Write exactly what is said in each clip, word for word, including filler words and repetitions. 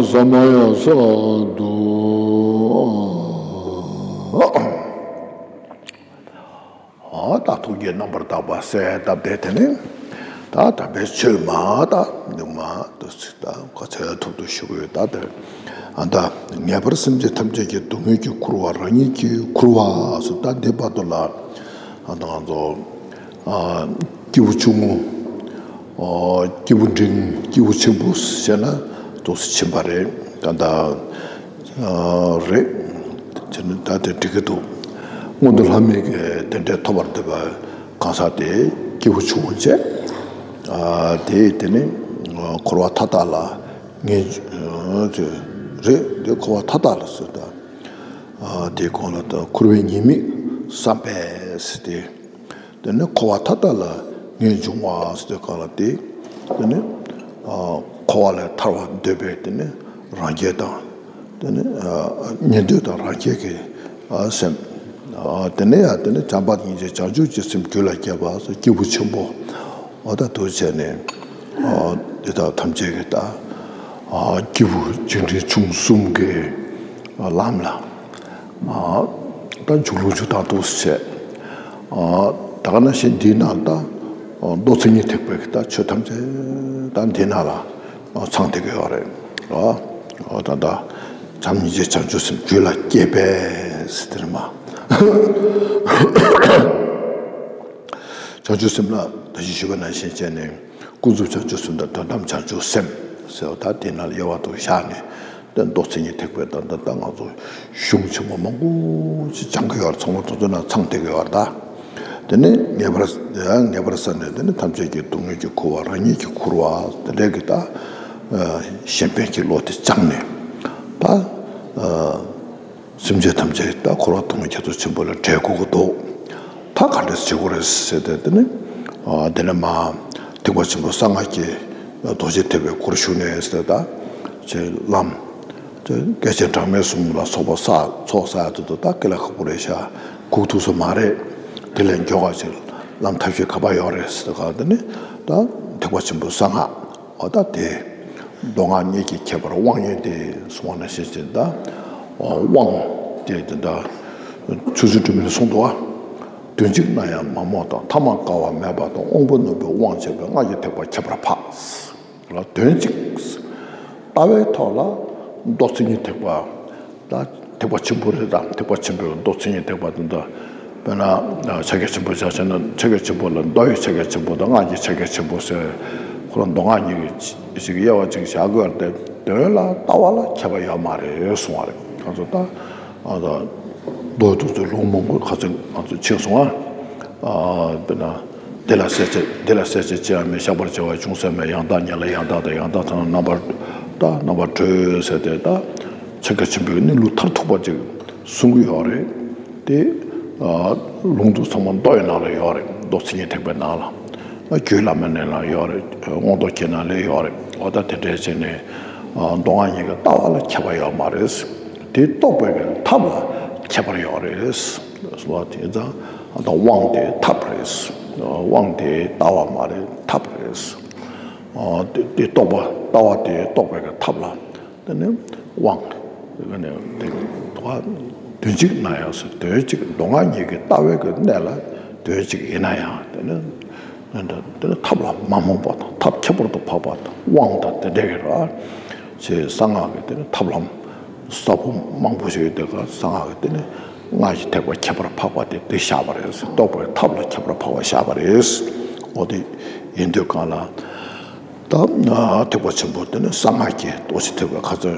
ས་མ་ཡ་ས་དུ། ཨ་ད་ཐུགས་བསྐྱེད་རྣམ་པར་དག་པ་གསལ་བཏབ་སྟེ། དེ་ནས་ད་དམ་པའི་ཆོས་མ་ད་ནུ་མ་དུ་ཚིག་ད་ག་ཚོད་ཐུབ་ཐུབ་ཞུ་དགོས། ད་དེ་ཨ་ད་ངེས་པར་སེམས་ཅན་ཐམས་ཅད་ཀྱི་སྡུག་བསྔལ་གྱི་ཁུར་བ་རང་ཉིད་ཀྱིས་ཁུར་བ་སུ་ད་འདི་བར་དུ་ལ་ཨ་ད་ང་ཚོ་ཨ་སྐྱེས་བུ་ཆུང་ངུ། ཨོ། སྐྱེས་བུ་འབྲིང་། སྐྱེས་བུ་ཆེན་པོ་ཟེར་ན་ཏོག་ཙམ་ཕྱིན་པ་རེད། ད་ལྟ་ཨ་རེད། དེ་ནི་ད་དེ་འགྲིག་གི་འདུག། སྔོན་དུ་ལྷ་མིའི་གི་རྟེན་འབྲེལ་ཐོབ་པར་འདོད་པ་གང་ཟག་དེ་སྐྱེས་བུ་ཆུང་ངུ་བྱས། ཨ་དེ་དེ་ནི་ཨ་འཁོར་བ་མཐའ་དག་ལ་ངེས་ཨ་རེད། དེ་འཁོར་བ་མཐའ་དག་ལ་ཟེར་ད། ཨ་དེའི་གོང་ལ་ད་འཁོར་བའི་ཉེས་དམིགས་བསམ་པས་ཟེར་ཏེ། དེ་ནི་འཁོར་བ་མཐའ་དག་ལ་ངེས་འབྱུང་བ་ཟེར་དུས་གང་ལ་དེ། དེ་ནི་ཨ་འཁོར་བ་ལས་ཐར་བར་འདོད་པའི་དེ་ནི་རང་རྒྱལ་དང་། དེ་ནི་ཨ་ཉན་ཐོས་དང་རང་རྒྱལ་གྱི་ཨ་སེམས། ཨ་དེ་ནས་ཡང་དེ་ནི་བྱམས་པ་སྙིང་རྗེ་བྱང་ཆུབ་ཀྱི་སེམས་རྒྱུད་ལ་སྐྱེས་པ་སོགས་སྐྱེས་བུ་ཆེན་པོ། འོ་ད་དུ་བྱས་ནས་ཨ་དེ་དག་ཐམས་ཅད་ཀྱི་ད་ཨ་སྐྱེས་བུ་ཆེ་འབྲིང་ཆུང་གསུམ་གྱི་ལམ་ལ་ཨ་ད་འཇུག་ལུགས་འཇུག་སྟངས་འདུག་ཟེར། ཨ་ད་ག་ནང་བཞིན་འདིའི་ནང་ད་མདོ་མཚན་ཉིད་ཐེག་པའི་གི་ད་ཆོས་ཐམས་ཅད་ད་འདིའི་ནང་ལ་ཚང་བསྡད་ཀྱི་ཡོད་རེད། ཨ་ཨ་ད་ད་བྱམས་སྙིང་རྗེ་བྱང་ཆུབ་སེམས་རྒྱུད་ལ་སྐྱེས་པས་ཟེར་དེ་རེད་མ། བྱང་ཆུབ་སེམས་ལ་ད་གིན་ཞུས་པ་ནང་བཞིན་བྱས་ནས་ཀུན་རྫོབ་བྱང་ཆུབ་སེམས་དང་དོན་དམ་བྱང་ཆུབ་སེམས་ཟེར་བ་ད་དེ་ནང་ལ་དབྱེ་བ་དུ་བཞག་ནས། དེ་མདོ་མཚན་ཉིད་ཐེག་པའི་ད་ད་ད་ང་ཚོ་གཞུང་ཆེན་པོ་མང་པོ་ཅིག་སྦྱང་གི་ཡོད་རེད། ཚང་མ་དེ་ཚོ་ནང་ཚང་བསྡད་ཀྱི་ཡོད་རེད་ད། དེ་ནས་ངེས་པར་ངེས་པར་བསམ་ནས་དེ་ནི་ཐམས་ཅད་ཀྱི་སྡུག་བསྔལ་གྱི་ཁུར་བ་རང་ཉིད་ཀྱིས་ཁུར་བ་དེ་འདྲའི་གི་ད་གཞན་ཕན་གྱི་བློ་དེ་བཅངས་ནས་ད། སེམས་ཅན་ཐམས་ཅད་ད་འཁོར་བ་སྡུག་བསྔལ་རྒྱ་མཚོ་ཆེན་པོ་ལས་བསྒྲལ་དགོས་ཀྱི་འདུག། ད་ག་འདྲས་བྱེད་དགོས་རེད་ཟེར་ཏེ་དེ་ནི་དེ་ནས་མ་ཐེག་པ་ཆེན་པོ་གསང་སྔགས་ཀྱི་རྡོ་རྗེ་ཐེག་པའི་སྒོར་ཞུགས་ནས་ཟེར་ད་ཅེས་ལམ་དེ་སྐྱེས་ཆེན་གྲངས་མེད་གསུམ་ལ་སོགས་པ་བསགས་ཚོགས་བསགས་ཡ་དེ་ཚོ་ད་དཀའ་ལས་ཁག་པོ་རེད་ཤག། སྒུག་ཐུབ་ས་མ་རེད། དེ་ལས་མགྱོགས་ག་ཅིག་ལམ་ཐབས་ཤེས་ག་པར་ཡོད་རེད་ཟེར་ག་དེ་ནི་ད་ཐེག་པ་ཆེན་པོ་གསང་སྔགས། འོ་ད་དེ། མདོ་སྔགས་གཉིས་ཀྱི་ཁྱད་པར་དབང་ཡོད་དེ་གསུང་བ་ནང་བཞིན་བྱས་ད། དབང་དེ་དེ་འདྲ། ཆོས་རྗེ་འགྲོ་མིར་གསུངས་འདུག་བ། དོན་གཅིག་ན་ཡང་མ་རྨོངས་དང་། ཐ་མ་དཀའ་བ་མེད་པ་དང་། དབང་པོ་རྣོན་པོས་དབང་བྱས་པས། སྔགས་ཀྱི་ཐེག་པ་ཁྱད་པར་འཕགས། ལ་དོན་གཅིག། ལྟ་བའི་ཐོག་ལ་མདོ་མཚན་ཉིད་ཐེག་པ། ད་ཐེག་པ་ཆེན་པོ་རེད་དམ། ཐེག་པ་ཆེན་པོའི་མདོ་མཚན་ཉིད་ཐེག་པ་དེ་འདྲ། དཔེར་ན་ཕྱག་རྒྱ་ཆེན་པོ་བཞག་བྱས་ན་ཕྱག་རྒྱ་ཆེན་པོ་ལ་མདོ་ཡི་ཕྱག་རྒྱ་ཆེན་པོ་དང་སྔགས་ཀྱི་ཕྱག་རྒྱ་ཆེན་པོ་ཟེར། ཁོ་རང་མདོ་སྔགས་གཉིས་ཀྱི་ཞིག་དབྱེ་བ་ཅིག་བཞག་དགོས་རེད་དེ། དོན་ལ་ལྟ་བ་ལ་ཁྱད་པར་ཡོད་མ་རེད་གསུང་བ་རེད། ང་ཚོ་ད་ཨ་ད་མདོ་དེ་ཚོ་ལུང་མང་པོ་ཁ་ཚིག་ང་ཚོ་ཕྱིན་སོང་ཨ། དཔེར་ན། འདི་ལ་གསལ་བྱེད་འདི་ལ་གསལ་བྱེད་ཅི་ཡང་མེད། བཤགས་པར་བྱ་བ་ཅུང་ཟད་མེད། ཡང་དག་ཉིད་ལ་ཡང་དག་དང་། ཡང་དག་ཚང་ན་རྣམ་པར་ད་རྣམ་པར་གྲོལ་ཟེར་ཏེ་ད་ཕྱག་རྒྱ་ཆེན་པོའི་གནས་ལུགས་མཐར་ཐུག་པ་ཅིག་གསུང་གི་ཡོད་རེད། དེ་ལུང་དུ་ཚང་མ་མདོ་ཡི་ནང་ལ་ཡོད་རེད། མདོ་མཚན་ཉིད་ཐེག་པའི་ནང་ལ། རྒྱུད་བླ་མའི་ནང་ལ་ཡོད་རེད། མངོན་རྟོགས་རྒྱན་ནང་ལ་ཡོད་རེད། འོ་ད་དེ་འདྲའི་བྱས་ནས་མདོ་སྔགས་གཉིས་ཀྱི་ལྟ་བ་ལ་ཁྱད་པར་ཡོད་མ་རེད། དེ་རྟོགས་པའི་གི་ཐབས་ལ་ཁྱད་པར་ཡོད་རེད། སོ་དེ་ཙང་དབང་དེ་ཐབས་རེད། དབང་དེ་ལྟ་བ་མ་རེད། ཐབས་རེད། དེ་དེ་རྟོགས་པ་ལྟ་བ་དེ་རྟོགས་པའི་གི་ཐབས་ལ་དེ་ནི་དབང་། དེ་ནི་དེ་དོན་གཅིག་ན་ཡང་ཟེར། དོན་གཅིག་མདོ་སྔགས་གཉིས་ཀྱི་ལྟ་བའི་གི་གནས་ལ་དོན་གཅིག་ཡིན་ན་ཡང་དེ་ནི་དེ་ནི་ཐབས་ལ་མ་རྨོངས་པ་དང་། ཐབས་ཁྱད་པར་དུ་འཕགས་པ་དང་། དབང་དང་དེ་འདྲ་གི་ར། ཞེས་གསང་སྔགས་ཀྱི་དེ་ནི་ཐབས་ལམ་ཟབ་པོ་མང་པོ་ཞིག་ཡོད་དེ་ག་གསང་སྔགས་ཀྱི་དེ་ནི་སྔགས་ཀྱི་ཐེག་པ་ཁྱད་པར་འཕགས་པ་དེ་དེ་བཞག་པ་རེད། རྟོགས་པའི་ཐབས་ལ་ཁྱད་པར་འཕགས་པ་བཞག་པ་རེད། འོ་དེ་ཡིན་དུས་གང་ལ་ད་ཐེག་པ་ཆེན་པོ་དེ་ནི་གསང་སྔགས་ཀྱི་རྡོ་རྗེ་ཐེག་པའི་ཁ་ཚོན་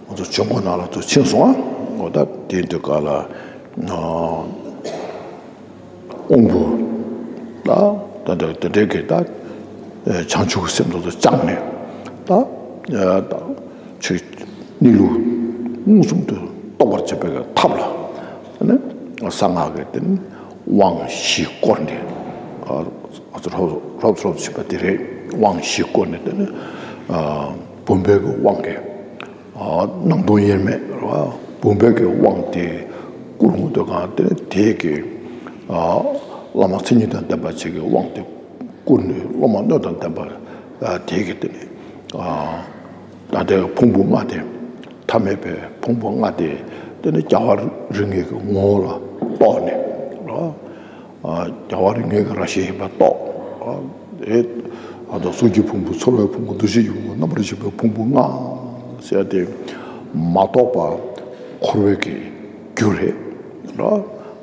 ང་ཚོ་ཆོས་འཁོར་ནང་ལ་ཚོ་ཕྱིན་སོང་ཨ། འོ་ད་དེ་ཡིན་དུས་གང་ལ། དབང་པོ་ད་ད་ད་དེ་འདྲའི་གི་ད་བྱང་ཆུབ་སེམས་དེ་ཚོ་བཅངས་ནས་ད་ད་ཆོས་གནས་ལུགས་མངོན་སུམ་དུ་རྟོགས་པར་བྱེད་པའི་ཐབས་ལ་ནི་གསང་སྔགས་ཀྱི་དེ་ནི་དབང་བཞི་བསྐོར་ནས་རོབ་རོབ་བྱེད་པ་དེ་རེད། དབང་བཞི་བསྐོར་ནས་དེ་ནི་བུམ་པའི་གི་དབང་གིས། སྣང་སྟོང་དབྱེར་མེད་རེད་བ། བུམ་པའི་གི་དབང་དེ་བསྐུར་འོང་དུས་གང་དེ་ནི་དེའི་གི་བླ་མ་མཚན་ཉིད་དང་ལྡན་པ་ཅིག་གི་དབང་དེ་བསྐུར་ནས་སློབ་མ་སྣོད་དང་ལྡན་པ་དེའི་གི་དེ་ནི་ ད་ལྟའི་ཕུང་པོ་ལྔ་དེ། ཐ་མལ་པའི་ཕུང་པོ་ལྔ་དེ། དེ་ནི་རྒྱལ་བ་རིགས་ལྔའི་གི་ངོ་བོ་ལ་རྟོགས་ནས་རོ། ཨ། རྒྱལ་བ་རིགས་ལྔའི་གི་རང་བཞིན་ཡིན་པ་རྟོགས། ཨ། ཨེ། ཨ། ད་གཟུགས་ཀྱི་ཕུང་པོ། ཚོར་བའི་ཕུང་པོ། འདུ་ཤེས་ཀྱི་ཕུང་པོ། རྣམ་པར་ཤེས་པའི་ཕུང་པོ་ལྔ་ཟེར་ཏེ། མ་རྟོགས་པ་འཁོར་བའི་གི་རྒྱུ་རེད་རོ།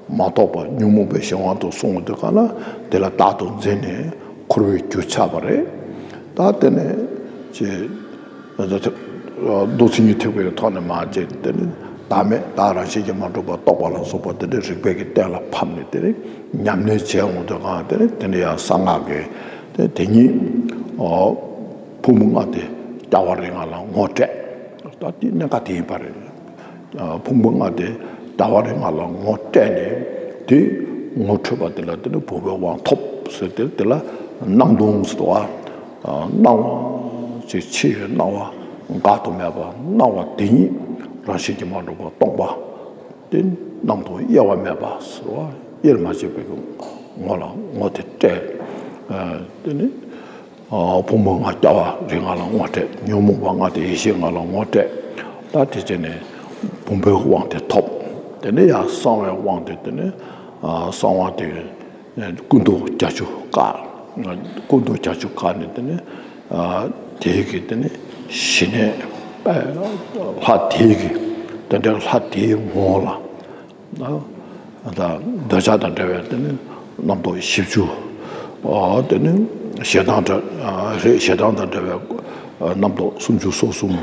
མ་རྟོགས་པ་ཉོན་མོངས་པའི་གཞན་དབང་དུ་སོང་བ་དེ་ག་ལ། དེ་ལ་བདག་ཏུ་འཛིན་ནས་འཁོར་བའི་རྒྱུ་ཆགས་པ་རེད། ད་དེ་ནས་ཅེས། མདོ་མཚན་ཉིད་ཐེག་པའི་ཐོག་ནས་མར་བྱས། དེ་ནི་བདག་མེད། བདག་རང་བཞིན་གྱིས་མ་གྲུབ་པ་རྟོགས་པ་ལ་སོགས་པ་དེ་འདྲའི་རིགས་པའི་གི་གཏན་ལ་ཕབ་ནས། དེ་ནི་ཉམས་ལེན་བྱས་འོང་དུས་གང་། དེ་ནི་དེ་ནི་ཡང་གསང་སྔགས་ཀྱི་དེ་དེ་ཉིད་ཕུང་པོ་ལྔ་དེ་རྒྱལ་བ་རིགས་ལྔ་ལ་ངོ་སྤྲད། ད་དེ་གནད་འགག་དེ་ཡིན་པ་རེད། ཕུང་པོ་ལྔ་དེ་རྒྱལ་བ་རིགས་ལྔ་ལ་ངོ་སྤྲད་ནས། དེ་ངོ་འཕྲོད་པ་དེ་ལ་དེ་ནི་བུམ་པའི་དབང་ཐོབ་ཟེར་ཏེ། དེ་ལ་སྣང་སྟོང་ཟེར་བ། སྣང་བ་ཅེས། ཕྱི་ཡི་སྣང་བ་འགག་ཏུ་མེད་པ། སྣང་བ་དེ་ཉིད་རང་བཞིན་གྱིས་མ་གྲུབ་པ་སྟོང་པ། དེ་སྣང་སྟོང་དབྱེ་བ་མེད་པ་ཟེར་བ། དབྱེར་མ་ཕྱེ་བའི་ངོ་ལ་ངོ་དེ་སྤྲད། དེ་ནི། ཕུང་པོ་ལྔ་རྒྱལ་བ་རིགས་ལྔ་ལ་ངོ་སྤྲད། ཉོན་མོངས་པ་ལྔ་དེ་ཡེ་ཤེས་ལྔ་ལ་ངོ་སྤྲད། ད་དེ་བྱས་ནས་བུམ་པའི་དབང་དེ་ཐོབ། དེ་ནས་ཡང་གསང་བའི་དབང་དེ། དེ་ནས་གསང་བ་དེ་ཀུན་རྟོག་བརྒྱད་ཅུ་བཀག། ཀུན་རྟོག་བརྒྱད་ཅུ་བཀག་ནས། དེ་ནས་དེའི་གི་དེ་ནས་ཞི་གནས་ལྷ་དེའི་གི། དེ་འདྲའི་ལྷ་དེའི་ངོ་ལ། ད་འདོད་ཆགས་དང་བྲལ་བའི་དེ་ནི་རྣམ་རྟོག་བཞི་བཅུ། ཨ། དེ་ནི་ཞེ་སྡང་དང་། ཨ། རེད། ཞེ་སྡང་དང་བྲལ་བའི་རྣམ་རྟོག་སུམ་ཅུ་སོ་གསུམ།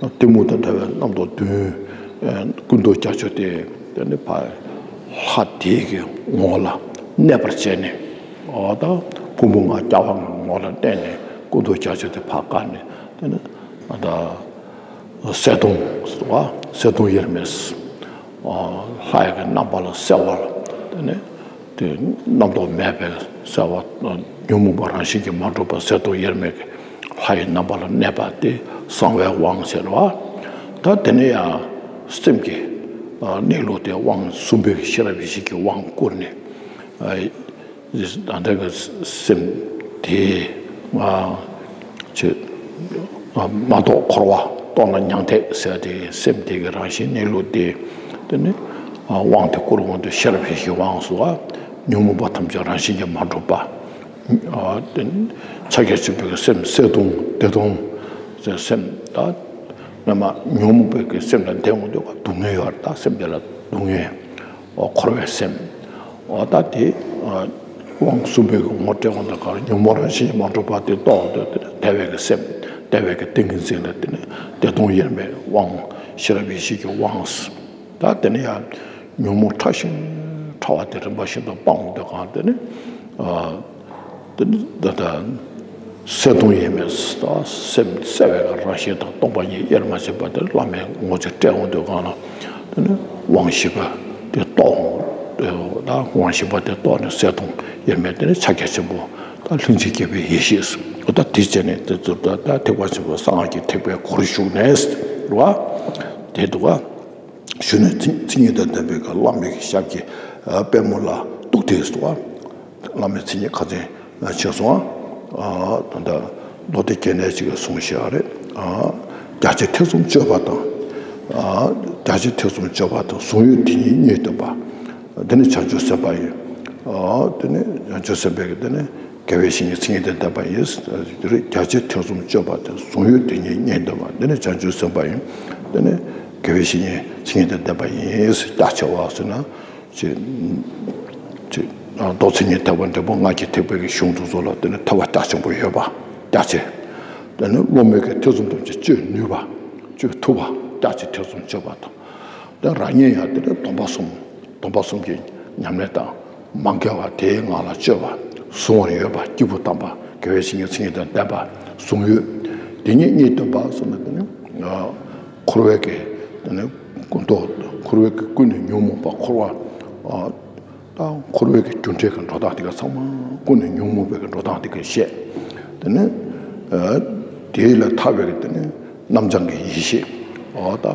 གཏི་མུག་དང་བྲལ་བའི་རྣམ་རྟོག་བདུན། ཀུན་རྟོག་བརྒྱད་ཅུ་དེ། དེ་ནི་ཕར་ལྷ་དེའི་གི་ངོ་ལ་གནས་པར་བྱས་ནས། ཨ། ད་ཕུང་པོ་ལྔ་རྒྱལ་བ་ལྔའི་ངོ་ལ་གནས་ནས། ཀུན་རྟོག་བརྒྱད་ཅུ་དེ་ཕར་བཀག་ནས། དེ་ནི་ཨ། ད་གསལ་སྟོང་ཟེར་བ། གསལ་སྟོང་དབྱེར་མེད། ལྷ་ཡི་གི་རྣམ་པ་ལ་གསལ་བ་ལ། དེ་ནི་དེ་རྣམ་རྟོག་མེད་པའི་གསལ་བ། ཉོན་མོངས་པ་རང་བཞིན་གྱིས་མ་གྲུབ་པ་གསལ་སྟོང་དབྱེར་མེད་ཀྱི་ལྷ་ཡི་རྣམ་པ་ལ་གནས་པ་དེ་གསང་བའི་དབང་ཟེར་བ། ད་དེ་ནས་ཡང་སེམས་ཀྱི་གནས་ལུགས་དེ་དབང་གསུམ་པའི་ཤེས་རབ་ཡེ་ཤེས་ཀྱི་དབང་བསྐུར་ནས། ད་ལྟ་གི་སེམས་དེ། ཨ། ཅེས། མ་རྟོགས་འཁོར་བ། རྟོགས་ན་མྱང་འདས་ཟེར་དེ། སེམས་དེ་གི་རང་བཞིན་གནས་ལུགས་དེ། དེ་ནི་དབང་དེ་བསྐུར་འོང་དུས་ཤེས་རབ་ཡེ་ཤེས་དབང་ཟེར་བ། ཉོན་མོངས་པ་ཐམས་ཅད་རང་བཞིན་གྱིས་མ་གྲུབ་པ། ཨ། དེ་ནི་ཕྱག་རྒྱ་ཆེན་པོའི་སེམས་གསལ་སྟོང་བདེ་སྟོང་ཟེར། སེམས་ད་སྔོན་མ་ཉོན་མོངས་པའི་གི་སེམས་ལ་འདས་འོང་དུས་སྡུག་བསྔལ་ཡོད་རེད། ད་སེམས་དེ་ལ་སྡུག་བསྔལ། འཁོར་བའི་སེམས། འོ་ད་དེ་དབང་གསུམ་པའི་ངོ་སྤྲད་འོང་དུས་ག་རེ། ཉོན་མོངས་རང་བཞིན་གྱིས་མ་གྲུབ་པ་དེ་རྟོགས་འོང་དུས། དེ་བདེ་བའི་གི་སེམས། བདེ་བའི་གི་ཏིང་ངེ་འཛིན་ལ། དེ་ནི་བདེ་སྟོང་དབྱེར་མེད་དབང་། ཤེས་རབ་ཡེ་ཤེས་ཀྱི་དབང་། ད་དེ་ནས་ཡང་ཉོན་མོངས་ཕྲ་ཞིང་ཕྲ་བ་དེ་རིམ་པ་བཞིན་དུ་སྤང་འོང་དུས་ག་རེ། དེ་ནི། ཨ། དེ་ནི་ད་ལྟ་གསལ་སྟོང་དབྱེར་མེད། ད་སེམས་གསལ་བའི་རང་བཞིན་དང་སྟོང་པ་ཉིད་དབྱེར་མ་ཕྱིན་པ་དེ་བླ་མའི་ངོ་ཅིག་སྤྲད་འོང་དུས་གང་ལ། དེ་ནི་དབང་བཞི་པ་དེ་རྟོགས་འོང་། ད་དབང་བཞི་པ་དེ་རྟོགས་ནས་གསལ་སྟོང་དབྱེར་མེད། དེ་ནི་ཕྱག་རྒྱ་ཆེན་པོ། ད་ལྷུན་གྱིས་བསྐྱེད་པའི་ཡེ་ཤེས། འོ་ད་དེ་བྱས་ནས་དེ་ཚོ་ད་ད་ཐེག་པ་ཆེན་པོ་གསང་སྔགས་ཀྱི་ཐེག་པའི་སྒོར་ཞུགས་ནས་རེད་བ། དེ་འདུག་བ། ཞུ་ནས་མཚན་མཚན་ཉིད་དང་ལྡན་པའི་གི་བླ་མའི་གི་ཞབས་ཀྱི་པད་མོ་ལ་གཏུགས་ཏེ་ཟེར་བ། བླ་མའི་མཚན་ཉིད་ཁ་ཚན་ཕྱིན་སོང་ཨ། ད་ལྟ་མདོ་སྡེ་རྒྱན་ནས་ཅིག་གསུངས་བཞག་རེད། རྒྱ་ཆེ་ཐེ་ཚོམ་གཅོད་པ་དང་། རྒྱ་ཆེ་ཐེ་ཚོམ་གཅོད་པ་དང་། གཟུང་ཡུལ་དེ་ཉིད་གཉིས་སྟོན་པ། འདི་ནི་བྱང་ཆུབ་སེམས་དཔའ་ཡིན། དེ་ནི་བྱང་ཆུབ་སེམས་དཔའི་གི་དེ་ནི། དགེ་བའི་བཤེས་གཉེན་མཚན་ཉིད་དང་ལྡན་པ་ཡིན། རྒྱ་ཆེ་ཐེ་ཚོམ་གཅོད་པ་དང་། གཟུང་ཡུལ་དེ་ཉིད་གཉིས་སྟོན་པ། འདི་ནི་བྱང་ཆུབ་སེམས་དཔའ་ཡིན། དེ་ནི་དགེ་བའི་བཤེས་གཉེན་མཚན་ཉིད་དང་ལྡན་པ་ཡིན། རྒྱ་ཆེ་བ་ཟེར་ན། ཅེས། ཅེས། མདོ་མཚན་ཉིད་ཐེག་པ་འབྲས་བུ་ལྔ་གི་ཐེག་པའི་གི་གཞུང་དེ་ཚོ་ལ་དེ་ནི་ཐོས་པ་རྒྱ་ཆེན་པོ་ཡོད་པ། རྒྱ་ཆེ། དེ་ནི་སློབ་མའི་གི་ཐེ་ཚོམ་ཐམས་ཅད་གཅོད་ནུས་པ། གཅོད་ཐུབ་པ། རྒྱ་ཆེ་ཐེ་ཚོམ་གཅོད་པ་དང་། དེ་རང་ཉིད་ཡང་དེ་ནི་སྡོམ་པ་གསུམ། སྡོམ་པ་གསུམ་གྱི་ཉམས་ལེན་དང་། མ་འགལ་བ་དེའི་ངང་ལ་སྤྱོད་པ། གཟུང་བར་འོས་པ་སྐྱེས་བུ་དམ་པ། དགེ་བའི་བཤེས་གཉེན་མཚན་ཉིད་དང་ལྡན་པ། གཟུང་ཡུལ་དེ་ཉིད་གཉིས་སྟོན་པ་ཟེར་ན། དེ་ནི་འཁོར་བའི་གི་དེ་ནི་ཀུན་རྟོག་འཁོར་བའི་གི་ཀུན་ནས་ཉོན་མོངས་པ། འཁོར་བ། ད་འཁོར་བའི་གི་རྒྱུ་འབྲས་ཀྱི་འགྲོ་སྟངས་དེ་ག་ཚང་མ་ཀུན་ནས་ཉོན་མོངས་པའི་གི་འགྲོ་སྟངས་དེ་ག་བཤད། དེ་ནི་དེ་ལས་ཐར་བའི་གི་དེ་ནི་རྣམ་བྱང་གི་ཡེ་ཤེས། འོ་ད་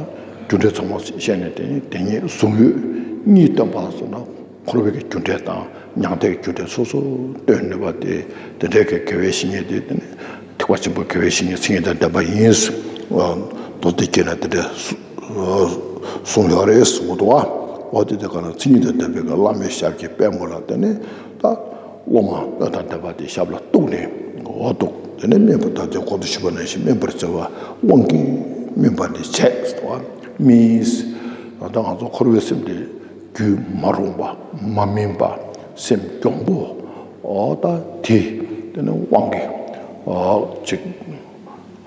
རྒྱུ་འབྲས་ཚང་མ་བཤད་ནས། དེ་ནི་དེ་ཉིད་གཟུང་ཡུལ་གཉིས་སྟོན་པ་ཟེར་ན། འཁོར་བའི་གི་རྒྱུ་འབྲས་དང་མྱང་འདས་ཀྱི་རྒྱུ་འབྲས་སོ་སོར་སྟོན་ནུས་པ་དེ། དེ་འདྲའི་གི་དགེ་བའི་བཤེས་གཉེན་དེ། དེ་ནི་ཐེག་པ་ཆེན་པོའི་དགེ་བའི་བཤེས་གཉེན་མཚན་ཉིད་དང་ལྡན་པ་ཡིན། མདོ་སྡེ་རྒྱན་ལ་དེ་འདྲ་གསུངས་ཡོད་རེད་གསུང་གི་འདུག་བ། འོ་དེ་དེ་ག་ན་མཚན་ཉིད་དང་ལྡན་པའི་གི་བླ་མའི་ཞབས་ཀྱི་པད་མོ་ལ་དེ་ནས་ད་སློབ་མ་སྣོད་དང་ལྡན་པ་དེ་ཞབས་ལ་གཏུགས་ནས་འོ་འདུག་དེ་ནས་སྨིན་པ་དང་དེ་གོང་དུ་ཞུས་པ་ནང་བཞིན་སྨིན་པར་བྱ་བ་དབང་གིས་སྨིན་པ་ནི་བྱས་སོ། སྨིན། ད་ལྟ་ང་ཚོ་འཁོར་བའི་སེམས་དེ་རྒྱུད་མ་རུངས་པ་མ་སྨིན་པ་སེམས་གྱོང་པོ་འོ་ད་དེ་དེ་ནས་དབང་གིས་འོ་ཅིག་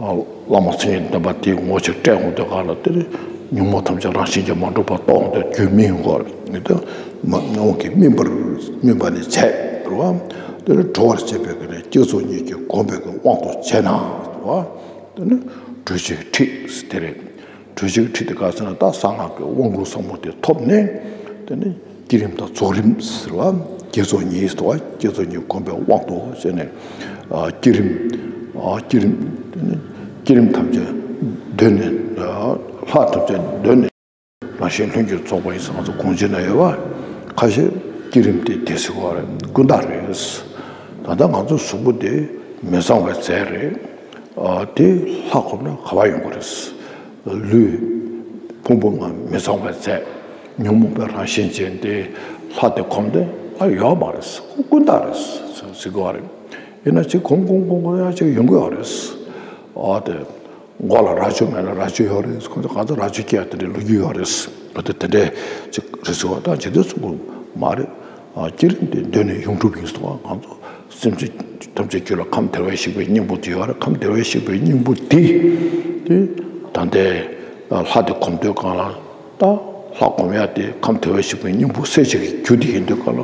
བླ་མ་མཚན་ཉིད་ལྡན་པ་དེའི་ངོ་ཅིག་སྤྲད་འོང་དུས་ག་ལ་དེ་ནི་ཉོན་མོངས་ཐམས་ཅད་རང་བཞིན་གྱིས་མ་གྲུབ་པ་རྟོགས་འོང་དུས་རྒྱུད་སྨིན་དགོས་རེད། དེ་མ་དབང་གིས་སྨིན་པར་སྨིན་པ་ནི་བྱས་རེད་བ། དེ་ནི་གྲོལ་བར་བྱེད་པའི་གི་ནི་བསྐྱེད་རྫོགས་གཉིས་ཀྱིས་གོམས་པའི་གི་དབང་དུ་བྱས་ན་རེད་བ། དེ་ནི་གྲོལ་བྱེད་ཁྲིད་དེ་རེད། གྲོལ་བྱེད་ཁྲིད་དེ་ག་ཟེར་ན་ད་གསང་སྔགས་ཀྱི་དབང་བསྐུར་ཟབ་མོ་དེ་ཐོབ་ནས་དེ་ནི་བསྐྱེད་རིམ་དང་རྫོགས་རིམ་ཟེར་བ། བསྐྱེད་རྫོགས་གཉིས་ཟེར་བ། བསྐྱེད་རྫོགས་གཉིས་གོམས་པའི་དབང་དུ་བྱས་ནས་ཨ་བསྐྱེད་རིམ་ཨ་བསྐྱེད་རིམ་དེ་ནི་བསྐྱེད་རིམ་ཐམས་ཅད་གདོད་ནས་ལྷ་ཐམས་ཅད་གདོད་ནས་རང་བཞིན་ལྷུན་གྱིས་རྫོགས་པ་ཡིན་ཟེར་ང་ཚོ་གུང་ཆེན་ན་ཡོད་བ། ཁ་ཤས་བསྐྱེད་རིམ་དེ་དེ་ཟེར་བ་རེད། ཀུན་བརྟགས་རེད། ད་ལྟ་ང་ཚོ་གཟུགས་པོ་དེ་མི་གཙང་བའི་རྫས་རེད། ཨ་དེ་ལྷ་གོམས་ན་ག་བ་ཡོང་གི་རེད། ལུས་ཕུང་པོ་ལྔ་མི་གཙང་བའི་རྫས། ཉོན་མོངས་པའི་རང་བཞིན་ཅན་དེ་ལྷ་དེ་གོམས་ཏེ་ཨ་ཡོད་མ་རེད། ཀུན་བརྟགས་རེད་ཟེར་གི་བ་རེད། ཡིན་ན་ཅིག་གོམས་གོམས་གོམས་གོམས་ཡང་ཅིག་ཡོང་གི་ཡོད་རེད། ཨ་དེ་མགོ་ལ་རྭ་ཅོ་མེད་ན་རྭ་ཅོ་ཡོད་རེད། ཁོ་ཚོ་གང་ཚོ་རྭ་ཅོ་སྐྱེ་ཡ་དེ་འདྲའི་ལོ་རྒྱུས་ཡོད་རེད། ཨ་དེ་དེ་འདྲའི་ཅིག་རེད་ཟེར་བ་དང་ཇི་འདྲ་གསུང་གི་མ་རེད། ཨ་བསྐྱེད་རིམ་དེ་གདོད་ནས་ཡོངས་གྲུབ་ཡིན་སོང་བ། ང་ཚོ་སེམས་ཅན་ཐམས་ཅད་རྒྱུད་ལ་ཁམས་བདེ་བར་གཤེགས་པའི་སྙིང་པོ་དེ་ཡོད་རེད། ཁམས་བདེ་བར་གཤེགས་པའི་སྙིང་པོ་དེ་དེ་ད་ལྟའི་ལྷ་དེ་གོམས་དུས་གང་ལ་ད་ལྷ་གོམས་ཡ་དེ་ཁམས་བདེ་བར་གཤེགས་པའི་སྙིང་པོ་གསལ་བྱེད་ཀྱི་རྒྱུ་དེ་ཡིན་དུས་གང་ལ་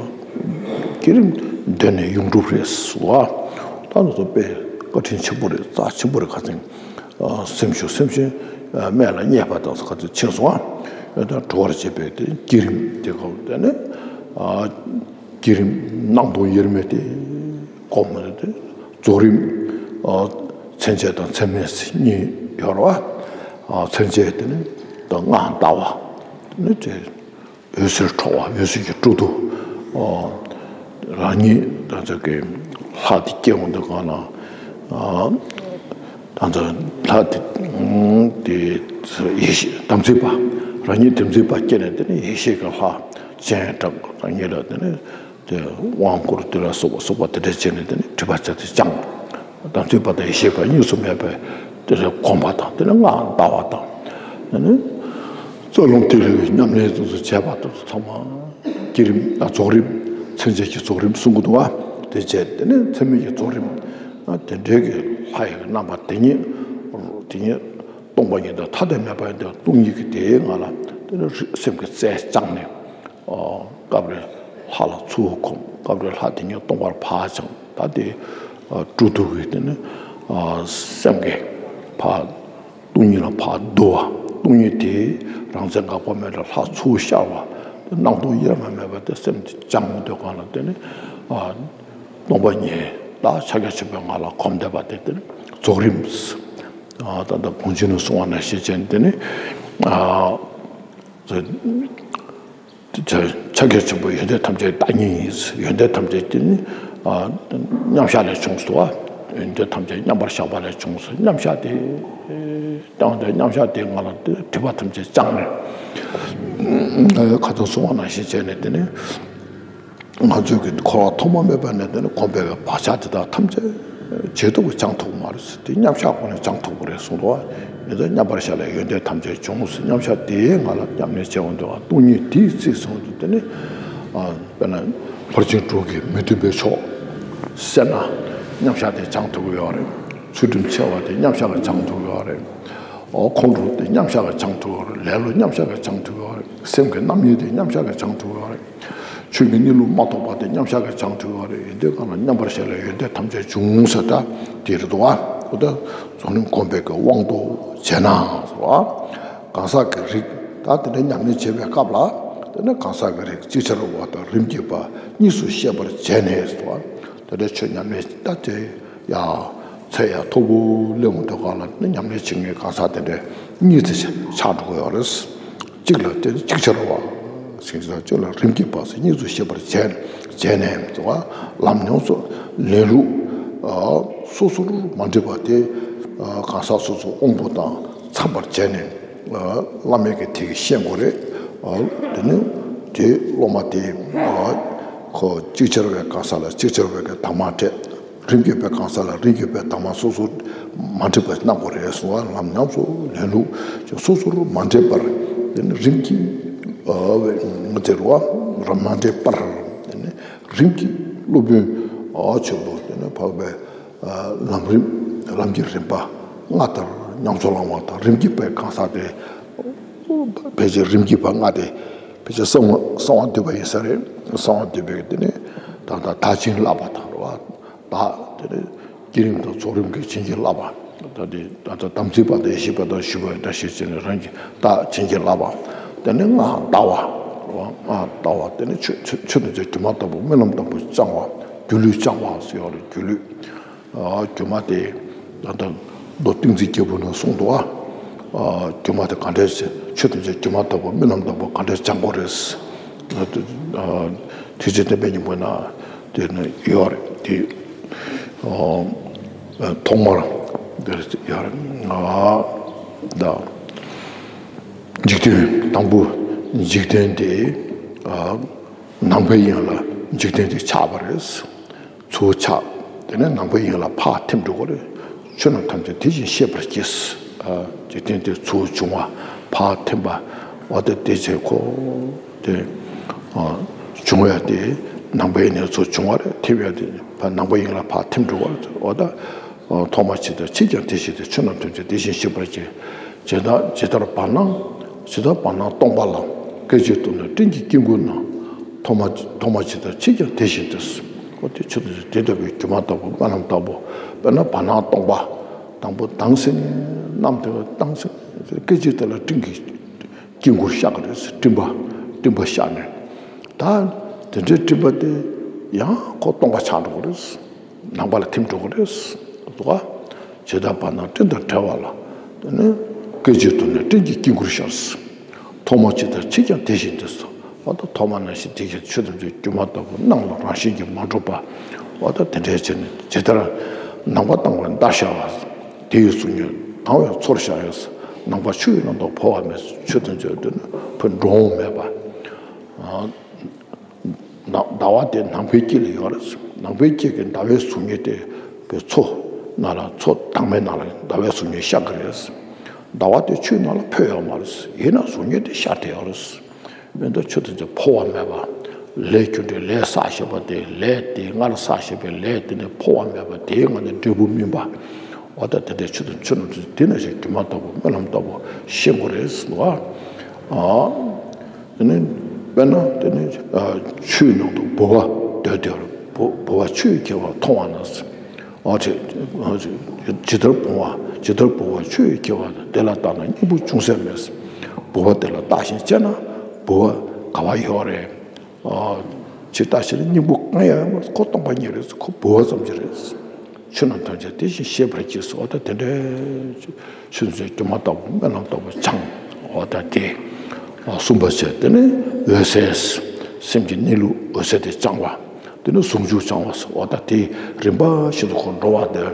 བསྐྱེད་རིམ་གདོད་ནས་ཡོངས་གྲུབ་རེད་ཟེར་བ། ད་ང་ཚོ་དཔེ་བཀའ་དྲིན་ཆེན་པོ་རེད། རྩ་ཆེན་པོ་རེད། ཁ་སང་སེམས་ཤུགས་སེམས་ཤུགས་སྨན་ལ་བསྙད་པ་དང་ཁ་ཚུར་ཕྱིན་སོང་ཨ། ཡོད་དང་གྲོལ་བར་བྱེད་པའི་དེ་བསྐྱེད་རིམ་དེ་གོ་དེ་ནས་བསྐྱེད་རིམ་སྣང་སྟོང་དབྱེར་མེད་དེ་གོམས་མོ་དེ་རྫོགས་རིམ་མཚན་བཅས་དང་མཚན་མེད་གཉིས་ཡོད་རེད་བ། མཚན་བཅས་དེ་ནི་ད་སྔགས་ལྟ་བ་དེ་ནི་དེ། འོད་ཟེར་འཕྲོ་བ་འོད་ཟེར་གྱི་སྤྲོ་བསྡུ། རང་ཉིད་ད་ཚོད་ཀྱི་ལྷ་དེ་སྐྱེ་འོང་དུས་གང་ལ། ད་ཚོད་ལྷ་དེ་དེ་ཡེ་ཤེས་དམ་ཚིག་པ། རང་ཉིད་དམ་ཚིག་པ་སྐྱེ་ནས་དེ་ནི་ཡེ་ཤེས་ཀྱི་ལྷ་སྤྱན་དྲངས་རང་ཉིད་ལ་དེ་ནི་དེ་དབང་བསྐུར་དེ་ལ་སོགས་པ་སོགས་པ་དེ་འདྲ་བྱས་ནས་དེ་ནི་སྒྲིབ་པ་བྱས་ཏེ་སྦྱངས། དམ་ཚིག་པ་དང་ཡེ་ཤེས་པ་གཉིས་སུ་མེད་པའི་དེ་ལ་གོམས་པ་དང་དེ་ལ་སྔགས་བཟླ་བ་དང་། དེ་ནི་རྩ་རླུང་ཐིག་ལེའི་ཉམས་ལེན་དེ་ཚོ་བྱས་པ་དེ་ཚོ་ཚང་མ་བསྐྱེད་རིམ་དང་རྫོགས་རིམ་མཚན་བཅས་ཀྱི་རྫོགས་རིམ་གསུང་གི་འདུག་བ། དེ་བྱས་དེ་ནི་མཚན་མེད་ཀྱི་རྫོགས་རིམ་དེ་འདྲའི་གི་ལྷ་ཡི་རྣམ་པ་དེ་ཉིད་དེ་ཉིད་སྟོང་པ་ཉིད་དང་ཐ་དད་མེད་པ་ཡིན་དུས་སྟོང་ཉིད་ཀྱི་དེའི་ངང་ལ་དེ་ནི་སེམས་ཀྱི་རྩལ་སྦྱངས་ནས། སྐབས་རེ་ལྷ་ལ་ཚུར་གོམས། སྐབས་རེ་ལྷ་དེ་ཉིད་སྟོང་པར་ཕར་སྦྱངས། ད་དེ་སྤྲོ་བསྡུ་གི་དེ་ནི་སེམས་ཀྱི་ཕར་སྟོང་ཉིད་ལ་ཕར་བསྡུ་བ། སྟོང་ཉིད་དེ་རང་མཚན་འགག་པ་མེད་ལ་ལྷ་ཚུར་ཤར་བ། སྣང་སྟོང་དབྱེར་མ་མེད་པ་དེ་སེམས་དེ་སྦྱངས་འོང་དུས་གང་ལ་དེ་ནི་སྟོང་པ་ཉིད་ད་ཕྱག་རྒྱ་ཆེན་པོའི་ངང་ལ་གོམས་བསྡད་པ་དེ་དེ་ནི་རྫོགས་རིམ། ད་ལྟ་གུང་ཆེན་ནས་གསུངས་པ་ནང་བཞིན་བྱས་ནས་དེ་ནི། ཕྱག་རྒྱ་ཆེན་པོ་ཡོན་ཏན་ཐམས་ཅད་བདག་ཉིད་ཡིན། ཡོན་ཏན་ཐམས་ཅད་ཀྱི་ནི་མཉམ་བཞག་ལས་བྱུང་སོ། ཡོན་ཏན་ཐམས་ཅད་མཉམ་པར་བཞག་པ་ལས་བྱུང་སོ། མཉམ་བཞག་དེ་བཏང་སྟེ་མཉམ་བཞག་དེ་ངང་ལ་སྒྲིབ་པ་ཐམས་ཅད་སྦྱངས་ནས་ཁ་སང་གསུངས་པ་ནང་བཞིན་བྱས་ནས་དེ་ནི་ང་ཚོས་ཀྱི་འཁོར་བ་ཐོག་མ་མེད་པ་ནས་དེ་ནི་གོམས་པའི་བག་ཆགས་དེ་དག་ཐམས་ཅད་ཇེ་སྡུག་གི་སྦྱང་ཐུབ་མ་རེད། དེ་མཉམ་བཞག་ཁོ་ནས་སྦྱང་ཐུབ་ཀྱི་རེད་གསུངས་འདུག་ཡིན་ཙང་མཉམ་པར་བཞག་ལས་ཡོན་ཏན་ཐམས་ཅད་འབྱུང་ཟེར། མཉམ་བཞག་དེའི་ངང་ལ་ཉམས་ལེན་བྱེད་འོང་དུས་སྟོང་ཉིད་དེའི་རྩིས་ཟུང་དུ་དེ་ནི་དཔེར་ན་ཕར་ཕྱིན་དྲུག་གི་མི་མཐུན་པའི་ཕྱོགས་སེལ་ན་མཉམ་བཞག་དེ་སྦྱང་ཐུབ་ཀྱི་ཡོད་རེད། ཚུལ་ཁྲིམས་འཆལ་བ་དེ་མཉམ་བཞག་གིས་སྦྱང་ཐུབ་ཀྱི་ཡོད་རེད། ཨོ་ཁོང་ཁྲོ་དེ་མཉམ་བཞག་གིས་སྦྱང་ཐུབ་ཀྱི་ཡོད་རེད། ལེ་ལོ་མཉམ་བཞག་གིས་སྦྱང་ཐུབ་ཀྱི་ཡོད་རེད། སེམས་ཀྱི་རྣམ་གཡེང་དེ་མཉམ་བཞག་གིས་སྦྱང་ཐུབ་ཀྱི་ཡོད་རེད། ཆོས་ཀྱི་གནས་ལུགས་མ་རྟོགས་པ་དེ་མཉམ་བཞག་གིས་སྦྱང་ཐུབ་ཀྱི་ཡོད་རེད། ཡོན་ཏན་གང་ལ་མཉམ་པར་བཞག་ལས་ཡོན་ཏན་ཐམས་ཅད་འབྱུང་ཟེར་ད་དེ་རེད་དོ། འོ་ད་རྫོགས་རིམ་སྒོམ་པའི་གི་དབང་དུ་བྱས་ན་ཟེར་བ། གང་ཟག་གི་རིགས་ད་དེ་འདྲའི་ཉམས་ལེན་བྱེད་པའི་སྐབས་ལ་དེ་ནི་གང་ཟག་གི་རིགས་ཅིག་ཆར་བ་དང་རིམ་གྱིས་པ་གཉིས་སུ་ཤེས་པར་བྱས་ནས་ཟེར་བ། དེ་འདྲའི་ཆོས་ཉམས་ལེན་ད་དེ། ཡ། ཚེ་ཡ་མཐོ་པོ་སླེབས་འོང་དུས་གང་ལ་ནི་ཉམས་ལེན་བྱེད་མཁན་གང་ཟག་དེ་འདྲའི་གཉིས་དེ་ཆགས་འགྲོ་གི་ཡོད་རེད། གཅིག་ལ་དེ་གཅིག་ཆར་བ། ཞིང་གཅིག་ལ་རིམ་གྱིས་པ་ཟེར་གཉིས་སུ་ཤེས་པར་བྱས་བྱས་ནས་ལམ་ཡོངས་སུ་ལེན་ལུགས་སོ་སོར་མ་འདྲེས་པ་དེ་གང་ཟག་སོ་སོ་དབང་པོ་དང་ ཚང་བར་བྱས་ནས། ཨ། བླ་མའི་གི་དེ་གི་ཤེས་དགོས་རེད། ཨ། དེ་ནི་དེ་སློབ་མ་དེ། ཨ། ཁོ་ཅིག་ཅར་བའི་གང་ཟག་ལ་ཅིག་ཅར་བའི་གི་དྭངས་མ་སྤྲད། རིམ་གྱིས་པའི་གང་ཟག་ལ་རིམ་གྱིས་པའི་དྭངས་མ་སོ་སོར་མ་འདྲེས་པ་གནང་དགོས་རེད་གསུང་བ། ལམ་ཉམས་སུ་ལེན་ལུགས་སོ་སོར་མ་འདྲེས་པར། དེ་ནི་རིམ་གྱིས། ཨ། ང་ཚོའི་རུ་བ་ར་མ་འདྲེས་པར། དེ་ནི་རིམ་གྱིས་སློབ་དཔོན། ཨ། ཆེན་པོ་དེ་ནི་འཕགས་པའི། ཨ། ལམ་རིམ། ལམ་གྱི་རིམ་པ་ལྔ་ལྟར་ཉམས་སུ་བླང་བ་དང་། རིམ་གྱིས་པའི་གང་ཟག་དེ། ཕལ་ཆེར་རིམ་གྱིས་པ་ལྔ་དེ་ཕལ་ཆེར་གསང་བ། གསང་བ་འདུས་པ་ཡིན་ས་རེད། གསང་བ་འདུས་པའི་དེ་ནི་ད་ལྟ་བདག་བྱིན་བརླབ་པ་དང་རུ་བ། བདག་དེ་ནི་བསྐྱེད་རིམ་དང་རྫོགས་རིམ་གྱིས་བྱིན་གྱིས་བརླབས་པ། ད་དེ་ད་ལྟ་དམ་ཚིག་པ་དང་ཡེ་ཤེས་པ་དང་ཞུ་བ་ཡི་བཀྲ་ཤིས་བྱས་ནས་རང་གིས་བདག་བྱིན་གྱིས་བརླབས་པ། དེ་ནི་སྔགས་བཟླ་བ། རུ་བ་སྔགས་བཟླ་བ། དེ་ནི་ཆོས་ཆོས་ཆོས་ཐམས་ཅད་སྒྱུ་མ་ལྟ་བུ། རྨི་ལམ་ལྟ་བུ་བཅང་བ། སྒྱུ་ལུས་བཅང་བ་ཟེར་ཡོད་རེད། སྒྱུ་ལུས། ཨ། སྒྱུ་མ་དེ་ད་ལྟ་མདོ་ཏིང་འཛིན་རྒྱལ་པོ་ནས་གསུངས་འདུག། ཨ། ཨ། སྒྱུ་མ་དེ་ག་འདྲས་བྱེད། ཆོས་ཐམས་ཅད་སྒྱུ་མ་ལྟ་བུ། རྨི་ལམ་ལྟ་བུ་ག་འདྲས་བཅང་དགོས་རེད། ཨ། ཐུགས་བསྐྱེད་བརྟན་པའི་སྙིང་པོ་ན་དེ་ནི་ཡོད་རེད། དེ། ཨ། ཐོག་མར་དེར་ཡོད་རེད། ཨ། ད་འཇིག་རྟེན་དང་པོ། འཇིག་རྟེན་དེ། ཨ། ནང་པའི་དབྱིངས་ལ་འཇིག་རྟེན་དེ་ཆགས་པ་རེད། ཚུར་ཆགས། དེ་ནས་ནང་པའི་དབྱིངས་ལ་ཕར་ཐིམ་འགྲོ་གི་རེད། ཆོས་རྣམས་ཐམས་ཅད་དེ་བཞིན་ཤེས་པར་གྱིས། ཨ། འཇིག་རྟེན་དེ་ཚུར་བྱུང་བ། ཕར་ཐིམ་པ། འོ་དེ་དེ་བྱས་ཁོ་དེ། ཨ། བྱུང་ཡ་དེ་ནང་པའི་དབྱིངས་ནས་ཚུར་བྱུང་བ་རེད། ཐིམ་ཡ་དེ་ཕར་ནང་པའི་དབྱིངས་ལ་ཕར་ཐིམ་འགྲོ་བ་རེད། འོ་ད། ཨ། ཐོག་མ་ཇི་ལྟར་ཕྱིས་ཀྱང་དེ་བཞིན་ཏེ། ཆོས་རྣམས་ཐམས་ཅད་དེ་བཞིན་གཤེགས་པར་བྱ། ཇི་ལྟར་ཇི་ལྟར་བར་སྣང་། ཇི་ལྟར་བར་སྣང་སྟོང་པ་ལ། སྐད་ཅིག་ཏུ་ནི་སྤྲིན་གྱི་དཀྱིལ་འཁོར་ན། ཐོག་མ་ཐོག་མ་ཇི་ལྟར་ཕྱིས་ཀྱང་དེ་བཞིན་ཏེ། འོ་དེ་ཆོས་དེ་དེ་ལྟ་བུའི་སྒྱུ་མ་ལྟ་བུ། རྨི་ལམ་ལྟ་བུ། དཔེར་ན་བར་སྣང་སྟོང་པ། དང་པོ་དྭངས་སིང་ངེ་གནམ་དེ་དྭངས་སིང་ངེ། སྐད་ཅིག་དེ་ལ་སྤྲིན་གྱི་དཀྱིལ་འཁོར་ཤར་གི་རེད། སྤྲིན་པ། སྤྲིན་པ་ཤར་ནས། ད་དེ་འདྲའི་སྤྲིན་པ་དེ་ཡང་ཁོ་སྟོང་པ་ཆགས་འགྲོ་གི་རེད། ནང་པ་ལ་ཐིམ་འགྲོ་གི་རེད། འདུག་ག། ཇི་ལྟར་བར་སྣང་སྤྲིན་དང་བྲལ་བ་ལ། དེ་ནི་སྐད་ཅིག་ཏུ་ནི་སྤྲིན་གྱི་དཀྱིལ་འཁོར་ཤར། ཐོག་མ་ཇི་ལྟར་ཕྱིས་ཀྱང་དེ་བཞིན་ཏེ། འོ་ད་ཐོག་མ་ནང་བཞིན་དེ་བཞིན་ཆོས་ཐམས་ཅད་སྒྱུ་མ་ལྟ་བུ། སྣང་ལ་རང་བཞིན་གྱིས་མ་གྲུབ་པ། འོ་ད་དེ་འདྲའི་ཕྱིར་ནི་ཇི་ལྟར་ནང་པ་དྭངས་པའི་མདའ་ཤར་བ། དེ་ཡི་གཟུགས་བརྙན་དྭངས་པའི་མཚོར་ཤར་ཡང་། ནང་པ་ཆུ་ཡི་རྣམ་རྟོག་འཕོ་བ་མེད། ཆོས་ཐམས་ཅད་དེ་ནི་འཕོ་འགྲོ་འོང་མེད་པ། ཨ། ཟླ་བ་དེ་ནང་པའི་དཀྱིལ་ལ་ཡོད་རེད། ནང་པའི་དཀྱིལ་གྱི་ཟླ་བའི་གཟུགས་བརྙན་དེ་གི་མཚོ་ནང་ལ། མཚོ་དྭངས་མའི་ནང་ལ་ཟླ་བའི་གཟུགས་བརྙན་ཤར་གི་རེད། ཟླ་བ་དེ་ཆུའི་ནང་ལ་འཕོས་ཡོད་མ་རེད། ཡིན་ན་གཟུགས་བརྙན་དེ་ཤར་བསྡད་ཡོད་རེད། མི་འདུག། ཆོས་དེ་ཚོ་འཕོ་བ་མེད་པ། ལས་རྒྱུ་འབྲས། ལས་བསགས་བཞག་པ་དེ། ལས་དེ་སྔར་བསགས་བཞག་པའི་ལས་དེ་ནི་འཕོ་བ་མེད་པ། དེའི་ངང་ནས་འབྲས་བུ་སྨིན་པ། འོ་ད་དེ་འདྲའི་ཆོས་དང་ཆོས་རྣམས་དེ་ནང་བཞིན་སྒྱུ་མ་ལྟ་བུ། རྨི་ལམ་ལྟ་བུ་ཤེས་དགོས་རེད་ཟེར་བ། ཨ། དེ་ནི་དཔེར་ན་དེ་ནི། ཨ། ཆུའི་ནང་དུ་ལྦུ་བ་སྡོད་དེ། ལྦུ་ལྦུ་བ་ཆུ་ཡིས་ཁྱེར་བ་མཐོང་བ་ན། ཨ། ཇི་ཨ་ཇི་ཇི་ལྟར་ལྦུ་བ། ཇི་ལྟར་ལྦུ་བ་ཆུ་ཡིས་ཁྱེར་བ་དེ་ལ་བལྟས་ན་སྙིང་པོ་ཅུང་ཟད་མེད། ལྦུ་བ་དེ་ལ་བལྟ་ཞིང་དཔྱད་ན་ལྦུ་བ་ག་བ་ཡོད་རེད། ཨ། ཇི་ལྟར་ཞིག་ལ་སྙིང་པོ་གང་ཡང་ཡོད་མ་རེད། ཁོ་སྟོང་པ་ཉིད་རེད། ཁོ་ལྦུ་བ་ཙམ་ཅིག་རེད། ཆོས་རྣམས་ཐམས་ཅད་དེ་བཞིན་ཤེས་པར་གྱིས་སོ། ད་དེ་འདྲའི་ཆོས་ཚོའི་སྒྱུ་མ་ལྟ་བུ། རྨི་ལམ་ལྟ་བུ་སྦྱང་། འོ་ད་དེ་གསུམ་པ་བྱས། དེ་ནི་འོད་གསལ། སེམས་ཀྱི་གནས་ལུགས་འོད་གསལ་དེ་སྦྱང་བ། དེ་ནི་ཟུང་འཇུག་སྦྱང་བ་སོ། འོ་ད་དེ་རིམ་པ་བཞིན་དུ་ཁོ་འགྲོ་བ་དེ།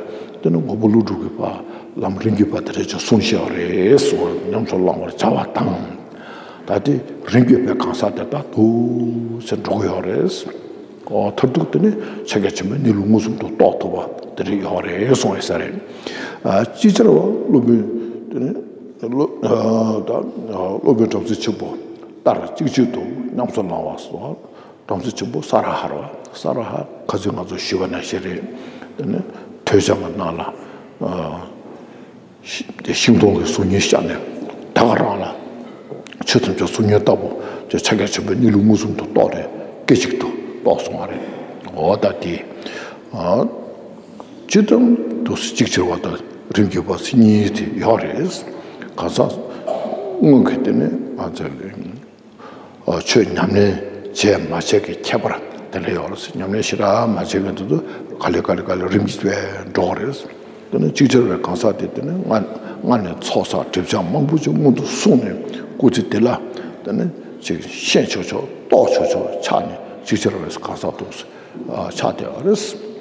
དེ་ནི་མགོན་པོ་ཀླུ་སྒྲུབ་ཀྱི་ཕར་ལམ་རིམ་གྱིས་པ་དེ་འདྲ་ཅིག་གསུངས་བཞག་རེད་སོ། ཉམས་སུ་བླང་བར་བྱ་བ་དང་། ད་དེ་རིམ་གྱིས་པའི་གང་ཟག་དེ་དག་ཏུ་ཟེར་འགྲོ་གི་ཡོད་རེད། ཨོ། མཐར་ཐུག་དེ་ནི་ཕྱག་རྒྱ་ཆེན་པོའི་གནས་ལུགས་མངོན་སུམ་དུ་རྟོགས་ཐུབ་པ་དེ་རིགས་ཡོད་རེད་གསུངས་ཡོད་ས་རེད། ཨ། ཅིག་ཅར་བ་སློབ་དཔོན་དེ་ནི་སློབ་ཨ་ད་སློབ་དཔོན་བྲམ་ཟེ་ཆེན་པོ་ལྟར་གཅིག་གཅིག་ཏུ་ཉམས་སུ་བླང་བ་སོགས། བྲམ་ཟེ་ཆེན་པོ་ས་ར་ཧ་ར་བ། ས་ར་ཧ་ཁ་སང་ང་ཚོ་ཞུས་པ་ནང་བཞིན་རེད། དེ་ནི་ཐོས་བྱ་བ་ནང་ལ། ཨ། ཤིང་སྡོང་གི་གཟུགས་བརྙན་ཤར་ནས་ད་ག་རང་ལ་ཆོས་ཐམས་ཅད་གཟུགས་བརྙན་ལྟ་བུ་དེ་ཕྱག་རྒྱ་ཆེན་པོའི་གནས་ལུགས་མངོན་སུམ་དུ་རྟོགས་ཏེ་སྐད་ཅིག་ཏུ་རྟོགས་སོང་བ་རེད། འོ་ད་དེ། ཨ། སྤྱིར་བཏང་དུ་གཅིག་ཕྱིར་བ་དང་རིམ་གྱིས་པ་གཉིས་དེ་ཡོད་རེད། གང་ཟག་སྔོན་གྱི་དེ་ནི་ང་ཚོས། ཨ། ཆོས་ཉམས་ལེན་བྱས་མ་བྱས་ཀྱི་ཁྱད་པར་དེ་འདྲ་ཡོད་རེད། ཉམས་ལེན་ཞེ་དྲག་མ་བྱས་མཁན་དེ་ཚོ་ག་ལེ་ག་ལེ་ག་ལེ་རིམ་གྱིས་པས་འགྲོ་གི་རེད། དེ་ནི་ཅིག་ཅར་བའི་གང་ཟག་དེ་དེ་ནི་སྔ་སྔ་ནས་ཚོགས་བསགས་སྒྲིབ་སྦྱང་མང་པོ་ཅིག་སྔོན་དུ་སོང་ནས་སྐུ་ཚེ་འདི་ལ་དེ་ནི་ཅིག་ཤེས་ཆོག་ཆོག་རྟོགས་ཆོག་ཆོག་ཆགས་ནས་ཅིག་ཅར་བའི་གང་ཟག་དུ་ཆགས་བསྡད་པ་རེད།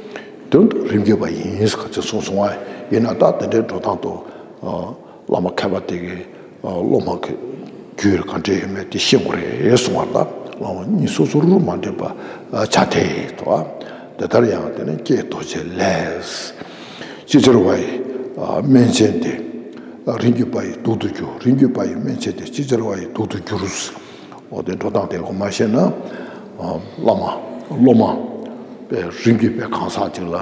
དོན་དུ་རིམ་གྱིས་པ་ཡིན་ཟེར་ག་ཚོད་གསུངས་སོང་བ་ཡིན་ན། ད་དེ་འདྲའི་འགྲོ་སྟངས་དུ། ཨ། བླ་མ་མཁས་པ་དེ་གིས་སློབ་མ་གི་རྒྱུད་ག་འདྲ་ཡོད་མེད་དེ་ཤེས་དགོས་རེད་གསུངས་པ་ལ། བླ་མ་གཉིས་སོ་སོར་མ་འདྲེས་པ་བྱ་དེ་དོ། དེ་ལྟར་ཡང་དེ་ནི་ཀྱེ་རྡོ་རྗེ་ལས། ཅིག་ཅར་བ་ཡི་སྨན་ཆེན་དེ། རིམ་གྱིས་པ་ཡི་དུག་ཏུ་འགྱུར། རིམ་གྱིས་པ་ཡི་སྨན་ཆེན་དེ་ཅིག་ཅར་བ་ཡི་དུག་ཏུ་འགྱུར། འོ་དེ་འགྲོ་སྟངས་དེ་གོ་མ་ཤེས་ན། བླ་མ་སློབ་མ་པའི་རིམ་གྱིས་པའི་གང་ཟག་ཅིག་ལ་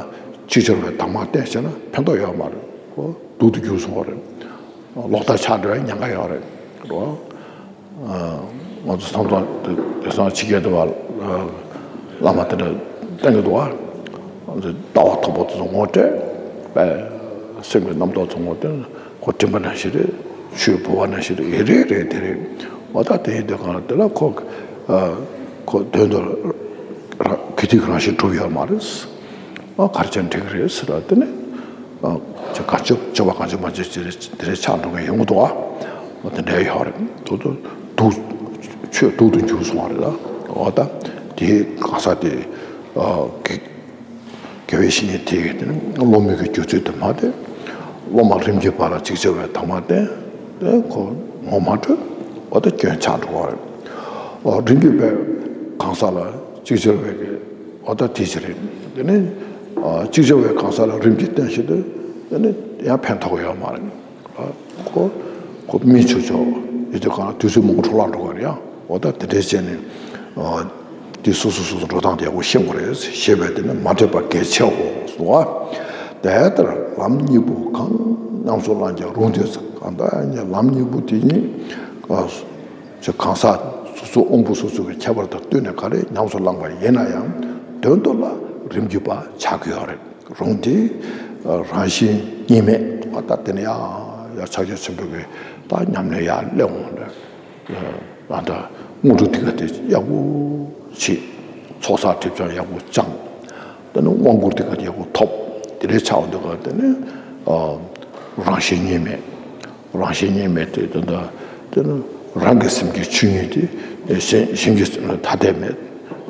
ཅིག་ཅར་བའི་དྭངས་མ་བསྟན་བྱས་ན་ཕན་ཐོགས་ཡོད་མ་རེད། འོ་དུག་ཏུ་འགྱུར་སོང་བ་རེད། ལོག་ལྟ་ཆགས་འགྲོ་བའི་ཉེན་ཁ་ཡོད་རེད། རོ། ང་ཚོ་སང་ཙང་དེ་སང་ཕྱི་རྒྱལ་དུ་བ་བླ་མ་དེ་འདྲ་བསྟེན་གི་འདུག་བ། ལྟ་བ་མཐོ་པོ་ཚོ་ངོ་སྤྲད་པས། སེམས་ཀྱི་རྣམ་རྟོག་ཚོ་ངོ་སྤྲད། ཁོ་དྲན་པ་ནང་བཞིན་རེད། ཆོས་བུ་བ་ནང་བཞིན་རེད། ཨེ་རེད་རེད་དེ་རེད། འོ་ད་དེ་ཡིན་དུས་གང་ལ་དེ་ལ་ཁོ་ཁོ་དོན་དུ་ར་གི་ཐིག་རང་བཞིན་གྲུབ་ཡོད་མ་རེད། ཨ་གར་ཅན་འགྲིག་རེད་ཟེར་བ་དེ་ནི། ཨ་ཅེ་ག་ཅོབ་ཅོབ་པ་ག་ཅོབ་མ་ཅོབ་ཅེ་རེ་དེ་རེ་ཆགས་འགྲོ་གི་ཡོང་གི་འདུག་ཨ། འོ་དེ་འདྲ་ཡོད་རེད། དུ་དུ་དུ་ཆོས་དུག་ཏུ་འགྱུར་སོང་བ་རེད་ལ། འོ་ད་དེའི་གང་ཟག་དེ་ཨ་དགེ་དགེ་བའི་བཤེས་གཉེན་དེ་གི་དེ་ནི་སློབ་མའི་གི་རྒྱུ་ཚུལ་དུ་མ་དེ་སློབ་མ་རིམ་གྱིས་པ་ལ་ཅིག་ཅར་བའི་དྭངས་མ་བསྟན་དེ་ཁོ་ངོ་མ་འཕྲོད། འོ་ད་སྐྱོན་ཆགས་འགྲོ་བ་རེད། འོ་རིམ་གྱིས་པའི་གང་ཟག་ལ་ཅིག་ཅར་བའི་གི་འོ་ད་དེ་ཅི་རེད། དེ་ནི་ཅིག་ཅར་བའི་གང་ཟག་ལ་རིམ་གྱིས་བསྟན་བྱེད་དུ་དེ་ནི་ཡང་ཕན་ཐོགས་ཡོད་མ་རེད། ཁོ་ཁོ་མི་ཆོག་ཆོག་ཡོད་དུས་གང་ལ་དུས་ཚོད་མང་པོ་འཕྲོ་བརླག་འགྲོ་གི་རེད་ཡ། འོ་ད་དེ་འདྲའི་བྱས་ནས་དེ་སོ་སོ་སོ་སོ་འགྲོ་སྟངས་དེ་ཡག་པོ་ཤེས་དགོས་རེད། ཞེས་པས་དེ་ནི་མ་འདྲེས་པ་གལ་ཆེའོ་གསུངས་པ། དེ་ལྟར་ལམ་གཉིས་པོ་གང་ཉམས་སུ་བླང་ཀྱང་རུང་སྟེ། གང་ལྟར་ཡང་ལམ་གཉིས་པོ་དེ་ཉིད་ཅེས་གང་ཟག་སོ་སོ་དབང་པོ་སོ་སོ་གི་ཁྱད་པར་དང་བསྟུན་ནས་ག་རེ་ཉམས་སུ་བླངས་པ་ཡིན་ན་ཡང་དོན་དུ་ལ་རིམ་གྱིས་པ་ཆགས་ཀྱི་ཡོད་རེད། རུང་སྟེ་རང་བཞིན་གཉིས་མེད་པ་ད་དེ་ནི་ཡང་ཡང་ཕྱག་རྒྱ་ཆེན་པོ་གི་ད་ཉམས་ལེན་ཡར་སླེབས་འོང་རེད། ད་ལྟ་དངོས་གྲུབ་དེ་ག་དེ་ཡག་པོ་བྱེད། ཚོགས་བསགས་སྒྲིབ་སྦྱང་ཡག་པོ་སྦྱང་། དེ་ནི་དབང་བསྐུར་དེ་ག་དེ་ཡག་པོ་ཐོབ། དེ་ལས་ཆགས་འོང་དུས་ག་དེ་ནི་རང་བཞིན་གཉིས་མེད། རང་བཞིན་གཉིས་མེད་དེ་དོན་དག་དེ་ནི་རང་གི་སེམས་ཀྱི་ཆོས་ཉིད་དེ་གཞན་གཞན་གྱི་སེམས་ལ་ཐ་དད་མེད་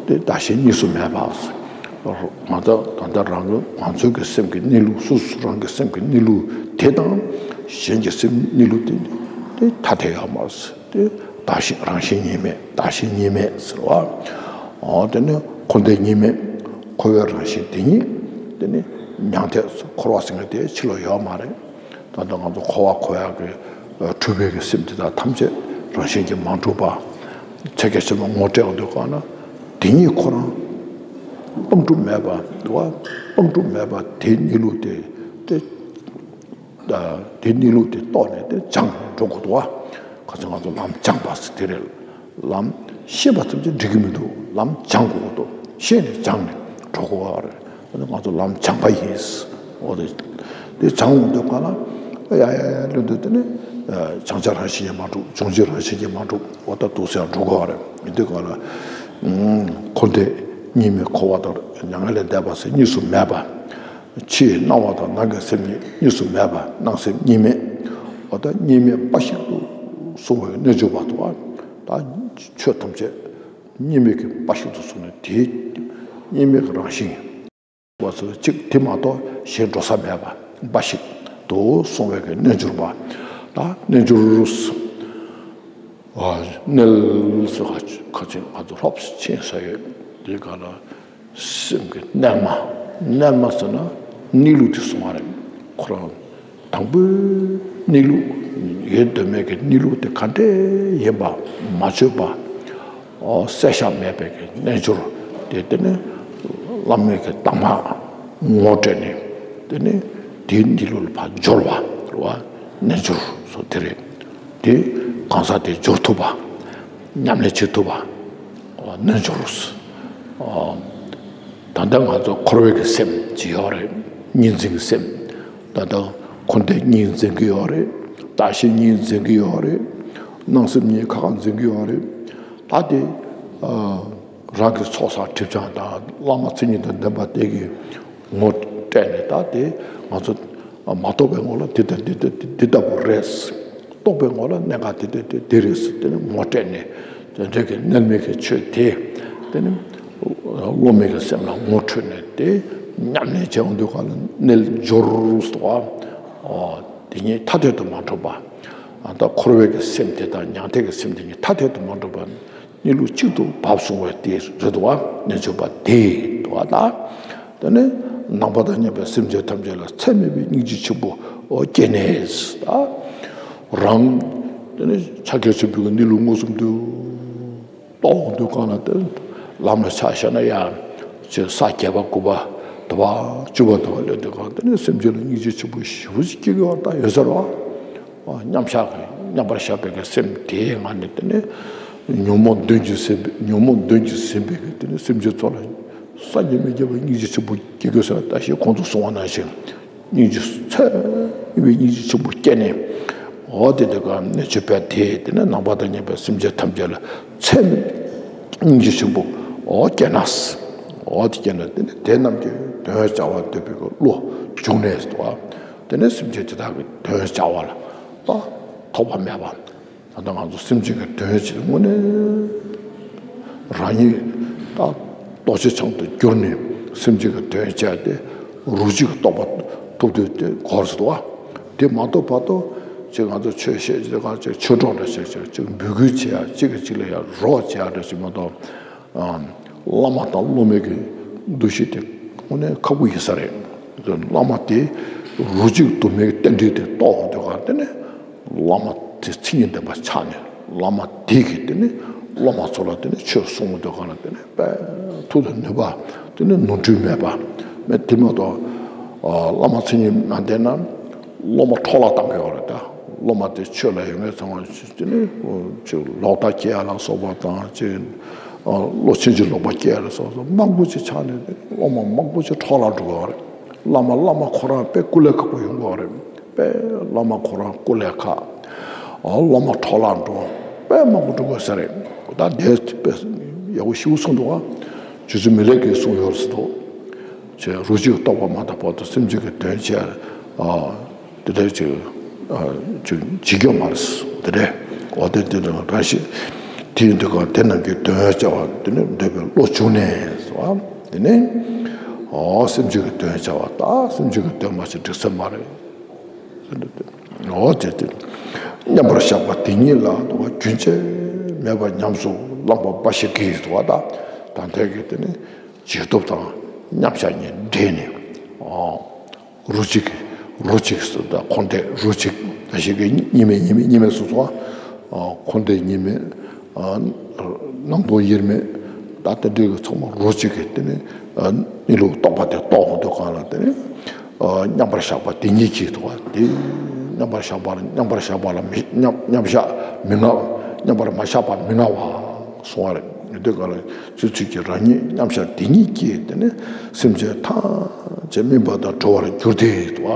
དེ་བདག་གཞན་གཉིས་སུ་མེད་པ། ང་ཚོ་ད་ལྟ་རང་གི་ང་ཚོའི་གི་སེམས་ཀྱི་གནས་ལུགས་སོ་སོ་རང་གི་སེམས་ཀྱི་གནས་ལུགས་དེ་དང་གཞན་གྱི་སེམས་གནས་ལུགས་དེ་དེ་ཐ་དད་ཡོད་མ་རེད། དེ་བདག་གཞན་རང་བཞིན་གཉིས་མེད་བདག་གཞན་གཉིས་མེད་ཟེར་བ། འོ་དེ་ནི་འཁོར་འདས་གཉིས་མེད་འཁོར་བའི་རང་བཞིན་དེ་ཉིད་དེ་ནི་མྱང་འདས་འཁོར་བ་ཟེར་མཁན་དེ་ཕྱི་ལ་ཡོད་མ་རེད། ད་ལྟ་ང་ཚོ་འཁོར་བ་འཁོར་ཡག་གི་འཁྲུལ་པའི་གི་སེམས་དེ་དག་ཐམས་ཅད་རང་བཞིན་གྱིས་མ་གྲུབ་པ། ཕྱག་རྒྱ་ཆེན་པོ་ངོ་སྤྲད་འོང་དུས་གང་ན་དེ་ཉིད་ཁོ་རང་སྤང་གྲུབ་མེད་པ་འདུག་བ། སྤང་གྲུབ་མེད་པ་དེ་གནས་ལུགས་དེ་དེ་དེ་གནས་ལུགས་དེ་རྟོགས་ནས་དེ་སྦྱངས་ནས་འགྲོ་དགོས་འདུག་བ། ཁ་སང་ང་ཚོ་ལམ་སྦྱངས་པ་ཟེར་དེ་རེད། ལམ་ཤེས་པ་ཙམ་གྱིས་འགྲིག་གི་མི་འདུག་ལམ་སྦྱང་དགོས་འདུག་ཤེས་ནས་སྦྱངས་ནས་འགྲོ་དགོས་པ་རེད། ང་ཚོ་ལམ་སྦྱངས་པ་ཡིན། འོ་དེ་དེ་སྦྱང་འོང་དུས་གང་ལ་ཡ་ཡ་ཡ་ལོས་འདུག་དེ་ནི་བྱང་ཆ་རང་བཞིན་གྱིས་མ་གྲུབ་བྱུང་རྒྱུ་རང་བཞིན་གྱིས་མ་གྲུབ་འོ་ད་འདུག་སེ་ཡང་འགྲོ་དགོས་པ་རེད། ཡིན་དུས་གང་ལ་འཁོར་འདས་གཉིས་མེད་འཁོར་བ་དང་མྱ་ངན་ལས་འདས་པ་ཟེར་གཉིས་སུ་མེད་པ། ཕྱིའི་སྣང་བ་དང་ནང་གི་སེམས་ཉིད་གཉིས་སུ་མེད་པ་སྣང་སེམས་གཉིས་མེད། འོ་ད་གཉིས་མེད་འབའ་ཞིག་ཏུ་གསུངས་པའི་རྣལ་འབྱོར་པ་དང་ད་ཆོས་ཐམས་ཅད་གཉིས་མེད་ཀྱི་འབའ་ཞིག་ཏུ་གསུངས་ནས་དེའི་གཉིས་མེད་ཀྱི་རང་བཞིན་བ་ཚོ་གཅིག་དེ་མ་གཏོགས་གཞན་འགྲོ་ས་མེད་པ་འབའ་ཞིག་ཏུ་གསུངས་པའི་རྣལ་འབྱོར་པ་ད་རྣལ་འབྱོར་རྣལ་ཟེར་ཁ་ཁ་ཅིག་ང་ཚོ་སློབ་ཆེན་ས་ཡོད་དེ་ག་ལ། སེམས་ཀྱི་རྣལ་མ། རྣལ་མ་ཟེར་ན་གནས་ལུགས་དེ་གསུང་བ་རེད། ཁོ་རང་དང་པོའི་གནས་ལུགས་ཡོད་དོ་མེད་ཀྱི་གནས་ལུགས་དེ་ག་འདྲས་ཡིན་པ་མ་བཅོས་པ། ཨོ་གསལ་བཞག་མེད་པའི་གི་རྣལ་འབྱོར་དེ་དེ་ནི་བླ་མའི་གི་གདམས་ངག་ངོ་སྤྲད་ནས་དེ་ནི་དེའི་གནས་ལུགས་ལ་ཕར་སྦྱོར་བ་རེད་བ། རྣལ་འབྱོར་སོགས་དེ་རེད། དེ་གང་ཟག་དེ་སྦྱོར་ཐུབ་པ། ཉམས་ལེན་བྱེད་ཐུབ་པ། རྣལ་འབྱོར། ད་ལྟ་ང་ཚོ་འཁོར་བའི་གི་སེམས་ཅིག་ཡོད་རེད། གཉིས་འཛིན་གྱི་སེམས། ད་ལྟ་འཁོར་འདས་གཉིས་འཛིན་གྱི་ཡོད་རེད། བདག་གཞན་གཉིས་འཛིན་གྱི་ཡོད་རེད། སྣང་སེམས་གཉིས་ཁ་ཁ་འཛིན་གྱི་ཡོད་རེད། ད་དེ་རང་གི་ཚོགས་བསགས་སྒྲིབ་སྦྱང་དང་བླ་མ་མཚན་ཉིད་དང་ལྡན་པ་དེ་གིས་ངོ་སྤྲད་ནས་ད་དེ་ང་ཚོ་མ་རྟོགས་པའི་ངོ་ལ་འདི་ལྟ་འདི་ལྟ་འདི་ལྟ་བུ་རེད། རྟོགས་པའི་ངོ་ལ་གནད་འགག་དེ་དེ་དེ་དེ་རེད་ཟེར་དེ་ནི་ངོ་སྤྲད་ནས་དེ་འདྲ་གི་རྣལ་མའི་གི་ཆོས་དེ་དེ་ནི་སློབ་མའི་གི་སེམས་ལ་ངོ་འཕྲོད་ནས་དེ་ཉམས་ལེན་བྱེད་འོང་དུས་ག་ལ་རྣལ་འབྱོར་ཟེར་བ། དེ་གཉིས་ཐ་དད་དུ་མ་གྲུབ་པ། ཨ་ད་འཁོར་བའི་གི་སེམས་དེ་དང་མྱང་འདས་ཀྱི་སེམས་དེ་གཉིས་ཐ་དད་དུ་མ་གྲུབ་པ། གཉིས་ལུགས་གཅིག་ཏུ་བབས་སོང་བས་དེ་རེད་དོ། བ་ནི་ཆོས་པ་དེ་དོ། བ་ད། དེ་ནས་ནང་པ་དང་མཉམ་པའི་སེམས་ཅན་ཐམས་ཅད་ལ་ཚད་མེད་པའི་སྙིང་རྗེ་ཆེན་པོ་སྐྱེས་ནས། ད་རང་དེ་ནས་ཕྱག་རྒྱ་ཆེན་པོའི་གནས་ལུགས་མངོན་སུམ་དུ་རྟོགས་འོང་དུས་གང་ལ་དེ་ལམ་ལ་ཆ་བཞག་ན་ཡང་ཅིག་ས་བརྒྱད་པ་དགུ་པ་དགུ་པ་བཅུ་པ་དག་པ་སླེབས་དུས་གང་དེ་ནས་སེམས་ཅན་ལ་སྙིང་རྗེ་ཆེན་པོ་ཞེ་པོ་ཅིག་སྐྱེ་གི་བ་ད་ཡོད་ཟེར་བ། མཉམ་བཞག་གི་མཉམ་པར་བཞག་པའི་གི་སེམས་དེའི་ངང་ནས་དེ་ནས་ཉོན་མོངས་གདོན་གྱིས་ཟིན་པའི་ཉོན་མོངས་གདོན་གྱིས་ཟིན་པའི་གི་དེ་ནས་སེམས་ཅན་ཚོ་ལ་སངས་རྒྱས་མི་བརྒྱ་པའི་སྙིང་རྗེ་ཆེན་པོ་སྐྱེ་དགོས་ཟེར་བ་ད་ཞེས་གོང་དུ་གསུངས་པ་ནང་བཞིན། སྙིང་རྗེ་ཚད་མེད་པའི་སྙིང་རྗེ་ཆེན་པོ་སྐྱེས་ནས། འོ་དེ་དེ་ག་ནས་ཆོས་པ་དེས་དེ་ནས་ནང་པ་དང་མཉམ་པའི་སེམས་ཅན་ཐམས་ཅད་ལ་ཚད་མེད་སྙིང་རྗེ་ཆེན་པོ་འོ་སྐྱེས་ན། འོ་དེ་སྐྱེས་ན་དེ་ནས་དེ་རྣམས་ཀྱི་དོན་བྱ་བར་འདོད་པའི་གི་བློ་བྱུང་ནས་སོ། དེ་ནས་སེམས་ཅན་དེ་དག་གི་དོན་བྱ་བ་ལ་ད་ཐོགས་པ་མེད་པ། ད་ལྟ་ང་ཚོ་སེམས་ཅན་གྱི་དོན་བྱེད་དངོས་གནས་རང་ཉིད་ད་རྟོགས་བྱེད་ཆེན་པོ་དུ་གྱུར་ནས་སེམས་ཅན་གྱི་དོན་བྱས་ཏེ་རོ་གཅིག་གི་རྟོགས་པ་ཐོབ་དུས་དེ་གོ་རེ་ཟེར་བ། དེ་མ་ཐོབ་བར་དུ་ཅིག་ང་ཚོ་ཆོས་བཤད་ཅིག་ག་ཅིག་ཆོས་གྲོགས་འདྲ་བྱས་ཅིག་ཅིག་འབོད་སྐུལ་བྱེད་ཡ་གཅིག་གིས་གཅིག་ལ་ཡ་རོགས་བྱེད་ཡ་འདྲ་ཞིག་མ་གཏོགས། བླ་མ་དང་སློབ་མའི་གི་འདུ་ཤེས་དེ་དངོས་གནས་ཁག་པོ་ཡིན་ས་རེད། བླ་མ་དེ་རོ་གཅིག་དུ་མའི་རྟེན་འབྲེལ་དེ་རྟོགས་འོང་དུས་ག་དེ་ནས་བླ་མ་དེ་མཚན་ཉིད་ལྡན་པ་ཆགས་ནས་བླ་མ་དེ་གིས་དེ་ནས་སློབ་མ་ཚོ་ལ་དེ་ནས་ཆོས་གསུང་འོང་དུས་ག་ལ་དེ་ནས་དཔེ་མཐུ་དང་ནུས་པ་དེ་ནས་ནོར་འཁྲུལ་མེད་པ་མེད་དེ་མ་གཏོགས། བླ་མ་མཚན་ཉིད་མ་ལྡན་ན། སློབ་མ་འཕྲོ་བརླག་བཏང་གི་ཡོད་རེད་ད། སློབ་མ་དེ་ཆོས་ལ་ཡོད་མེད་ཚང་མ་དེ་ནི་ཅིག་ལོག་ལྟ་སྐྱེ་ཡ་ལ་སོགས་པ་དང་ཅིག་བློ་ཕྱིན་ཅི་ལོག་པ་སྐྱེ་ཡ་ལ་སོགས་པ་མང་པོ་ཅིག་ཆགས་ནས་སློབ་མ་མང་པོ་ཅིག་འཕྲོ་བརླག་འགྲོ་གི་ཡོད་རེད། བླ་མ་བླ་མ་ཁོ་རང་དཔེ་སྐུ་ལས་ཁག་པོ་ཡོང་གི་ཡོད་རེད། དཔེ་བླ་མ་ཁོ་རང་སྐུ་ལས་ཁག་སློབ་མ་འཕྲོ་བརླག་འགྲོ་དཔེ་མང་པོ་འགྲོ་གི་ཡོད་ས་རེད། ད་དེ་དཔེ་ཡག་པོ་ཞིག་གསུངས་འདུག་ག་རྗེ་བཙུན་མི་ལས་ཀྱིས་གསུངས་ཡོད་ཟེར་འདུག་ཅེས་རོ་གཅིག་རྟོགས་པ་མ་ཐོབ་བར་དུ་སེམས་ཅན་གྱི་དོན་བྱས། ཨ། དེ་འདྲ་ཅིག་ཨ། ཅིག་བྱེད་རྒྱུ་མ་རེད། དེ་འདྲ། འོ་དེ་དེ་འདྲ་རང་བཞིན་དེའི་འདི་ག་དེ་རྣམས་ཀྱི་དོན་བྱ་བ་དེ་ནི་འདོད་པའི་བློ་བྱུང་ནས་སོ། དེ་ནི་ཨོ་སེམས་ཅན་གྱི་དོན་བྱ་བ་ད་སེམས་ཅན་གྱི་དོན་མ་བྱས་འགྲིག་ས་མ་རེད། འོ་དེ་དེ་མཉམ་པར་བཞག་པ་དེ་ཉིད་ལ་རྒྱུན་ཆད་མེད་པར་ཉམས་སུ་བླངས་པ་འབའ་ཞིག་གིས་སོ། ད་ད་ལྟའི་གི་དེ་ནི། བྱེད་སྟོབས་དང་མཉམ་བཞག་གཉིས་འདྲེས་ནས། ཨ། རོ་གཅིག་རོ་གཅིག་སུ་དང་འཁོར་འདས་རོ་གཅིག་ད་ཞིག་གི་གཉིས་མེད་གཉིས་མེད་གཉིས་མེད་སུ་སོ། ཨ། འཁོར་འདས་གཉིས་མེད། ཨ། སྣང་སྟོང་དབྱེར་མེད། ད་ལྟ་འདྲེས་གི་ཚང་མ་རོ་གཅིག་གི་དེ་ནི། ཨ། གནས་ལུགས་རྟོགས་པ་དེ་རྟོགས་འོང་དུས་གང་ལ་དེ་ནི། ཨ། མཉམ་པར་བཞག་པ་དེ་ཉིད་ཀྱིས་དོ། དེ་མཉམ་པར་བཞག་པ་ལ་མཉམ་པར་བཞག་པ་ལ་མི་མཉམ་མཉམ་བཞག་མི་མངའ། མཉམ་པར་མ་བཞག་པ་མི་མངའ་བ་གསུང་བ་རེད། དེ་ག་ལ་ཚུལ་ཚུལ་གྱིས་རང་ཉིད་མཉམ་བཞག་དེ་ཉིད་ཀྱིས་དེ་ནི་སེམས་ཅན་ཐམས་ཅད་སྨིན་པ་དང་གྲོལ་བར་འགྱུར་ཏེ་དོ།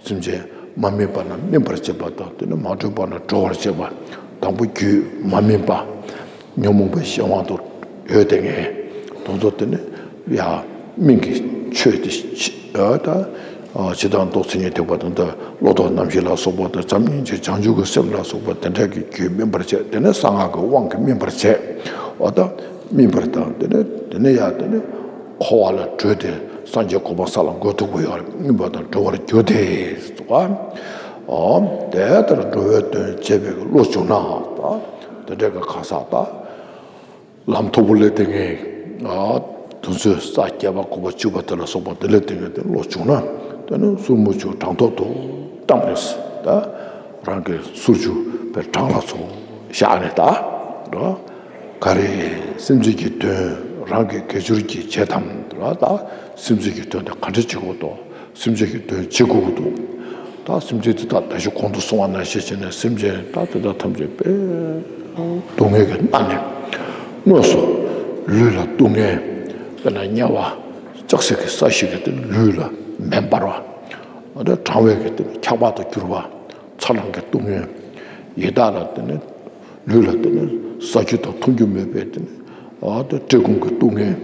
སེམས་ཅན་མ་སྨིན་པ་རྣམས་སྨིན་པར་བྱེད་པ་དང་དེ་ནི་མ་གྲོལ་བ་རྣམས་གྲོལ་བར་བྱེད་པ། དང་པོ་རྒྱུད་མ་སྨིན་པ། ཉོན་མོངས་པའི་གཞན་དབང་དུ་ཡོད་དེ་ངས་དོན་དུ་དེ་ནི་ཡ་སྨིན་གྱི་ཆོས་དེ་ད་ཇི་ལྟར་མདོ་མཚན་ཉིད་ཐེག་པ་དང་ད་བློ་ལྡོག་རྣམ་བཞི་ལ་སོགས་པ་དང་བྱམས་སྙིང་རྗེ་བྱང་ཆུབ་ཀྱི་སེམས་ལ་སོགས་པ་དེ་འདྲ་གི་རྒྱུད་སྨིན་པར་བྱེད། དེ་ནི་གསང་སྔགས་ཀྱི་དབང་གིས་སྨིན་པར་བྱེད། འོ་ད་སྨིན་པར་དང་དེ་ནི་དེ་ནི་ཡ་དེ་ནི་འཁོར་བ་ལས་གྲོལ་ཏེ་སངས་རྒྱས་གོ་འཕང་ས་ལ་འགོད་ཐུབ་ཀྱི་ཡོད་རེད། སྨིན་པ་དང་གྲོལ་བར་འགྱུར་ཏེ་ཟེར་བ། འོ་དེ་ལྟར་འགྲོ་བའི་དོན་བྱེད་པའི་བློ་བྱུང་ན་ད་དེ་འདྲ་གི་གང་ཟག་ད། ལམ་མཐོ་པོ་ལས་དེ་ངས་ཨ་དུས་ཚོད་ས་བརྒྱད་པ་དགུ་པ་བཅུ་པ་དེ་ལ་སོགས་པ་དེ་ལས་དེ་ངས་དེ་བློ་བྱུང་ན་དེ་ནི་གསུར་མོ་ཆུ་གྲང་ཐོག་ཏུ་བཏང་ནས་ད་རང་གི་གསུར་ཆུ་པའི་གྲང་ལ་ཚོ་བཞག་ནས་ད་ར་ག་རེ་སེམས་ཅན་གྱི་དོན་རང་གི་དགེ་སྦྱོར་གྱི་བྱེད་དམ་ར་ད་སེམས་ཅན་གྱི་དོན་དེ་ག་འདྲ་བྱེད་དགོས་དོ། སེམས་ཅན་གྱི་དོན་བྱེད་དགོས་ཀྱི་འདུག་ད་སེམས་ཅན་དེ་དག་ད་ཅི་གོང་དུ་གསུངས་པ་ནང་བཞིན་བྱས་ནས་སེམས་ཅན་ད་དེ་དག་ཐམས་ཅད་དཔེ་སྡུག་བསྔལ་གྱི་མནའ་ནས་དངོས་སུ་ལུས་ལ་སྡུག་བསྔལ་དཔེར་ན་དམྱལ་བ་ལྕགས་སྲེག་གི་ས་གཞི་གི་དེ་ལུས་ལ་མེ་འབར་བ། ཨ་ད་གྲང་བའི་གི་དེ་འཁྱགས་པ་དུ་གྱུར་པ། ཚ་གྲང་གི་སྡུག་བསྔལ། ཡི་དྭགས་ལ་དེ་ནི་ལུས་ལ་དེ་ནི་ཟ་རྒྱུ་དང་འཐུང་རྒྱུ་མེད་པའི་དེ་ནི་ཨ་ད་བཀྲེས་སྐོམ་གྱི་སྡུག་བསྔལ།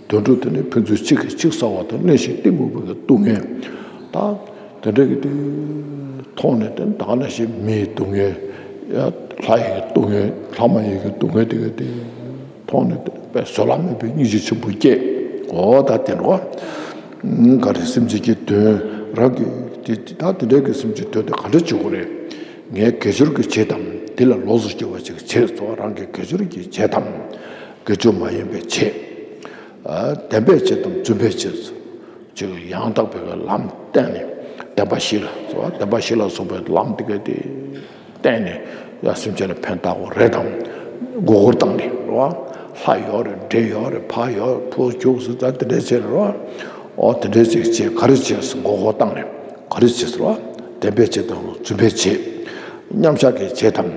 དུད་འགྲོ་དེ་ནི་ཕན་ཚུན་གཅིག་གིས་གཅིག་ཟ་བ་དང་གླེན་ཞིང་གཏིང་མུག་པའི་གི་སྡུག་བསྔལ། ད་དེ་འདྲ་གི་དེ་མཐོང་ནས་དེ་ནི་ད་ག་ནང་བཞིན་མིའི་སྡུག་བསྔལ། ལྷ་ཡི་གི་སྡུག་བསྔལ། ལྷ་མ་ཡིན་གྱི་སྡུག་བསྔལ་དེ་ག་དེ་མཐོང་ནས་དེ་དཔེ་བཟོད་གླགས་མེད་པའི་སྙིང་རྗེ་ཆེན་པོ་སྐྱེས། འོ་ད་དེ་འགྲོ་ག་རེ་སེམས་ཅན་གྱི་དོན་རང་གི་ དེ་ད་དེ་འདྲའི་གི་སེམས་ཅན་དོན་དེ་ག་འདྲ་བྱེད་དགོས་རེད། ངས་དགེ་སྦྱོར་གྱི་བྱེད་དམ། དེ་ལ་ལོགས་སུ་གྱུར་པ་ཅིག་བྱེད་ཟེར་བ། རང་གི་དགེ་སྦྱོར་གྱི་བྱེད་དམ། དགེ་སྦྱོར་མ་ཡིན་པའི་བྱེད། ཨ། བདེན་པའི་བྱེད་དམ་རྫུན་པའི་བྱེད། ཅིག་ཡང་དག་པའི་ལམ་བསྟན་ནས། བདེན་པ་བཞི་ལ་ཟེར་བ། བདེན་པ་བཞི་ལ་སོགས་པའི་ལམ་དེ་ག་དེ་བསྟན་ནས། ཡ། སེམས་ཅན་ལ་ཕན་བཏགས་པ་རེད་དམ། མགོ་སྐོར་བཏང་ནས་རེད་བ། ལྷ་ཡོད་རེད། འདྲེ་ཡོད་རེད། ཕ་ཡོད། ཕོ་རྒྱུགས་སུ་ད་དེ་འདྲས་བྱས་རེད་བ། ཨོ་དེ་འདྲས་ཅིག་བྱས་ག་རེ་བྱས་སུ་མགོ་སྐོར་བཏང་ནས་ག་རེ་བྱས་སུ་རེད་བ། བདེན་པའི་བྱེད་དམ་རྫུན་པའི་བྱེད། མཉམ་བཞག་གི་བྱེད་དམ།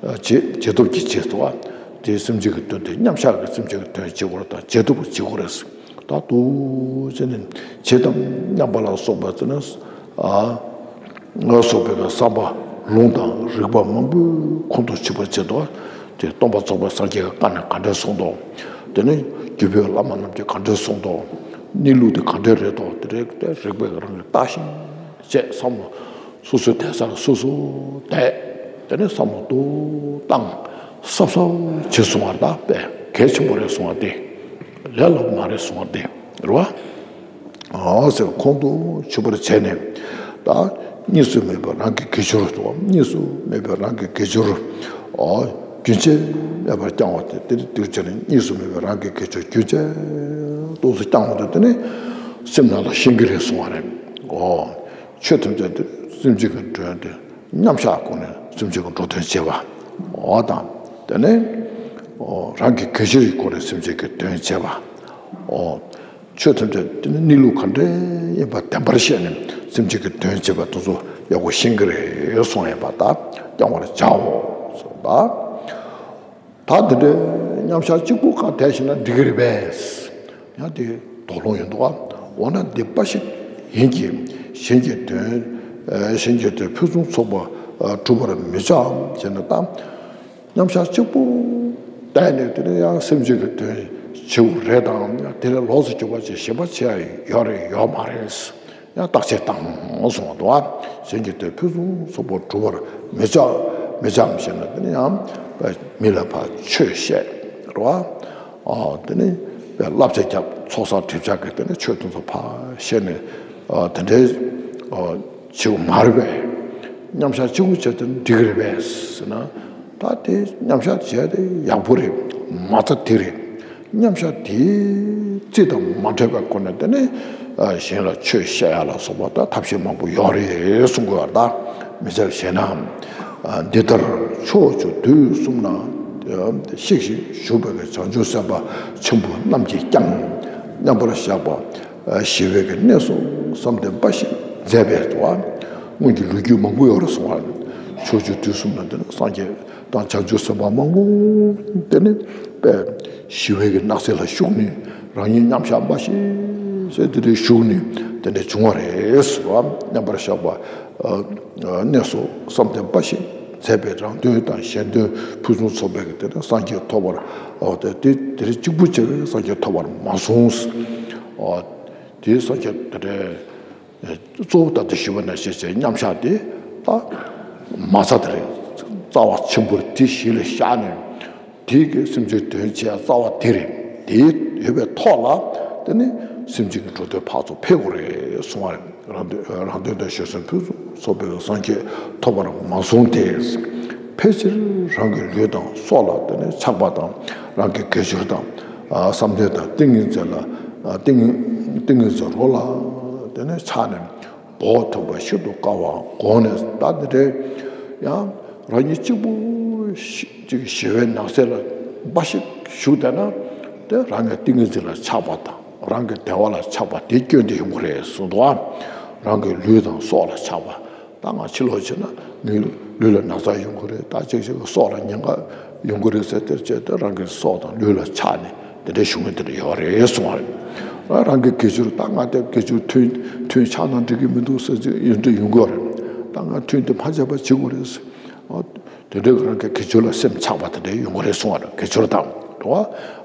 བྱེད་བྱེད་ཐབས་ཀྱི་བྱེད་དུ་བ། དེ་སེམས་ཅན་གྱི་དོན་དེ་མཉམ་བཞག་གི་སེམས་ཅན་གྱི་དོན་བྱེད་དགོས་རེད་དང་བྱེད་ཐུབ་པ་བྱེད་དགོས་རེད། ད་དུ་བྱས་ནས་བྱེད་དམ་མཉམ་པ་ལ་སོགས་པ་ཟེར་ན། ཨ། ང་སོགས་པའི་བསམ་པ་ལུང་དང་རིགས་པ་མང་པོའི་ཁོང་དུ་ཆུད་པར་བྱེད་དོ། དེ་སྟོན་པ་ཚོགས་པའི་སངས་རྒྱས་ཀྱི་བཀའ་ནས་ག་འདྲས་གསུངས་དོ། དེ་ནས་རྒྱུད་པའི་བླ་མ་རྣམས་ཀྱིས་ག་འདྲས་གསུངས་དོ། གནས་ལུགས་དེ་ག་འདྲས་རེད་དོ། དེ་རེད་དེ་རིགས་པས་རང་གིས་བརྟགས་ཤིང་དཔྱད། བསམ་བློ་སོ་སོའི་གདན་སར་སོ་སོ་བསྡད། དེ་ནས་བསམ་བློ་ཏོག་བཏང་། གཟབ་གཟབ་བྱེད་གསུང་བ་ད་དཔེ་གལ་ཆེན་པོ་རེད་གསུང་བ་དེ། ལས་སླ་པོ་མ་རེད་གསུང་བ་དེ་རེད་བ། ཨ་ཟེར་ཁོང་དུ་ཆུད་པར་བྱས་ནས། ད་གཉིས་སུ་མེད་པའི་རང་གི་དགེ་སྦྱོར་དུ། གཉིས་སུ་མེད་པའི་རང་གི་དགེ་སྦྱོར། ཨོ། རྒྱུན་ཆད་མེད་པར་བསྐྱང་བ་དེ། དེ་དུས་ཆེན་ནས་གཉིས་སུ་མེད་པའི་རང་གི་དགེ་སྦྱོར་རྒྱུན་ཆད་ཏོག་ཙམ་བསྐྱང་བ་དེ། དེ་ནི་སེམས་ནང་ལ་ཤེས་ཀྱི་རེད་གསུང་བ་རེད། ཨོ། ཆོས་ཐམས་ཅད་དེ་སེམས་ཅན་གྱི་དོན་དེ། མཉམ་བཞག་སྒོ་ནས་སེམས་ཅན་གྱི་འགྲོ་དོན་བྱེད་པ། ཨོ་དང་། དེ་ནས་ཨོ་རང་གི་དགེ་སྦྱོར་གྱི་སྒོ་ནས་སེམས་ཅན་གྱི་དོན་བྱེད་པ། ཨོ། ཆོས་ཐམས་ཅད་དེ་ནི་གནས་ལུགས་ག་འདྲ་ཡིན་པ་བདེན་པར་ཤེས་ནས་སེམས་ཅན་གྱི་དོན་བྱེད་པ་དེ་ཚོ་ཡག་པོ་ཤེས་ཀྱི་རེད་གསུངས་ཡོད་པ་ད་བསྐྱང་བར་བྱའོ་གསུངས་པ། ད་དེ་འདྲའི་མཉམ་བཞག་གཅིག་པུ་གང་བསྡད་ཤེས་ན་འགྲིག་གི་རེད་པས། ཡང་དེ་དོགས་སློང་ཡོད་འདུག་ག་འོ་ན་འདི་འབའ་ཞིག་ཡིན་གྱི། གཞན་གྱི་དོན། གཞན་གྱི་དོན་ཕུན་སུམ་ཚོགས་པ་སྒྲུབ་པར་མི་བྱའམ་ཞེ་ན། ད་མཉམ་བཞག་གཅིག་པུ་བསྡད་ནས་དེ་ནས་ཡང་སེམས་ཅན་གྱི་དོན་བྱེད་དགོས་རེད་དམ། ཡང་དེ་ལས་ལོགས་སུ་གྱུར་པ་ཅིག་གཞན་པ་བྱེད་ཡ་ཡོད་རེད་ཡོད་མ་རེད། ཡང་བརྟག་དཔྱད་བཏང་གསུངས་པ་འདུག་ག་གཞན་གྱི་དོན་ཕུན་སུམ་ཚོགས་པ་སྒྲུབ་པར་མི་བྱ། མི་བྱའམ་ཞེ་ན། དེ་ནི་ཡང་མི་ལ་ཕར་ཆོས་བཤད་རེད་བ། ཨ། དེ་ནི་བསླབ་བྱ་རྒྱབ། ཚོགས་བསགས་སྒྲིབ་སྦྱང་གི་དེ་ནི་ཆོས་དེ་ཚོ་ཕར་བཤད་ནས། ཨ། དེ་འདྲའི་ཨ་བྱེད་དགོས་མ་རེད་པས། མཉམ་བཞག་གཅིག་པུ་བྱས་ཏེ་འགྲིག་གི་རེད་པས་ཟེར་ན། ད་དེ་མཉམ་བཞག་བྱས་ཏེ་ཡག་པོ་རེད། མ་རྩ་དེ་རེད། མཉམ་བཞག་དེའི་རྩིས་དང་མ་འཕྲད་པའི་སྒོ་ནས་དེ་ནི་ཨ་གཞན་ལ་ཆོས་བཤད་ཡ་ལ་སོགས་པ་ད་ཐབས་ཤེས་མང་པོ་ཡོད་རེད་གསུང་དགོས་པ། ད་མི་བྱ་ཞེ་ན། ཨ། འདི་ལྟར་ཕྱོགས་བཅུ་དུས་གསུམ་ན་གཤེགས་ཤིང་བཞུགས་པའི་བྱང་ཆུབ་སེམས་དཔའ་ཆེན་པོ་རྣམས་ཀྱིས་ཀྱང་མཉམ་པར་བཞག་པ་ཞི་བའི་གནས་སུ་བསམ་གཏན་འབའ་ཞིག་མཛད་པས་སོ། སྔོན་གྱི་ལོ་རྒྱུས་མང་པོ་ཡོད་རེད་གསུང་བ། ཕྱོགས་བཅུ་དུས་གསུམ་ན་དེ་ནི་སངས་རྒྱས་དང་བྱང་ཆུབ་སེམས་དཔའ་མང་པོ་དེ་ནི་དཔེ་ཞི་བའི་གི་སྣང་ཚུལ་ལ་ཞུགས་ནས། རང་ཉིད་མཉམ་བཞག་འབའ་ཞིག་ཟེར་དེ་འདྲའི་ཞུགས་ནས་དེ་འདྲའི་བྱུང་བ་རེད་ཟེར་བ། མཉམ་པར་བཞག་པ་གནས་སུ་བསམ་གཏན་འབའ་ཞིག་མཛད་པས། རང་དོན་དང་གཞན་དོན་ཕུན་སུམ་ཚོགས་པའི་གི་དེ་ནི་སངས་རྒྱས་ཐོབ་པར། ཨོ། དེ་དེ་དེ་རིགས་གཅིག་པུ་བྱས་པའི་སངས་རྒྱས་ཐོབ་པར་མ་གསུངས། ཨོ། དེའི་སངས་རྒྱས་དེ་འདྲའི་གཙོ་བོ་ད་ལྟ་ཞུས་པ་ནང་བཞིན་བྱས་མཉམ་བཞག་དེ་ད་མ་རྩ་དེ་རེད། རྩ་བ་ཆེན་པོར་དེ་གཞི་ལ་བཞག་ནས། དེའི་གི་སེམས་ཅན་དོན་བྱེད་ཡ་རྩ་བ་དེ་རེད། དེ་ཡོད་པའི་ཐོག་ལ་དེ་ནི་སེམས་ཅན་གྱི་འགྲོ་དོན་ཕར་ཚུར་ཕེབས་དགོས་རེད་གསུང་བ་རེད། རང་དོན་རང་དོན་དང་གཞན་དོན་ཕུན་སུམ་ཚོགས་པའི་སངས་རྒྱས་ཐོབ་པར་མ་གསུངས་ཏེ། ཕལ་ཆེར་རང་གི་ལུས་དང་སྲོག་ལ་དེ་ནི་ཆགས་པ་དང་། རང་གི་དགེ་སྦྱོར་དང་། ཨ། བསམ་གཏན་དང་ཏིང་ངེ་འཛིན་ལ། ཨ། ཏིང་ཏིང་ངེ་འཛིན་རོ་ལ་དེ་ནི་ཆགས་ནས། བོགས་ཐོན་པ་ཤིན་ཏུ་དཀའ་བ་དགོངས་ནས། ད་འདི་འདྲའི་ཡང་རང་ཉིད་གཅིག་པུ་ཞི་ཅིག་ཞི་བའི་ནང་གསལ་ལ་འབའ་ཞིག་བཞུགས་བསྡད་ན། དེ་རང་གི་ཏིང་ངེ་འཛིན་ལ་ཆགས་པ་དང་། རང་གི་བདེ་བ་ལ་ཆགས་པ་དེ་སྐྱོན་དེ་ཡོང་གི་རེད་གསུངས་འདུག་ཨ། རང་གི་ལུས་དང་སྲོག་ལ་ཆགས་པ། ད་ང་ཕྱི་ལོགས་ཕྱིན་ན་ངའི་ལུས་ལ་ན་ཚ་ཡོང་གི་རེད། ད་ཅིག་ཅིག་སྲོག་ལ་ཉེན་ཁ་ཡོང་གི་རེད་ཟེར། དེར་བྱས་ཏེ་རང་གི་སྲོག་དང་ལུས་ལ་ཆགས་ནས་དེ་འདྲའི་བྱུང་བ་དེ་འདྲ་ཡོད་རེད་གསུངས་པ་རེད། རང་གི་དགེ་སྦྱོར། ད་ང་དེ་དགེ་སྦྱོར་ཐུན་ཐུན་ཆགས་ན་འགྲིག་གི་མི་འདུག་ཟེར་ཅིག་ཡོང་འདྲ་ཡོང་གི་ཡོད་རེད། ད་ང་ཐུན་དེ་མ་བྱས་པ་བྱེད་དགོས་རེད་ཟེར། ཨོ། དེ་འདྲའི་རང་གི་དགེ་སྦྱོར་ལ་སེམས་ཆགས་པ་དེ་འདྲ་ཡོང་གི་རེད་གསུངས་པ་རེད། དགེ་སྦྱོར་དང་འགྲོ་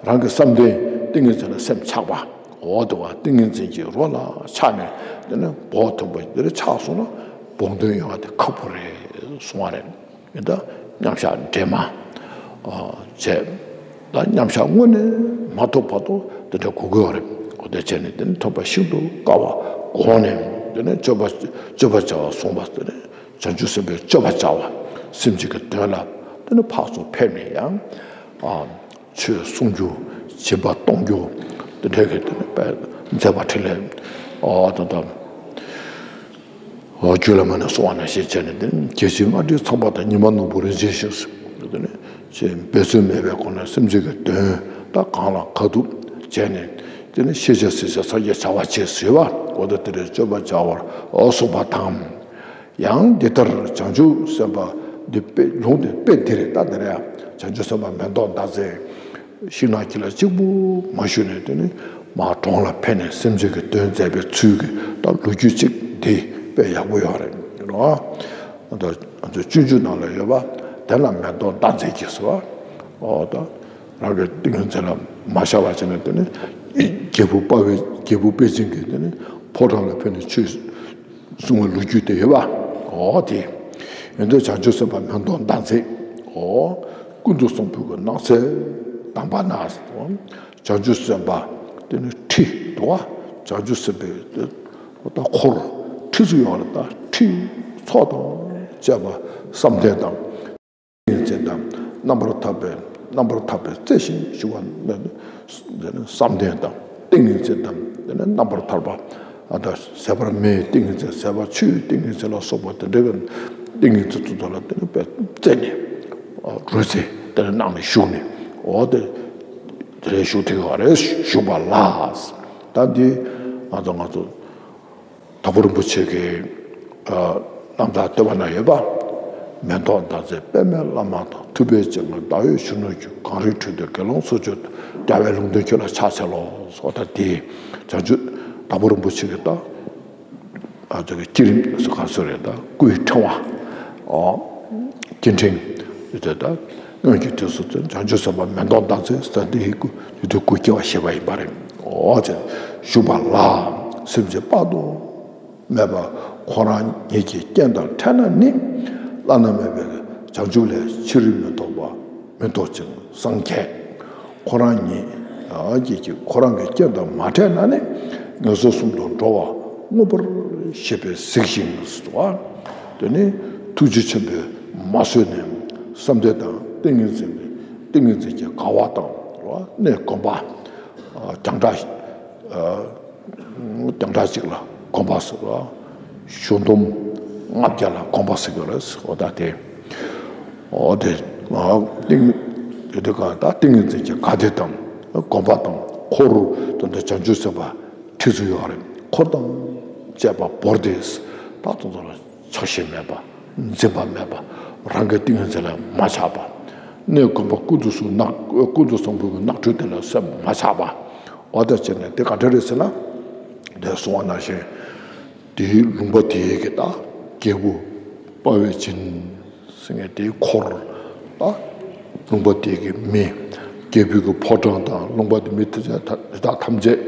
བ། རང་གི་བསམ་གཏན་ཏིང་ངེ་འཛིན་ལ་སེམས་ཆགས་པ། འོ་དེ་བ་ཏིང་ངེ་འཛིན་གྱི་རོ་ལ་ཆགས་ནས་དེ་ནས་བོགས་ཐོན་པ་དེ་འདྲ་ཆགས་སོང་ན་བོགས་འདོན་ཡོང་བ་དེ་ཁག་པོ་རེད་གསུངས་པ་རེད། ཡིན་ད་མཉམ་བཞག་འདྲེས་མ། ཨ། བྱས། ད་མཉམ་བཞག་དངོས་གནས་མ་ཐོབ་བར་དུ་དེ་འདྲ་དགོས་ཀྱི་ཡོད་རེད། འོ་དེ་བྱས་ནས་དེ་ནི་ཐོབ་པ་ཤིན་ཏུ་དཀའ་བ་དགོངས་ནས། དེ་ནས་སྤྱོད་པ་སྤྱོད་པ་བྱ་བ་བཟུང་བ་དེ་ནས་བྱང་ཆུབ་སེམས་དཔའི་སྤྱོད་པ་བྱ་བ་སེམས་ཅན་གྱི་དོན་ལ་དེ་ནས་ཕར་ཚུར་ཕེབས་ནས་ཡང་ཨ་ཆོས་གསུང་རྒྱུ་སྦྱིན་པ་གཏོང་རྒྱུ་དེ་འདྲ་གི་དེ་ནས་དཔེ་མཛད་པ་འཕྲིན་ལས་ཨོ་ད་ལྟ། རྒྱུད་བླ་མ་ནས་གསུངས་པ་ནང་བཞིན་བྱས་ནས་དེ་ནི་རྒྱལ་སྲིད་ལྔ་སྒྲིལ་ཚངས་པ་དང་ཉི་མ་ནོར་བུ་རིན་ཆེན་ཞིང་དུ་དེ་ནི་ཅེས་འབད་རྩོལ་མེད་པའི་སྒོ་ནས་སེམས་ཅན་གྱི་དོན་དག་གང་ལ་ག་ཐུབ་བྱས་ནས་དེ་ནི་ཤེས་བྱ་གཟིགས་བྱ་སངས་རྒྱས་བྱ་བ་བྱེད་ཟེར་བ་འོ་ད་དེ་རེད། སྤྱོད་པ་བྱ་བར་གསུངས་པ་དང་། ཡང་འདི་ལྟར་བྱང་ཆུབ་སེམས་དཔའ་འདི་དཔེ་ལུང་དེ་དཔེ་འདི་རེད། ད་དེ་རེད། བྱང་ཆུབ་སེམས་དཔའ་མེ་ཏོག་ཟླ་མཛེས། ཤིང་ནགས་ཀྱི་ལ་གཅིག་པུ་མ་ཞུས་ནས་དེ་ནི་མར་གྲོང་ལ་ཕེབས་ནས་སེམས་ཅན་གྱི་དོན་མཛད་པའི་ཚུལ་གྱི་ད་ལོ་རྒྱུས་གཅིག་འདི་དཔེ་ཡག་པོ་ཡོད་རེད་རོ། ཨ་ད་ང་ཚོ་སྤྱོད་འཇུག་ནང་ལ་ཡོད་པ་དེ་ལ་མེ་ཏོག་ཟླ་མཛེས་ཀྱིས་སོ། ཨོ་ད་རང་གི་ཏིང་ངེ་འཛིན་ལ་མ་ཤར་བ་བྱས་ནས་དེ་ནི་རྒྱལ་བུ་དཔའ་བོའི་རྒྱལ་བུ་དཔལ་ཆེན་གྱིས་དེ་ནི་ཕོ་བྲང་ལ་ཕེབས་ནས་ཆོས་གསུང་བའི་ལོ་རྒྱུས་དེ་ཡོད་པ། འོ་དེ། ཡོན་ཏན་བྱང་ཆུབ་སེམས་དཔའ་མེ་ཏོག་ཟླ་མཛེས། འོ། ཀུན་ཏུ་བཟང་པོའི་གི་སྣང་ཚད་དམ་པ་ན། བྱང་ཆུབ་སེམས་དཔའ་དེ་ནི་ཁྲི་འདུག་བ། བྱང་ཆུབ་སེམས་དཔའི་ད་འཁོར་ཁྲི་ཚོ་ཡོད་རེད། ད་ཁྲི་ཚོགས་དང་བཅས་པ་བསམ་གཏན་དང་། ཏིང་ངེ་འཛིན་དང་རྣམ་པར་ཐར་པའི་རྣམ་པར་ཐར་པའི་རྩེ་ཞིང་བཞུགས་པ་ནི་བསམ་གཏན་དང་། ཏིང་ངེ་འཛིན་དང་དེ་ནས་རྣམ་པར་ཐར་པ་ཨ་ད་ཟད་པར་མེད་ཏིང་ངེ་འཛིན། ཟད་པ་ཆུ་ཡི་ཏིང་ངེ་འཛིན་ལ་སོགས་པ་དེ་འདྲ་གི་ཏིང་ངེ་འཛིན་ཚོ་ཚོ་ལ་དེ་ནས་དཔེ་རྩེ་ནས་རོལ་རྩེད་དེ་ནས་གནང་ནས་བཞུགས་ནས་འོ་དེ་དེ་རེད་བཞུགས་ཐིག་ཡོད་རེད་བཞུགས་པ་ལ། ད་འདི་ང་ཚོ་ང་ཚོ། དྭགས་པོ་རིན་པོ་ཆེ་གི་རྣམ་ཐར་བསྟོད་པ་ན་ཡོད་པ། མེ་ཏོག་ཟླ་མཛེས་པདྨའི་བླ་མ་དང་། ཐུབ་པའི་སྤྱན་སྔར་ཟླ་འོད་གཞོན་ནུར་གྱུར། གངས་རིའི་ཁྲོད་དུ་དགེ་སློང་ཚོགས་མཆོད་དོ། རྒྱལ་བའི་ལུང་བསྟན་ཁྱོད་ལ་ཕྱག་འཚལ་ལོ། ཟེར་བ་ད་དེ་བྱང་ཆུབ་དྭགས་པོ་རིན་པོ་ཆེ་གི་ད་ཨ་ཅག་གི་བསྐྱེད་རིམ་སུ་ག་སུ་རེད། ད་སྐུའི་ཕྲེང་བ་ཨོ་སྐྱེ་ཕྲེང་དེ་ད་སྔོན་གྱི་དུས་སུ་བྱང་ཆུབ་སེམས་དཔའ་མེ་ཏོག་ཟླ་མཛེས་ཟེར་འདི་ཡི་སྐུ་ཡུལ་དུ་སྐུ་སྐྱེ་བ་བཞེས་པ་ཡིན་པ་རེད། འོ་ཅེས་ཞུ་བ་ལ་སེམས་ཅན་དཔག་ཏུ་མེད་པ་ཁོ་རང་ཉིད་ཀྱི་རྐྱེན་དང་ཕྲད་ན་ནི་བླ་ན་མེད་པའི་བྱང་ཆུབ་ལས་ཕྱིར་མི་ལྡོག་པ་མི་ལྡོག་ཅིང་སངས་རྒྱས། ཁོ་རང་ཉིད་ཀྱི་ཁོ་རང་གི་རྐྱེན་དང་མ་ཕྲད་ན་ནི་ངན་སོང་གསུམ་དུ་འགྲོ་བ་མངོན་པར་ཤེས་པས་གཟིགས་ཤིང་ཟེར་བ། དེ་ནི་ཐུགས་རྗེ་ཆེན་པོས་མ་བཟོད་ནས་བསམ་གཏན་དང་ཏིང་ངེ་འཛིན་ཏིང་ངེ་འཛིན་གྱི་དགའ་བ་དང་གནས་སྒོམ་པ་རྒྱང་གྲགས་རྒྱང་གྲགས་གཅིག་ལ་སྒོམ་པ་ཟེར་བ། གཞུ་འདོམ་ལྔ་བརྒྱ་ལ་སྒོམ་པ་ཟེར་གྱི་རེད་ཟེར་བ་ད་དེ། འོ་དེ་ཏིང་དེ་དུས་གང་ད་ཏིང་ངེ་འཛིན་གྱི་དགའ་བདེ་དང་སྒོམ་པ་དང་འཁོར་དེ་འདྲ་བྱང་ཆུབ་སེམས་དཔའ་ཁྲི་ཚོ་ཡོད་རེད། འཁོར་དང་བཅས་པ་བོར་ཏེ་ད་དུང་ཚོ་ལ་ཆགས་ཞེན་མེད་པ་འཛིན་པ་མེད་པ་རང་གི་ཏིང་ངེ་འཛིན་ལ་མ་ཆགས་པ། གནས་སྒོམ་པ་ཀུན་ཏུ་བཟང་ནག་ཀུན་ཏུ་བཟང་པོའི་གི་ནགས་ཁྲོད་དེ་ལ་སེམས་མ་ཆགས་པ། འོ་ད་བྱས་ནས་དེ་ག་འདྲ་རེད་ཟེར་ན། དེ་གསུང་བ་ནང་བཞིན། དེའི་ལུང་པ་དེའི་གི་ད་རྒྱལ་པོ་དཔའ་བོས་བྱིན་ཟེར་མཁན་དེའི་འཁོར་ད་ལུང་པ་དེའི་གི་མི་རྒྱལ་པོའི་གི་ཕོ་བྲང་དང་ལུང་པ་དེ་མི་དེ་དེ་དག་ཐམས་ཅད་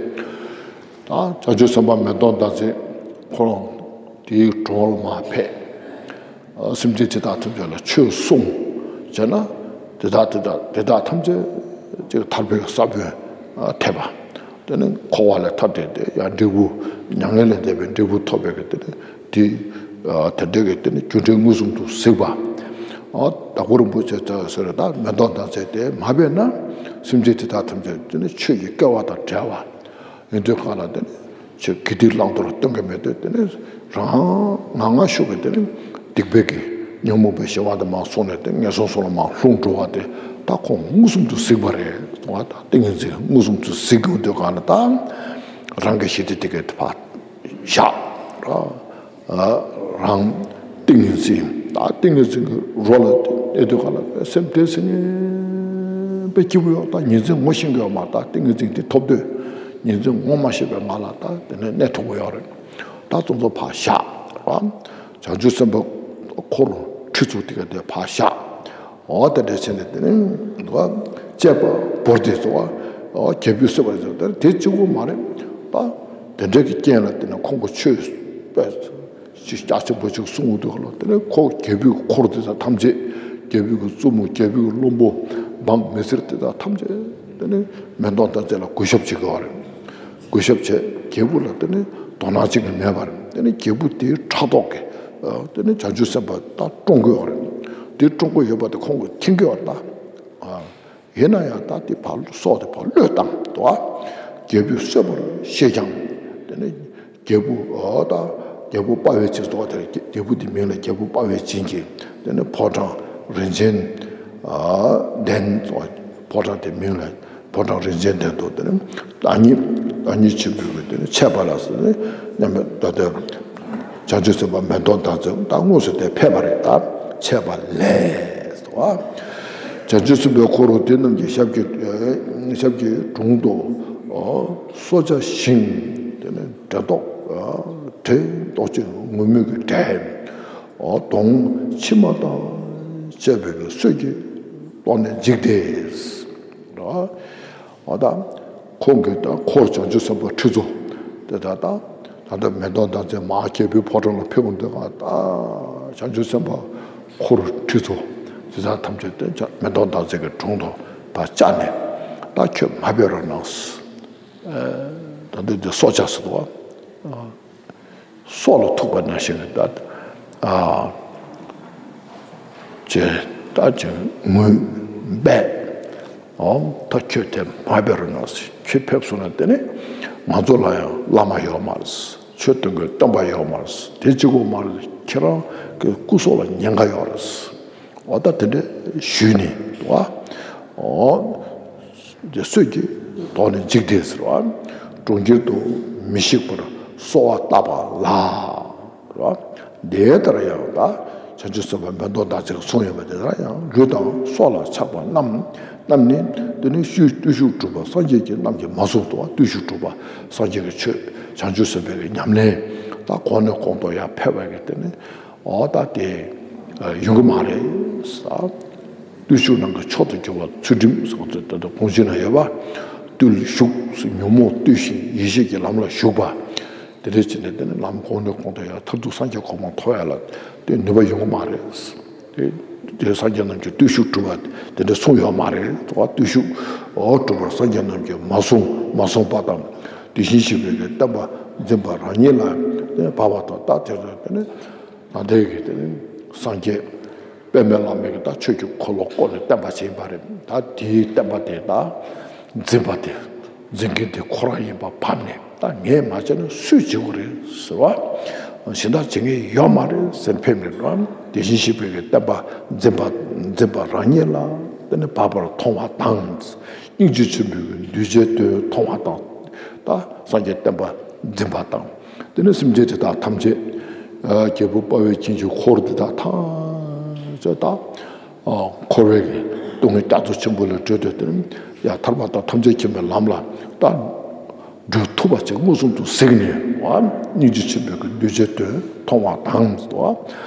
ད་བྱང་ཆུབ་སེམས་དཔའ་མེ་ཏོག་ཟླ་མཛེས་ཁོ་རང་དེའི་གྲོང་ལ་མར་ཕེབས། སེམས་ཅན་དེ་དག་ཐམས་ཅད་ལ་ཆོས་གསུངས་བྱས་ན་དེ་དག་དེ་དག་དེ་དག་ཐམས་ཅད་ཅིག་ཐར་པའི་ས་བོན་ཐེབས་པ། དེ་ནི་འཁོར་བ་ལས་ཐར་ཏེ་དེ་ཡང་འབྲས་བུ་མྱ་ངན་ལས་འདས་པའི་འབྲས་བུ་ཐོབ་པའི་གི་དེ་ནི་དེ་དེ་འདྲའི་གི་དེ་ནི་རྒྱུ་འབྲས་མངོན་སུམ་དུ་གཟིགས་པ། དྭགས་པོ་རིན་པོ་ཆེ་ཟེར་ད་མེ་ཏོག་ཟླ་མཛེས་དེ་མ་ཕེབས་ན་སེམས་ཅན་དེ་དག་ཐམས་ཅད་དེ་ནི་ཆོས་ཀྱི་སྐལ་བ་དང་བྲལ་བ། ཡིན་དུས་གང་ལ་དེ་ནི་ཆོས་དགེ་སྡིག་བླང་དོར་སྟོན་གྱི་མེད་དུས་དེ་ནི་རང་ངང་ངམ་ཤུགས་ཀྱིས་དེ་ནི་སྡིག་པའི་གི་ཉོན་མོངས་པའི་ཞེ་བ་དེ་མར་སོང་ནས་དེ་ངན་སོང་གསུམ་ལ་མར་ལྷུང་འགྲོ་བ་དེ་ད་ཁོང་མངོན་སུམ་དུ་གཟིགས་པ་རེད། ད་ཏིང་ངེ་འཛིན་མངོན་སུམ་དུ་གཟིགས་ཡོང་དུས་གང་ལ་ད་རང་གི་ཞི་བདེ་དེ་གའི་ཕར་བཞག་རང་ཏིང་ངེ་འཛིན་ད་ཏིང་ངེ་འཛིན་གྱི་རོ་ལ་གནས་དུས་གང་ལ་སེམས་དེ་སེམས་ངན་པའི་སྐྱིད་པོ་ཡོད། ད་ཉིན་མཚན་ངོ་ཤེས་ཀྱི་ཡོད་མ་ད་ཏིང་ངེ་འཛིན་དེ་ཐོབ་དུས་ཉིན་མཚན་ངོ་མ་ཤེས་པའི་ང་ལ་ད་དེ་ནས་གནས་ཐུབ་ཀྱི་ཡོད་རེད། ད་ཙོང་ཙོ་ཕར་བཞག་ར། བྱང་ཆུབ་སེམས་དཔའ་འཁོར་ཁྲི་ཚོ་དེ་ག་དེ་ཕར་བཞག་འོ་དེ་འདྲ་བྱས་ནས་དེ་ནས་བཅས་པ་བོར་ཏེ་ཚོ་བ་རྒྱལ་པོའི་སྲིད་པ་ཚོ་དེ་དེ་གཅིག་པོ་མ་རེད། ད་དེ་འདྲ་གི་རྐྱེན་ལ་དེ་ནས་ཁོང་གི་ཆོས་དཔེ་ཅིག་རྒྱ་ཆེན་པོ་ཅིག་གསུང་འོང་དུས་ལ་དེ་ནས་ཁོ་རྒྱལ་པོའི་འཁོར་དེ་དག་ཐམས་ཅད་རྒྱལ་པོའི་གི་བཙུན་མོ་རྒྱལ་པོའི་གི་བློན་པོ་འབངས་མི་སེར་དེ་དག་ཐམས་ཅད་དེ་ནས་མེ་ཏོག་ཟླ་མཛེས་ལ་གུས་ཞབས་བྱེད་དགོས་པ་རེད། གུས་ཞབས་བྱས་རྒྱལ་པོ་ལ་དེ་ནས་དོ་སྣང་བྱེད་ཀྱི་མེད་པར་ དེ་ནི་རྒྱལ་བུ་དེའི་ཕྲག་དོག་གིས་དེ་ནི་བྱང་ཆུབ་སེམས་དཔའ་ད་བཀྲོངས་ཀྱི་ཡོད་རེད། དེ་བཀྲོངས་ཀྱི་ཡོད་པ་དེ་ཁོང་གིས་མཁྱེན་གྱི་ཡོད་རེད་ད། ཡིན་ན་ཡང་ད་དེ་ཕར་སྲོག་དེ་ཕར་བློས་བཏང་འདུག་རྒྱལ་བུས་གསོད་པར་བཤད་ཀྱང་། དེ་ནི་རྒྱལ་བུ་ཨོ་ད་རྒྱལ་པོ་དཔའ་བོའི་བྱིན་ཟེར་བ་དེར་རྒྱལ་བུ་དེ་མིང་ལ་རྒྱལ་པོ་དཔའ་བོའི་བྱིན་གྱིས་དེ་ནི་ཕོ་བྲང་རིན་ཆེན་ལྡན། ཕོ་བྲང་དེ་མིང་ལ་ཕོ་བྲང་རིན་ཆེན་ལྡན་དུ་དེ་ནི་བདག་ཉིད་བདག་ཉིད་ཆེན་པོའི་དེ་ནི་ཆད་པ་ལ་ཟེར་ནས་མཉམ་མེད་ད་ལྟ་བྱང་ཆུབ་སེམས་དཔའ་མེ་ཏོག་མདངས་ཅན་ད་དངོས་སུ་དེ་ཕེབས་པ་རེད། ད་ཆད་པ་ལས་སོ། བྱང་ཆུབ་སེམས་དཔའི་འཁོར་དེ་རྣམས་ཀྱི་ཞབས་ཀྱི་ཞབས་ཀྱི་དྲུང་དུ་སོ་བྱ་ཞིང་དེ་ནི་འབྲས་ལྡོག་འབྲས་ལྡོག་ཅན་ངུར་སྨྲིག་གི་འབྲས་དོང་ཕྱི་མ་དང་བཅས་པའི་གསོས་ཀྱིས་བཏོན་ནས་འཇིགས་ཏེ། འོ་ད་ཁོང་གིས་ད་འཁོར་བྱང་ཆུབ་སེམས་དཔའ་ཁྲི་ཚོ་དེ་ད་ད་ད་ལྟ་མེ་ཏོག་མདངས་ཅན་མར་རྒྱལ་པོའི་ཕོ་བྲང་ལ་ཕེབས་འོང་དུས་ད་བྱང་ཆུབ་སེམས་དཔའ་འཁོར་ཁྲི་ཚོ་དེ་དག་ཐམས་ཅད་དེ་མེ་ཏོག་མདངས་ཅན་གྱི་དྲུང་དུ་ད་བཅར་ནས་ད་ཁྱོད་མ་འབད་རོགས་གནང་། ད་ལྟ་དེ་སྲོག་ཆགས་སུ་འདུག་བ། སྲོག་ལ་ཐུག་པ་ནང་བཞིན་གྱི་ད་ཨ་ཅེ་ད་ཅེ་ངུས་སྦས། ཨོ་ད་ཁྱོད་དེ་མ་འབད་རོགས་གནང་ཟེར། ཁྱོད་ཕེབས་སོང་ན་དེ་ནི་ང་ཚོ་ལ་ཡང་བླ་མ་ཡོད་མ་རེད། ཆོས་སྟོན་གྱི་སྟོན་པ་ཡོད་མ་རེད། དེ་གཅིག་པོ་མ་རེད། ཁྱེད་རང་གི་སྐུ་སྲོག་ལ་ཉེན་ཁ་ཡོད་རེད། འོ་ད་དེ་འདྲ་ཞུས་ནས་འདུག་བ། འོ། དེ་གསོས་ཀྱིས་དོགས་ནས་འཇིགས་ཏེ་ཟེར་བ། གྲོང་ཁྱེར་དུ་མི་ཤིགས་པར་གསོལ་བ་བཏབ་པ་ལ། རེད་བ། དེ་ལྟར་ཡང་ད་བྱང་ཆུབ་སེམས་དཔའ་མེ་ཏོག་མདངས་ཅན་གྱིས་གསུངས་ཡོད་པ་དེ་ལྟར་ཡང་ལུས་དང་སྲོག་ལ་ཆགས་པ་རྣམས་རྣམས་ནི་དེ་ནི་བརྟུལ་བརྟུལ་ཞུགས་གྲུབ་པ་སངས་རྒྱས་ཀྱིས་རྣམས་ཀྱིས་མ་གསུངས་ཏོ། བརྟུལ་ཞུགས་གྲུབ་པ་སངས་རྒྱས་ཀྱི་ཆོས་བྱང་ཆུབ་སེམས་དཔའི་ཉམས་ལེན་ད་གོང་ནས་གོང་དུ་ཡར་འཕེལ་བའི་གི་དེ་ནི། འོ་ད་དེ་ཡོང་གི་མ་རེད་ས། བརྟུལ་ཞུགས་རྣམས་ཀྱི་མཆོག་ཏུ་གྱུར་པ་ཚུལ་ཁྲིམས་སོགས་ཚུལ་དེ་དག་གོང་ཞུས་ན་ཡོད་པ། བརྟུལ་ཞུགས་ཉོན་མོངས་བཏུལ་ཞིང་ཡེ་ཤེས་ཀྱི་ལམ་ལ་ཞུགས་པ། དེ་འདྲ་བྱས་ནས་དེ་ནི་ལམ་གོང་ནས་གོང་དུ་ཡང་མཐར་ཐུག་སངས་རྒྱས་གོ་འཕང་ཐོབ་ཡ་ལ་དེ་ནུས་པ་ཡོང་གི་མ་རེད། དེ་དེ་སངས་རྒྱས་རྣམས་ཀྱིས་བརྟུལ་ཞུགས་གྲུབ་པ་དེ་འདྲ་གསུངས་ཡོད་མ་རེད། བརྟུལ་ཞུགས་འོ་གྲུབ་པར་སངས་རྒྱས་རྣམས་ཀྱིས་མ་གསུངས་མ་གསུངས་པ་དང་། དེ་བཞིན་གཤེགས་པའི་གི་བསྟན་པ་འཛིན་པ་རང་ཉིད་ལ་དེ་བབ་པ་དང་ད་དེ་ཚོ་དེ་ནི། ད་ལྟའི་གི་དེ་ནི་སངས་རྒྱས་པདྨ་བླ་མའི་གི་ད་ཆོས་ཀྱི་འཁོར་ལོ་བསྐོར་ནས་བསྟན་པ་བྱིན་པ་རེད། ད་དེའི་བསྟན་པ་དེ་ད་འཛིན་པ་དེ་འཛིན་མཁན་དེ་ཁོ་རང་ཡིན་པ་བབས་ནས་ད་ངས་མ་བྱས་ན་སུས་བྱེད་དགོས་རེད་ཟེར་བ། གཞན་དག་བྱེད་མཁན་ཡོད་མ་རེད་ཟེར་ཕེབས་ནས་རང་དེ་བཞིན་གཤེགས་པའི་གི་བསྟན་པ་འཛིན་པ་འཛིན་པ་རང་ཉིད་ལ་དེ་ནི་བབ་པར་མཐོང་བ་དང་། སྙིང་རྗེ་ཆེན་པོའི་གི་གདུལ་བྱའི་དོན་མཐོང་བ་དང་། ད་སངས་རྒྱས་བསྟན་པ་འཛིན་པ་དང་། དེ་ནས་སེམས་ཅན་དེ་དག་ཐམས་ཅད་རྒྱལ་པོ་དཔའ་བོའི་བྱིན་གྱིས་འཁོར་དེ་དག་ཐམས་ཅད་དག་འཁོར་བའི་གི་སྡུག་བསྔལ་རྒྱ་མཚོ་ཆེན་པོ་ལས་གྲོལ་ཏེ་དེ་ནས་ཡང་ཐར་པ་དང་ཐམས་ཅད་མཁྱེན་པའི་ལམ་ལ་ད་འགྲོ་ཐུབ་པ་ཅིག་མངོན་སུམ་དུ་གཟིགས་ནས་སྙིང་རྗེ་ཆེན་པོའི་གི་གདུལ་བྱའི་དོན་མཐོང་བ་དང་།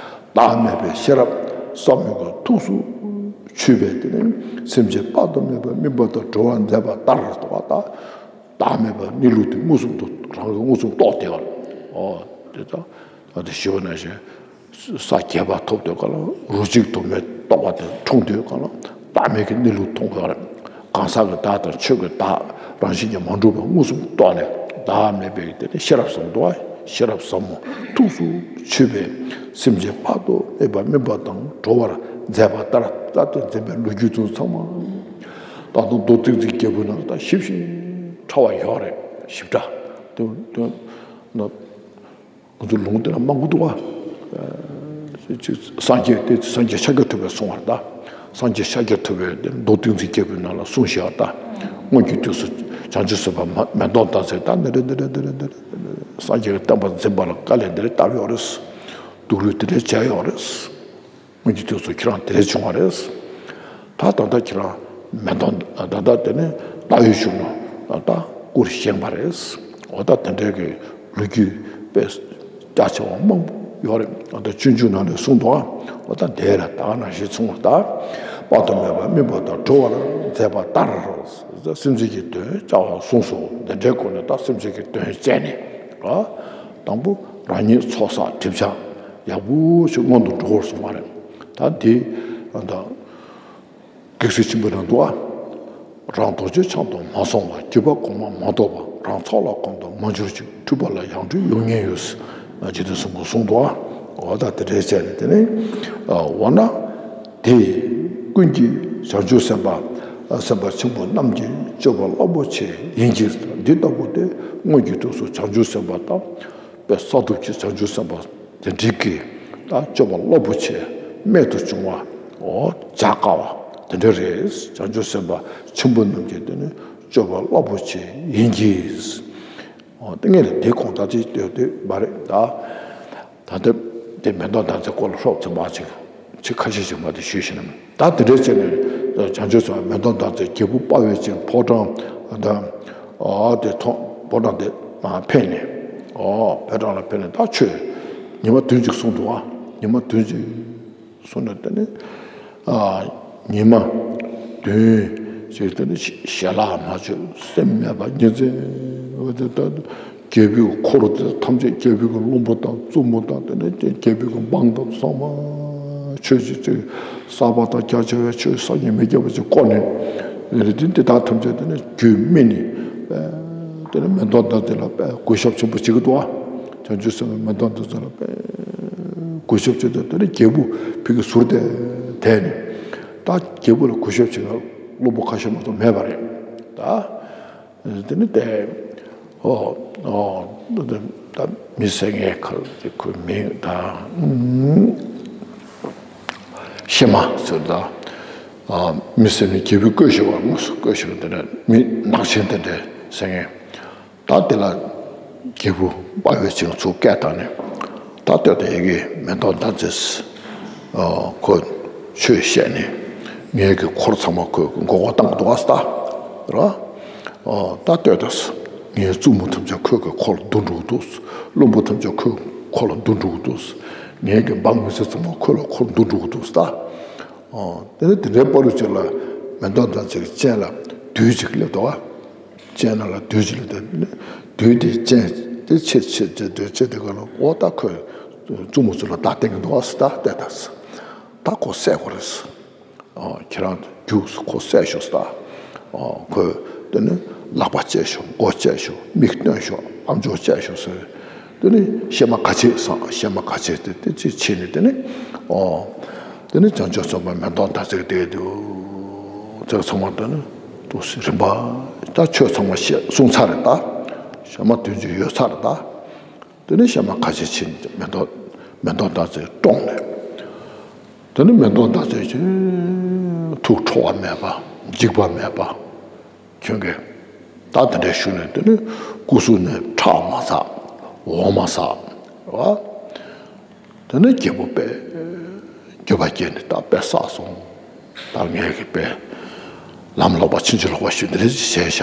བདག་མེད་པའི་ཤེས་རབ་ཟབ་མོའི་གི་ཐུགས་སུ་ཆུད་པས་དེ་ནས་སེམས་ཅན་དཔག་ཏུ་མེད་པ་སྨིན་པ་དང་གྲོལ་བར་མཛད་པ་ལྟར་དུ་བ་ད། བདག་མེད་པ་གནས་ལུགས་དེ་མངོན་སུམ་དུ་རང་གི་མངོན་སུམ་རྟོགས་ཏེ་བར། ཨོ་དེ་ལྟ་ཨ་དེ་ཞི་བ་ན་ཞེས་ས་རྒྱས་པ་ཐོབ་དུས་ག་ལ་རོ་གཅིག་དུ་མའི་རྟོགས་པ་དེ་འཁྲུངས་དུས་ག་ལ་བདག་མེད་ཀྱི་གནས་ལུགས་མཐོང་དགོས་རེད། གང་ཟག་གི་བདག་དང་ཆོས་ཀྱི་བདག་རང་བཞིན་གྱིས་མ་གྲུབ་པ་མངོན་སུམ་རྟོགས་ནས་བདག་མེད་པའི་དེ་ནི་ཤེས་རབ་ཟབ་མོ་ཤེས་རབ་ཟབ་མོ་ཐུགས་སུ་ཆུད་པས་སེམས་ཅན་དཔག་ཏུ་མེད་པ་སྨིན་པ་དང་གྲོལ་བར་མཛད་པ་ལྟར་ད་དེ་འཛིན་པའི་ལོ་རྒྱུས་དུ་ཚང་མ། ད་དུང་མདོ་ཏིང་འཛིན་རྒྱལ་པོའི་ནང་ད་ཞིབ་ཅིང་ཕྲ་བ་ཡོད་རེད། ཞིབ་ཕྲ་དེ་དེ་ན་ང་ཚོ་ལུང་དེ་ན་མང་པོ་འདུག་བ། སངས་རྒྱས་དེ་སངས་རྒྱས་ཤཱཀྱ་ཐུབ་པས་གསུངས་པ་ད། སངས་རྒྱས་ཤཱཀྱ་ཐུབ་པས་དེ་མདོ་ཏིང་འཛིན་རྒྱལ་པོའི་ནང་ལ་གསུངས་བཞག་པ་ད། སྔོན་གྱི་དུས་སུ་བྱང་ཆུབ་སེམས་དཔའ་མ་མེ་ཏོག་ལྡན་ཚེ་ད་འདི་རེད་འདི་རེད་འདི་རེད་འདི་རེད། སངས་རྒྱས་ཀྱི་བསྟན་པ་འཛིན་པ་ལ་དཀའ་ལས་འདི་རེད་བཏབ་ཡོད་རེད། སྡུག་རུས་འདི་རེད་བྱས་ཡོད་རེད། སྔོན་གྱི་དུས་སུ་ཁྱེད་རང་དེ་རེད་བྱུང་བ་རེད། ད་ད་ལྟ་ཁྱེད་རང་མེ་ཏོག་ད་ལྟ་དེ་ནས་ལྟ་བའི་གཞུང་ལ་ད་སྐུར་བཞེངས་པ་རེད། འོ་ད་དེ་འདྲའི་གི་ལོ་རྒྱུས་དཔེ་རྒྱ་ཆེ་བ་མང་པོ་ཡོད་རེད། འོ་ད་སྤྱོད་འཇུག་ནང་ནས་གསུངས་འདུག་འོ་ད་དེ་ལ་ད་ནང་བཞིན་གསུངས་པ་ད། དཔག་ཏུ་མེད་པ་སྨིན་པ་དང་གྲོལ་བར་མཛད་པ་ལྟར། སེམས་ཅན་གྱི་དོན་བྱ་བ་གསུངས་སོ། འདི་འདྲའི་སྒོ་ནས་ད་སེམས་ཅན་གྱི་དོན་བྱས་ནས་དང་པོ་རང་ཉིད་ཚོགས་བསགས་སྒྲིབ་སྦྱང་ཡག་པོ་ཞིག་སྔོན་དུ་འགྲོ་བར་གསུངས་པ་རེད། ད་འདི་ད་གེགས་སེལ་ཆེན་པོའི་ནང་འདུག་ཨ། རང་རྡོ་རྗེ་འཆང་དུ་མ་སོང་བར། བརྒྱུད་པ་གོང་མ་མ་ཐོབ་པར། རང་ཚོགས་ལ་གོམས་དུ་མ་གྱུར་ཅིག་འཁྲུལ་པ་ལ་ཡང་འཁྲུལ་ཡོང་ཉེན་ཡོད། རྗེ་བཙུན་གསུམ་མགོན་གསུངས་འདུག་ཨ། འོ་ད་དེ་འདྲའི་བྱས་ནས་དེ་ནི་འོ་ན་དེ་ཀུན་གྱི་བྱང་ཆུབ་སེམས་དཔའ་སེམས་དཔའ་ཆེན་པོ་རྣམས་ཀྱི་སྤྱོད་པ་རླབས་པོ་ཆེ་ཡིན་གྱི། འདི་ལྟ་བུ་སྟེ་སྔོན་གྱི་དུས་སུ་བྱང་ཆུབ་སེམས་དཔའ་དང་དཔེ་བསགས་ཐུབ་ཀྱི་བྱང་ཆུབ་སེམས་དཔའ་དེ་འདྲའི་གི་ད་སྤྱོད་པ་རླབས་པོ་ཆེ་རྨད་དུ་བྱུང་བ་འོ་བྱ་དཀའ་བ་དེ་འདྲ་རེད། བྱང་ཆུབ་སེམས་དཔའ་ཆེན་པོ་རྣམས་ཀྱི་དེ་ནི་སྤྱོད་པ་རླབས་པོ་ཆེ་ཡིན་གྱི། འོ་དེ་ངས་ལ་དེ་གོང་ད་ཅིག་ལྟོས་ལྟོས་མ་རེད་ད། ད་ལྟ་དེ་མེ་ཏོག་ཟླ་མཛེས་སྐོར་ལ་ཧྲོབ་ཙམ་མ་ཅིག་ཅིག་ཁ་ཤས་ཅིག་མ་དེ་ཞུས་ཤིང་ནམ། ད་དེ་འདྲའི་ཚེ་ནས་བྱང་ཆུབ་སེམས་དཔའ་མེ་ཏོག་ཟླ་མཛེས་རྒྱལ་པོ་དཔའ་བོས་ཅིག་ཕོ་བྲང་ད་ཨ་དེ་ཐོང་ཕོ་བྲང་དེ་ཕེབས་ནས་ཨོ་ཕོ་བྲང་ལ་ཕེབས་ནས་ད་ཆོས་ཉི་མ་བདུན་ཅིག་གསུངས་འདུག་ཨ། ཉི་མ་བདུན་ཅིག་གསུངས་ནས་དེ་ནས་ཨ་ཉི་མ་བདུན་ཞིག་དེ་ནས་ཞལ་ལག་མ་མཆོད་སེམས་མེད་པ་ཉིན་མཚན་འོ་དེ་ལྟར་རྒྱལ་པོའི་འཁོར་དེ་ཐམས་ཅད་རྒྱལ་པོའི་གི་བློན་པོ་དང་བཙུན་མོ་དང་དེ་ནས་རྒྱལ་པོའི་གི་འབངས་དང་ཚང་མ་ཆོས་ཀྱི་ཚིག་གསར་པ་དང་རྒྱ་ཆེ་བའི་ཆོས་བསམ་གྱིས་མི་ཁྱབ་པ་ཅིག་བསྐོར་ནས་རེད། དེ་འདི་དག་ཐམས་ཅད་དེ་ནས་རྒྱུད་སྨིན་ནས་དེ་ནས་མེ་ཏོག་ཟླ་མཛེས་ལ་དཔེ་གུས་ཞབས་ཆེན་པོ་བྱེད་ཀྱི་འདུག་ཨ། བྱང་ཆུབ་སེམས་དཔའ་མེ་ཏོག་ཟླ་མཛེས་ལ་དཔེ་གུས་ཞབས་བྱེད་དུས་དེ་ནས་རྒྱལ་པོ་ཕ་གི་ཟུར་དེ་དེད་ནས་ད་རྒྱལ་པོ་ལ་གུས་ཞབས་བྱེད་ན་བློན་པོ་ཁ་ཤས་མ་གཏོགས་མེད་པ་རེད་ད། དེ་ནི་དེ་ཨོ་ཨོ་ད་མི་སེར་ངའི་ཁར་དེ་ཁོའི་མིང་ད་ཤེ་མ་ཟེར་ད། མི་སེར་ནི་རྒྱལ་པོའི་བཀོད་ཤིང་བ་དངོས་སུ་བཀོད་ཤིང་དེ་ནས་མི་ནག་ཆེན་དེ་འདྲའི་སེར་ངའི། ད་དེ་ལ་རྒྱལ་པོ་དཔའ་བོས་ཅིག་ཚུར་སྐད་བཏང་ནས་ད་ལྟོས་དང་ཡ་གི་མེ་ཏོག་ཟླ་མཛེས་ཁོ་ཆོས་བཤད་ནས་ངའི་གི་འཁོར་ཚང་མ་ཁོས་མགོ་སྐོར་བཏང་གི་འདུག་ཨ་ད་ར། ད་ལྟོས་དང་ངའི་བཙུན་མོ་ཐམས་ཅད་ཁོའི་གི་འཁོར་བསྡུ་འགྲོ་གི་འདུག་བློན་པོ་ཐམས་ཅད་ཁོའི་འཁོར་ལ་བསྡུ་འགྲོ་གི་འདུག་ངའི་གི་འབངས་མི་སེར་ཚང་མ་ཁོ་ལ་འཁོར་བསྡུ་འགྲོ་གི་འདུག་ད། དེ་ནས་དེ་འདྲའི་བར་དུ་ཅིག་ལ་མེ་ཏོག་ཟླ་མཛེས་ཀྱི་སྤྱན་ལ་བདུད་ཅིག་སླེབས་འདུག་ཨ། སྤྱན་ནང་ལ་བདུད་ཅིག་ལ་བསྟན་ནས་བདུད་དེ་སྤྱན་དེ་ཕྱིར་ཕྱིར་ཅེས་བདུད་ཅེས་དེ་ག་ལ་འོ་ད་ཁོས་བཙུན་མོ་ཚོ་ལ་བརྡ་བསྟན་གྱི་འདུག་ཨ་སི་ད་བལྟས་ད་སི་ད་ཁོ་བསད་དགོས་རེད་སི། ཨོ་ཁྱེད་རང་རྒྱུགས་སི་ཁོ་བསད་ཤོག་སི་ད། ཨོ་ཁོས་དེ་ནི་ལག་པ་བཅད་ཤོག་མགོ་བཅད་ཤོག་མིག་བཏོན་ཤོག་ཨམ་ཅོག་བཅད་ཤོག་ཟེར། དེ་ནི་གཤེད་མ་ག་ཆེ་སང་གཤེད་མ་ག་ཆེ་དེ་དེ་ཅི་བྱས་ནས་དེ་ནི་ཨོ། དེ་ནི་བྱང་ཆུབ་སེམས་དཔའ་མེ་ཏོག་ཟླ་མཛེས་དེ་དུ་ཚེ་ཚང་མ་དེ་ནི་དུ་རིམ་པ་ད་ཆོས་ཚང་མ་བཤད་གསུངས་ཚར་རེད་ད། གཤེད་མ་དོན་གྱི་ཡོད་ཚར་རེད་ད། དེ་ནི་གཤེད་མ་ག་ཆེ་ཕྱིན་མེ་ཏོག་མེ་ཏོག་ཟླ་མཛེས་བཀྲོངས་ནས། དེ་ནི་མེ་ཏོག་ཟླ་མཛེས་ཀྱི་ཐུགས་ཁྲོ་བ་མེད་པ་འཇིགས་པ་མེད་པ། ཁྱོད་ཀྱིས་ད་དེ་འདྲའི་ཞུ་ནས་དེ་ནི་སྐུ་གཟུགས་ནས་ཁྲག་མ་ཟག་འོ་མ་ཟག་ར། དེ་ནི་རྒྱལ་པོ་དཔེ་འགྱོད་པ་སྐྱེས་ནས་ད་དཔེ་བསགས་སོང་། ད་ངས་ཀྱི་དཔེ་ལམ་ལོག་པ་ཕྱིན་ཅི་ལོག་པ་ཞུ་འདི་རེ་བྱས་ཤག་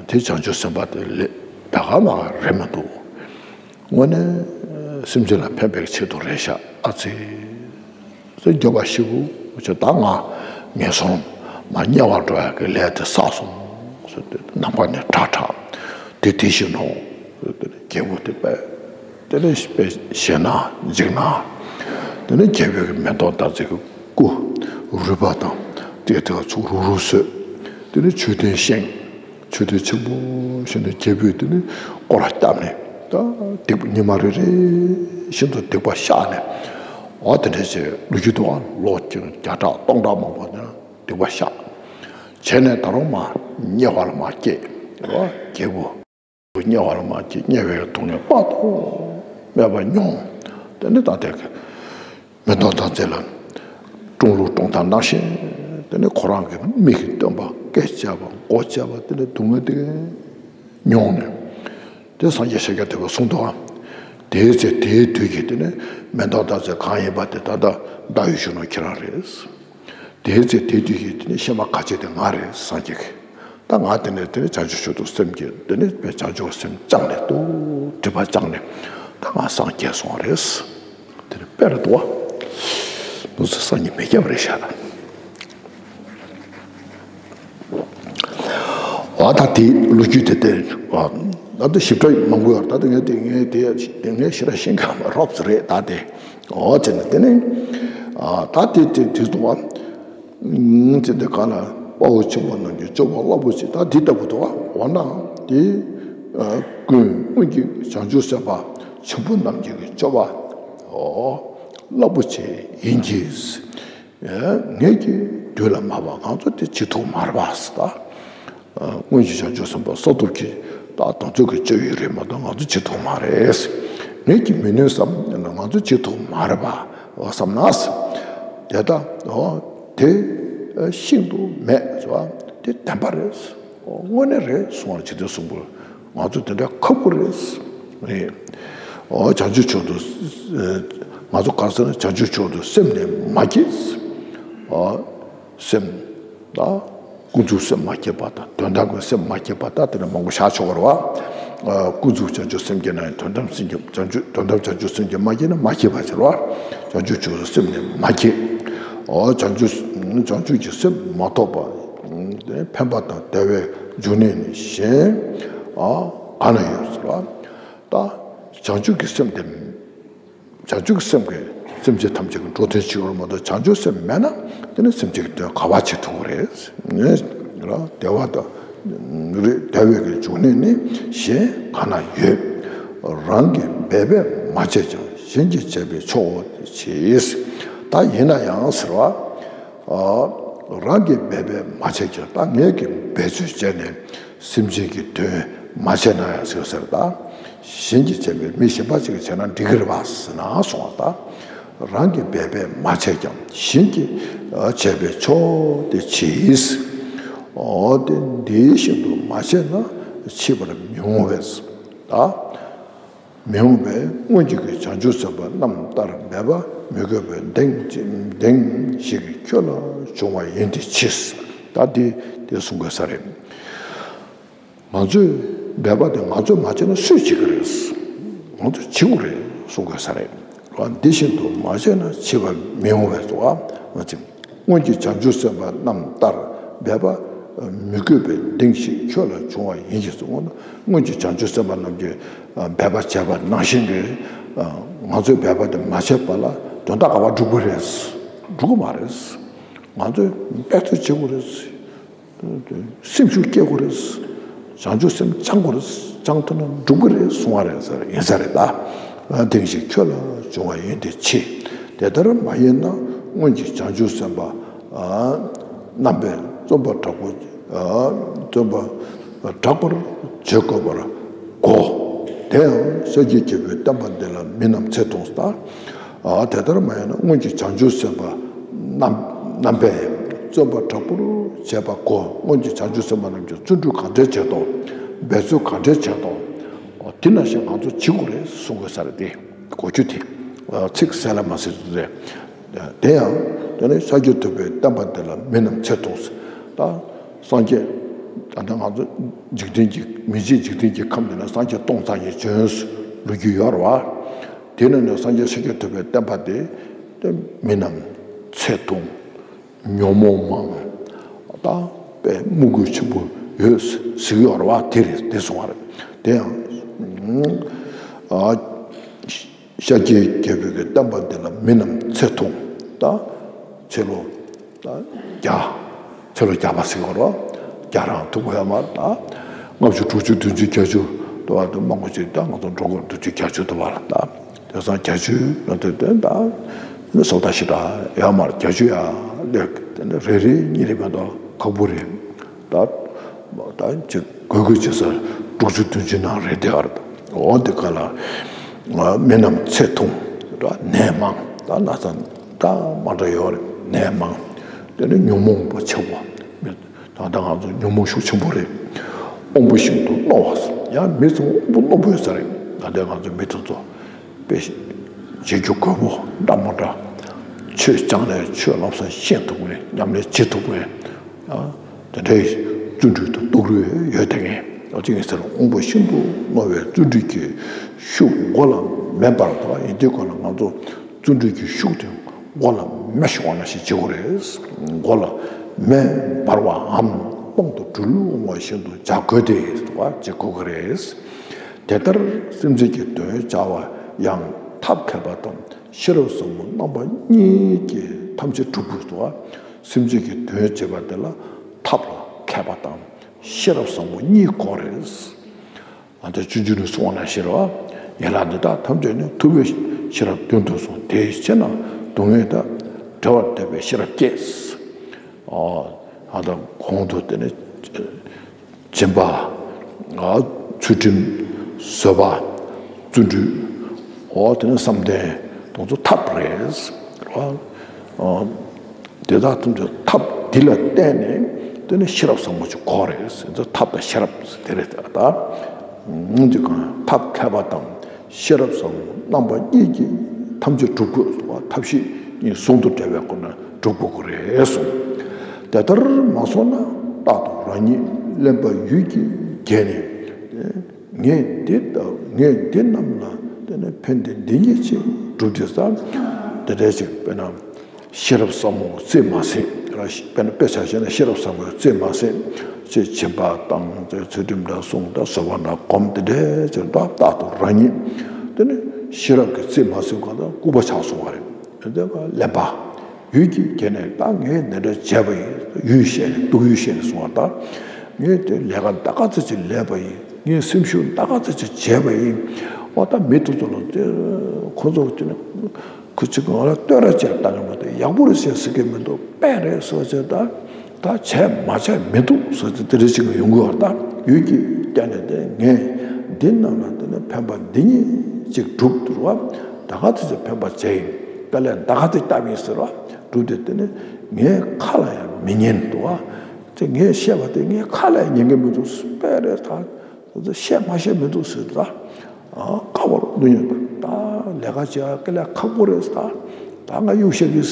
དེ་བྱང་ཆུབ་སེམས་དཔའ་དེ་ལས་ད་ག་མ་ག་རེད་མི་འདུག་དངོས་གནས་སེམས་ཅན་ལ་ཕན་པའི་ཆེད་དུ་རེད་ཤག་ཨ་ཙི། སེམས་སྐྱོ་བ་ཞིག་བྱས་ད་ང་ངན་སོང་མ་དམྱལ་བར་འགྲོ་ཡག་གི་ལས་དེ་བསགས་སོང་ཟེར་ཏེ་ནམ་མཁའ་ནས་གྲགས་གྲགས་དེ་དེ་བཞིན་ནོ། རྒྱལ་པོ་དེ་དཔེ་དེ་ནས་དཔེ་ཞེད་སྣང་འཇིགས་སྣང་། དེ་ནས་རྒྱལ་པོའི་མེ་ཏོག་ཟླ་མཛེས་ཀྱི་སྐུ་རུས་པ་དང་དེ་དེ་ཚུར་རུ་རུ་བཟོས། དེ་ནས་མཆོད་རྟེན་བཞེངས། མཆོད་རྟེན་ཆེན་པོ་ཞིག་ནས་རྒྱལ་པོས་དེ་ནས་སྐོར་བརྒྱབ་ནས་ད་སྡིག་པ་ཉི་མ་རེ་རེ་བཞིན་དུ་སྡིག་པ་བཤགས་ནས་འོ་དེ་འདྲ་བྱས་ལོ་རྒྱུས་འདུག་ཨ། ལོ་བརྒྱ་ཕྲག་སྟོང་ཕྲག་མང་པོ་ནས་སྡིག་པ་བཤགས་བྱས་ནས་ད་རུང་མར་དམྱལ་བ་ལ་མར་སྐྱེས། འོ་རྒྱལ་པོ་དམྱལ་བ་ལ་མར་སྐྱེས་དམྱལ་བའི་སྡུག་བསྔལ་དཔག་ཏུ་མེད་པ་མྱོང་། དེ་ནས་ད་དེ་གི་མེ་ཏོག་ཟླ་མཛེས་ལ་སྲུང་ལུགས་སྲུང་སྟངས་ནང་བཞིན་དེ་ནས་ཁོ་རང་གི་མིག་གིས་སྟོན་པ་སྐེ་བཅད་པ་མགོ་བཅད་པ་དེ་ནས་སྡུག་བསྔལ་དེ་མྱོང་ནས་དེ་སངས་རྒྱས་ཤཱཀྱ་ཐུབ་པས་གསུངས་འདུག་ཨ། དེའི་ཚེ་དེའི་དུས་ཀྱི་དེ་ནས་མེ་ཏོག་ཟླ་མཛེས་གང་ཡིན་པ་དེ་ད་ལྟ་ཟླ་འོད་གཞོན་ནུ་ཁྱེད་རང་རེད། དེའི་ཚེ་དེ་དུས་ཀྱི་དེ་ནས་གཤེད་མ་ག་ཆེ་དེ་ང་རེད་སངས་རྒྱས་ཀྱི། ད་ང་དེ་ནས་དེ་ནས་བྱང་ཆུབ་མཆོག་ཏུ་སེམས་བསྐྱེད་དེ་ནས་དཔེ་བྱང་ཆུབ་སེམས་བཅངས་ནས་ཏོ་སྒྲིབ་པ་བཅངས་ནས་ད་ང་སངས་རྒྱས་སོང་བ་རེད། དེ་ནས་དཔེ་རེད་དོ། ནུ་ཚོ་སངས་རྒྱས་མི་རྒྱབ་རེད་ཤག་ད། འོ་ད་དེ་ལོ་རྒྱུས་དེ་དེ་ད་དུ་ཞིབ་ཕྲ་མང་པོ་ཡོད་ད་དུ་ངས་དེ་ངས་དེ་ངས་ཞེ་དྲག་ཤེས་མཁན་མ་རོབ་ཙམ་རེད་ད་དེ། འོ་དེ་ནས་དེ་ནས་ད་དེ་དེ་དུས་དུ་བ། ཨུམ། ཅི་འདི་ག་ལ་དཔའ་བོ་ཆེན་པོ་རྣམས་ཀྱི་སྤྱོད་པ་རླབས་པོ་ཆེ་ད་འདི་ལྟ་བུ་དུ་བ་འོ་ན་དེ་ཀུན་སྔོན་གྱི་བྱང་ཆུབ་སེམས་དཔའ་ ཆེན་པོ་རྣམས་ཀྱི་སྤྱོད་པ། ཨོ། རླབས་པོ་ཆེ་ཡིན་གྱི། ངེད་ཀྱིས་དུས་ལ་མ་བབ་པ་ང་ཚོ་དེ་བྱེད་ཐུབ་མ་རེད་པ་ཟེར་ད། སྔོན་གྱི་བྱང་ཆུབ་སེམས་དཔའ་བསགས་ཐུབ་ཀྱི་ད་དེ་ཚོ་གི་སྤྱོད་ཡུལ་རེད་མ་གཏོགས་ང་ཚོ་བྱེད་ཐུབ་མ་རེད། ངེད་ཀྱིས་མི་ནུས་བསམ་ན་ང་ཚོ་བྱེད་ཐུབ་མ་རེད་པ་བསམ་ན། དེ་ལྟ་ཨོ་དེ་ཤིན་ཏུ་མེད་ཟེར་བ་དེ་བདེན་པ་རེད། དངོས་གནས་རེད་གསུང་བར་བྱེད་དུས་གསུང་པོ། ང་ཚོ་དེ་འདྲ་ཁག་པོ་རེད། རེད། ཨོ་བྱང་ཆུབ་མཆོག་ཏུ། ང་ཚོ་ག་རེ་ཟེར་ན་བྱང་ཆུབ་མཆོག་ཏུ་སེམས་ནི་མ་སྐྱེས། ཨོ་སེམས། ད་ཀུན་རྫོབ་སེམས་མ་སྐྱེས་པ་དང་དོན་དམ་གྱི་སེམས་མ་སྐྱེས་པ་དང་དེ་འདྲ་མང་པོ་བཞག་ཆོག་གི་རེད་བ། ཀུན་རྫོབ་བྱང་ཆུབ་སེམས་སྐྱེས་ན་ཡང་དོན་དམ་སེམས་ཀྱི་བྱང་ཆུབ་དོན་དམ་བྱང་ཆུབ་སེམས་ཀྱིས་མ་སྐྱེས་ན་མ་སྐྱེས་པ་ཟེར་བ། བྱང་ཆུབ་མཆོག་ཏུ་སེམས་ནི་མ་སྐྱེས། ཨོ་བྱང་ཆུབ་བྱང་ཆུབ་ཀྱི་སེམས་མ་ཐོབ་པ། འཕེན་པ་དང་བདེ་བའི་འབྱུང་གནས་ནི་གཞན་ཨ་ག་ན་ཡོད་ཟེར་བ། ད་བྱང་ཆུབ་ཀྱི་སེམས་དེ། བྱང་ཆུབ་ཀྱི་སེམས་ཀྱིས་སེམས་ཅན་ཐམས་ཅད་ཀྱི་འགྲོ་དོན་བྱེད་པར་མ་གཏོགས་བྱང་ཆུབ་སེམས་མེད་ན་དེ་ནི་སེམས་ཅན་གྱི་དོན་ག་པར་བྱེད་ཐུབ་ཀྱི་རེད། བདེ་བ་དང་། རེད། བདེ་བའི་གི་འབྱུང་གནས་ནི་གཞན་ག་ན་ཡོད། རང་གིས་འབད་པས་མ་བྱས་ཀྱང་གཞན་གྱིས་བྱས་པས་ཆོག་ཅེས། ད་ཡིན་ན་ཡང་ཟེར་བ། རང་གིས་འབད་པས་མ་བྱས་ཀྱང་ད་ངས་ཀྱིས་འབད་རྩོལ་བྱས་ནས་སེམས་ཅན་གྱི་དོན་མ་བྱས་ན་ཡང་ཟེར་ཟེར་ད། གཞན་གྱིས་བྱས་པའི་མི་གཞན་པ་ཅིག་གིས་བྱས་ན་འགྲིག་གི་རེད་པ་ཟེར་ན་གསུངས་པ་ད། རང་གིས་འབད་པས་མ་བྱས་ཀྱང་གཞན་གྱིས་བྱས་པས་ཆོག་ཅེས། འོ་དེ་འདི་བཞིན་དུ་མ་བྱས་ན་འཆི་བར་མི་འོང་བས། ད། མི་འོང་བས་སྔོན་གྱི་བྱང་ཆུབ་སེམས་དཔའ་རྣམས་ལྟར་འབད་པ་མི་དགོས་པས་གདེང་གདེང་ཞིག་ཁྱོད་ལ་འབྱུང་བ་ཡིན་ཏེ་མཆིས། ད་འདི་དེ་གསུང་དགོས་ས་རེད། ང་ཚོས་འབད་པ་དེ་ང་ཚོས་མ་བྱས་ན་སུས་བྱེད་ཀྱི་རེད། ང་ཚོས་བྱེད་དགོས་རེད་གསུང་དགོས་ས་རེད། འདི་བཞིན་དུ་མ་བྱས་ན་འཆི་བ་མི་འོང་བས་སོ། ང་ཚོས། སྔོན་གྱི་བྱང་ཆུབ་སེམས་དཔའ་རྣམས་ལྟར་འབད་པ་མི་དགོས་པས་གདེང་ཞིག་ཁྱོད་ལ་འབྱུང་བ་ཡིན་གྱི་གསུངས། སྔོན་གྱི་བྱང་ཆུབ་སེམས་དཔའ་རྣམས་ཀྱིས་འབད་པ་བྱས་པ་ནང་བཞིན་གྱི་ང་ཚོས་འབད་པ་དེ་མ་བྱས་པ་ལ་དོན་དག་ག་པར་འགྲུབ་ཀྱི་རེད། འགྲུབ་ཀྱི་མ་རེད། ང་ཚོས་འབད་རྩོལ་བྱེད་དགོས་རེད། སེམས་ཤུགས་སྐྱེད་དགོས་རེད། བྱང་ཆུབ་སེམས་སྦྱང་དགོས་རེད། སྦྱང་ཐུབ་ན་འགྲུབ་ཀྱི་རེད་གསུང་བ་རེད་ཟེར་ཡིན་ས་རེད་ད། དེང་ཞིག་ཁྱོད་ལ་འབྱུང་བ་ཡིན་ཏེ་མཆིས། དེ་ལྟར་མ་ཡིན་ན་སྔོན་གྱི་བྱང་ཆུབ་སེམས་དཔའ་རྣམ་པས་བརྩོན་པ་དྲག་པོ་བརྩོན་པ་དྲག་པོར་བྱེད་དགོས་པར་གོ། དེ་ཡང་ཤཱཀྱའི་རྒྱལ་པོས་བསྟན་པ་འདི་ལ་མི་རྣམས་ཚེ་ཐུང་ཟེར། ཨ་དེ་ལྟར་མ་ཡིན་ན་སྔོན་གྱི་བྱང་ཆུབ་སེམས་དཔའ་རྣམ་རྣམ་པས་བརྩོན་པ་དྲག་པོར་བྱས་པ་གོ། སྔོན་གྱི་བྱང་ཆུབ་སེམས་དཔའ་རྣམས་ཀྱིས་བརྩོན་འགྲུས་ག་འདྲས་བྱས་དོ། འབད་རྩོལ་ག་འདྲས་བྱས་དོ། འོ་དེ་ནང་བཞིན་ང་ཚོ་བྱེད་དགོས་རེད་གསུང་དགོས་ས་རེད་དེ། གོ་རྒྱུ་དེ། ཚིག་གསལ་ལ་མ་གསལ་དུ་རེད། དེ་ཡང་དེ་ནི་ཤཱཀྱ་ཐུབ་པའི་བསྟན་པ་འདི་ལ་མི་རྣམས་ཚེ་ཐུང་ཟེར། ད་སངས་རྒྱས། ད་ལྟ་ང་ཚོ་འཇིག་རྟེན་གྱི་མི་མཇེད་འཇིག་རྟེན་གྱི་ཁམས་འདི་ན་སངས་རྒྱས་སྟོང་རྩ་གཉིས་བྱོན་ལོ་རྒྱུས་ཡོད་རེད་བ། དེ་ནས་ནས་སངས་རྒྱས་ཤཱཀྱ་ཐུབ་པའི་བསྟན་པ་དེ་དེ་མི་རྣམས་ཚེ་ཐུང་། ཉོན་མོངས་མང་། ད་དཔེ་དམུ་རྒོད་ཆེན་པོ་ཡོད་ཟེར་གྱི་ཡོད་རེད་བ། དེ་རེད་དེ་གསུང་བ་རེད། དེ་ཡང་ཨ་ཤཱཀྱའི་རྒྱལ་པོའི་གི་བསྟན་པ་འདི་ལ་མི་རྣམས་ཚེ་ཐུང་། ད་ཚེ་ལོ་ད་བརྒྱ། ཚེ་ལོ་བརྒྱ་པ་ཟེར་གྱི་ཡོད་རེད་བ། བརྒྱ་རང་ཐུབ་ཀྱི་ཡོད་མ་རེད། ད་ལྔ་བཅུ་དྲུག་ཅུ་བདུན་ཅུ་བརྒྱད་ཅུ་དུ་བ་དུ་མང་པོ་ཅིག་ད་ང་ཚོ་འགྲོ་དགོས་བདུན་ཅུ་བརྒྱད་ཅུ་དུ་བ་ལ་ད། དེང་སང་བརྒྱད་ཅུ་ན་དེ་དོན་དག་མི་སོ་ད་ཞེ་དྲག་ཡོད་མ་རེད། བརྒྱད་ཅུ་ཡ་ལེགས་དེ་ནི་རེ་རེ་གཉིས་རེ་མ་གཏོགས་ཁག་པོ་རེད། ད་ད་ཅིག་དགོས་དགོས་བྱེད་ས་དྲུག་ཅུ་བདུན་ཅུ་ནང་རེད་དེ་ཨར། འོ་དེ་ག་ལ་མི་རྣམས་ཚེ་ཐུང་། ནད་མང་། ད་ན་ཚ་འདྲ་མ་འདྲ་ཡོད་རེད། ནད་མང་། དེ་ནི་ཉོན་མོངས་པ་ཆེ་བ། ད་ལྟ་ང་ཚོ་ཉོན་མོངས་ཤུགས་ཆེན་པོ་རེད། དབང་པོ་ཤིན་ཏུ་རྣོ་བ། ཡང་མི་ཚོ་དབང་པོ་རྣོ་པོ་ཡོད་ས་རེད། ད་ལྟ་ང་ཚོ་མི་དེ་ཚོ་དཔེ་བྱེད་རྒྱུ་དགོས་པོ་འདྲ་མི་འདྲ། ཆོས་སྦྱངས་ནས་ཆོས་ལམ་སང་ཤེས་ཐུབ་མཁན། ཉམས་ལེན་བྱེད་ཐུབ་མཁན། དེ་འདྲའི་བརྩོན་འགྲུས་དང་རྟོགས་རིགས་ཡོད་དེ་ངས་ཨ་ཅི་ངས་ཟེར་དབང་པོ་ཤིན་ཏུ་རྣོ་བའི་བརྩོན་འགྲུས་ཀྱི་ཤུགས་མགོ་ལ་མེ་འབར་བ་ཡིན་དུས་ག་ལ་ང་ཚོ་བརྩོན་འགྲུས་ཀྱི་ཤུགས་དེ་མགོ་ལ་མེ་ཤོར་བ་ནང་བཞིན་བྱེད་དགོས་རེད། མགོ་ལ་མེ་འབར་བའམ་དཔང་དུ་སྦྲུལ་འོང་བ་བཞིན་དུ་བྱ་དགོས་ཏེ་བྱེད་དགོས་ཀྱི་རེད། དེ་ལྟར་སེམས་ཅན་གྱི་དོན་བྱ་བ་ཡང་ཐབས་མཁས་པ་དང་ཤེས་རབ་བཟང་པོ་རྣམ་པ་གཉིས་ཀྱིས་ཐམས་ཅད་གྲུབ་པའི་སེམས་ཅན་གྱི་དོན་བྱེད་པ་དེ་ལ་ཐབས་ལ་མཁས་པ་དང་ཤེས་རབ་བཟང་པོ་གཉིས་དགོས་རེད། ཨ་ད་སྤྱོད་འཇུག་ནས་གསུངས་པ་ནང་བཞིན་རེད་བ། ཡན་ལག་འདི་དག་ཐམས་ཅད་ནི། ཐུབ་པས་ཤེས་རབ་མདུན་དུ་སོང་། དེ་ཕྱིར་ན་སྡུག་བསྔལ་དང་། བྲལ་བར་འདོད་པས་ཤེས་རབ་བསྐྱེད། ཨོ། ཨ་ད་གོང་དུ་དེ་ནི་སྦྱིན་པ། ཨ་ཚུལ་ཁྲིམས། བཟོད་པ། བརྩོན་འགྲུས། ཨོ་དེ་ནི་བསམ་གཏན་དེ་ཚོ་ཐབས་རེད། ཨོ། དེ་དག་ཐམས་ཅད་ཐབས་འདི་ལ་བརྟེན་ནས་དེ་ནི་ཤེས་རབ་ཟབ་མོ་ཅིག་གོ་རེད་ཟེར། ཐབས་དང་ཤེས་རབ་དེ་རེད། ད་ཐབས་མཁས་པ་དང་ཤེས་རབ་ཟབ་མོ་རྣམ་པ་གཉིས་ཀྱིས་ཐམས་ཅད་གྲུབ་དགོས། ཐབས་ཤེས་གཉིས་ཟུང་དུ་འབྲེལ་བའི་སྒོ་ནས་གྲུབ་དགོས་ཀྱི་རེད་གསུངས། དེ་ལྟར་མ་སོང་ན་རྟག་ཏུ་རང་ཉིད་གླེན་པ་ཡུད་ཀྱིས་བརྒྱལ་ནས། ངས་འདི་ལྟ་ངས་འདི་རྣམས་ལ་བརྟེན་ནས་ཕན་བདེ་འདི་ཉིད་ཅེས་སྒྲུབ་དེ་ཟེར། དེ་འདྲ་ཅིག་དཔེར་ན་ཤེས་རབ་ཟབ་མོ་རྩིས་མ་ཟིན། དཔེར་ན་དཔེ་ཆ་བཞག་ན་ཤེས་རབ་ཟབ་མོ་རྩིས་མ་ཟིན། ཅེས་སྦྱིན་པ་དང་ཚུལ་ཁྲིམས་འདྲ་བསྲུང་དང་། བཟོད་པ་འདྲ་བསྒོམ། དེ་འདྲ་ཅིག་ད་རྟག་ཏུ་རང་ཉིད་དེ་ནི་ཤེས་རབ་ཀྱི་རྩིས་མ་ཟིན་གང་ལྟར་ལྐུགས་པ་ཆགས་སོང་བ་རེད། དེ་ལ་གླེན་པ། ཡུད་ཀྱིས་བརྒྱལ་ནས། ད་ངས་འདི་འདྲ་བྱས་པ་ཡིན། ཡུད་བཤད་ནས་སྡུག་ཡུས་བཤད་ནས་གསུངས་པ་ལྟར། ངས་དེ་ལས་ཀ་ད་ག་ཚོད་ཅིག་ལས་པ་ཡིན། ངས་སེམས་ཤུགས་ད་ག་ཚོད་ཅིག་བྱས་པ་ཡིན། འོ་ད་མི་དེ་ཚོ་ལ་དེ་ཁོ་ཚོ་གི་ཁོ་ཅིག་ང་ལ་བསྟོད་ར་བྱས་བཏང་གི་མ་གཏོགས་ཡག་པོ་རེད་ཟེར་ཟེར་གི་མི་འདུག་དཔེ་རེད་ཟེར་བྱས། ད་ད་བྱས་མ་བྱས་མི་འདུག་ཟེར་ཏེ་དེ་འདྲ་ཅིག་ཡོང་གི་ཡོད་རེད། ད་ཡུད་ཀྱིས་བརྒྱལ་ནས་དེ་ངས་འདི་རྣམས་ལ་དེ་ནི་ཕན་པ་འདི་ཉིད་ཅིག་བསྒྲུབས་འདུག་བ། ད་ག་ཚོད་ཅིག་ཕན་པ་བྱས་ཡིན། དཀའ་ལས་ད་ག་ཚོད་བཏབ་ཡིན་ཟེར་བ། སྒྲུབ་དེ་དེ་ནི་ངའི་ཁ་ལ་ཡང་མི་ཉན་འདུག་བ། དེ་ངས་བཤད་པ་དེ་ངའི་ཁ་ལ་ཡང་ཉན་གི་མི་འདུག་དཔེ་རེད། ད་བཤད་མ་བཤད་མི་འདུག་ཟེར། ད་ཨ་དཀའ་བར་འདུག་ཡོད། ད་ལས་ཀ་བྱེད་ཡ་དཀའ་ལས་ཁག་པོ་རེད། ད་ད་ང་གཡུག་བཤད་གི་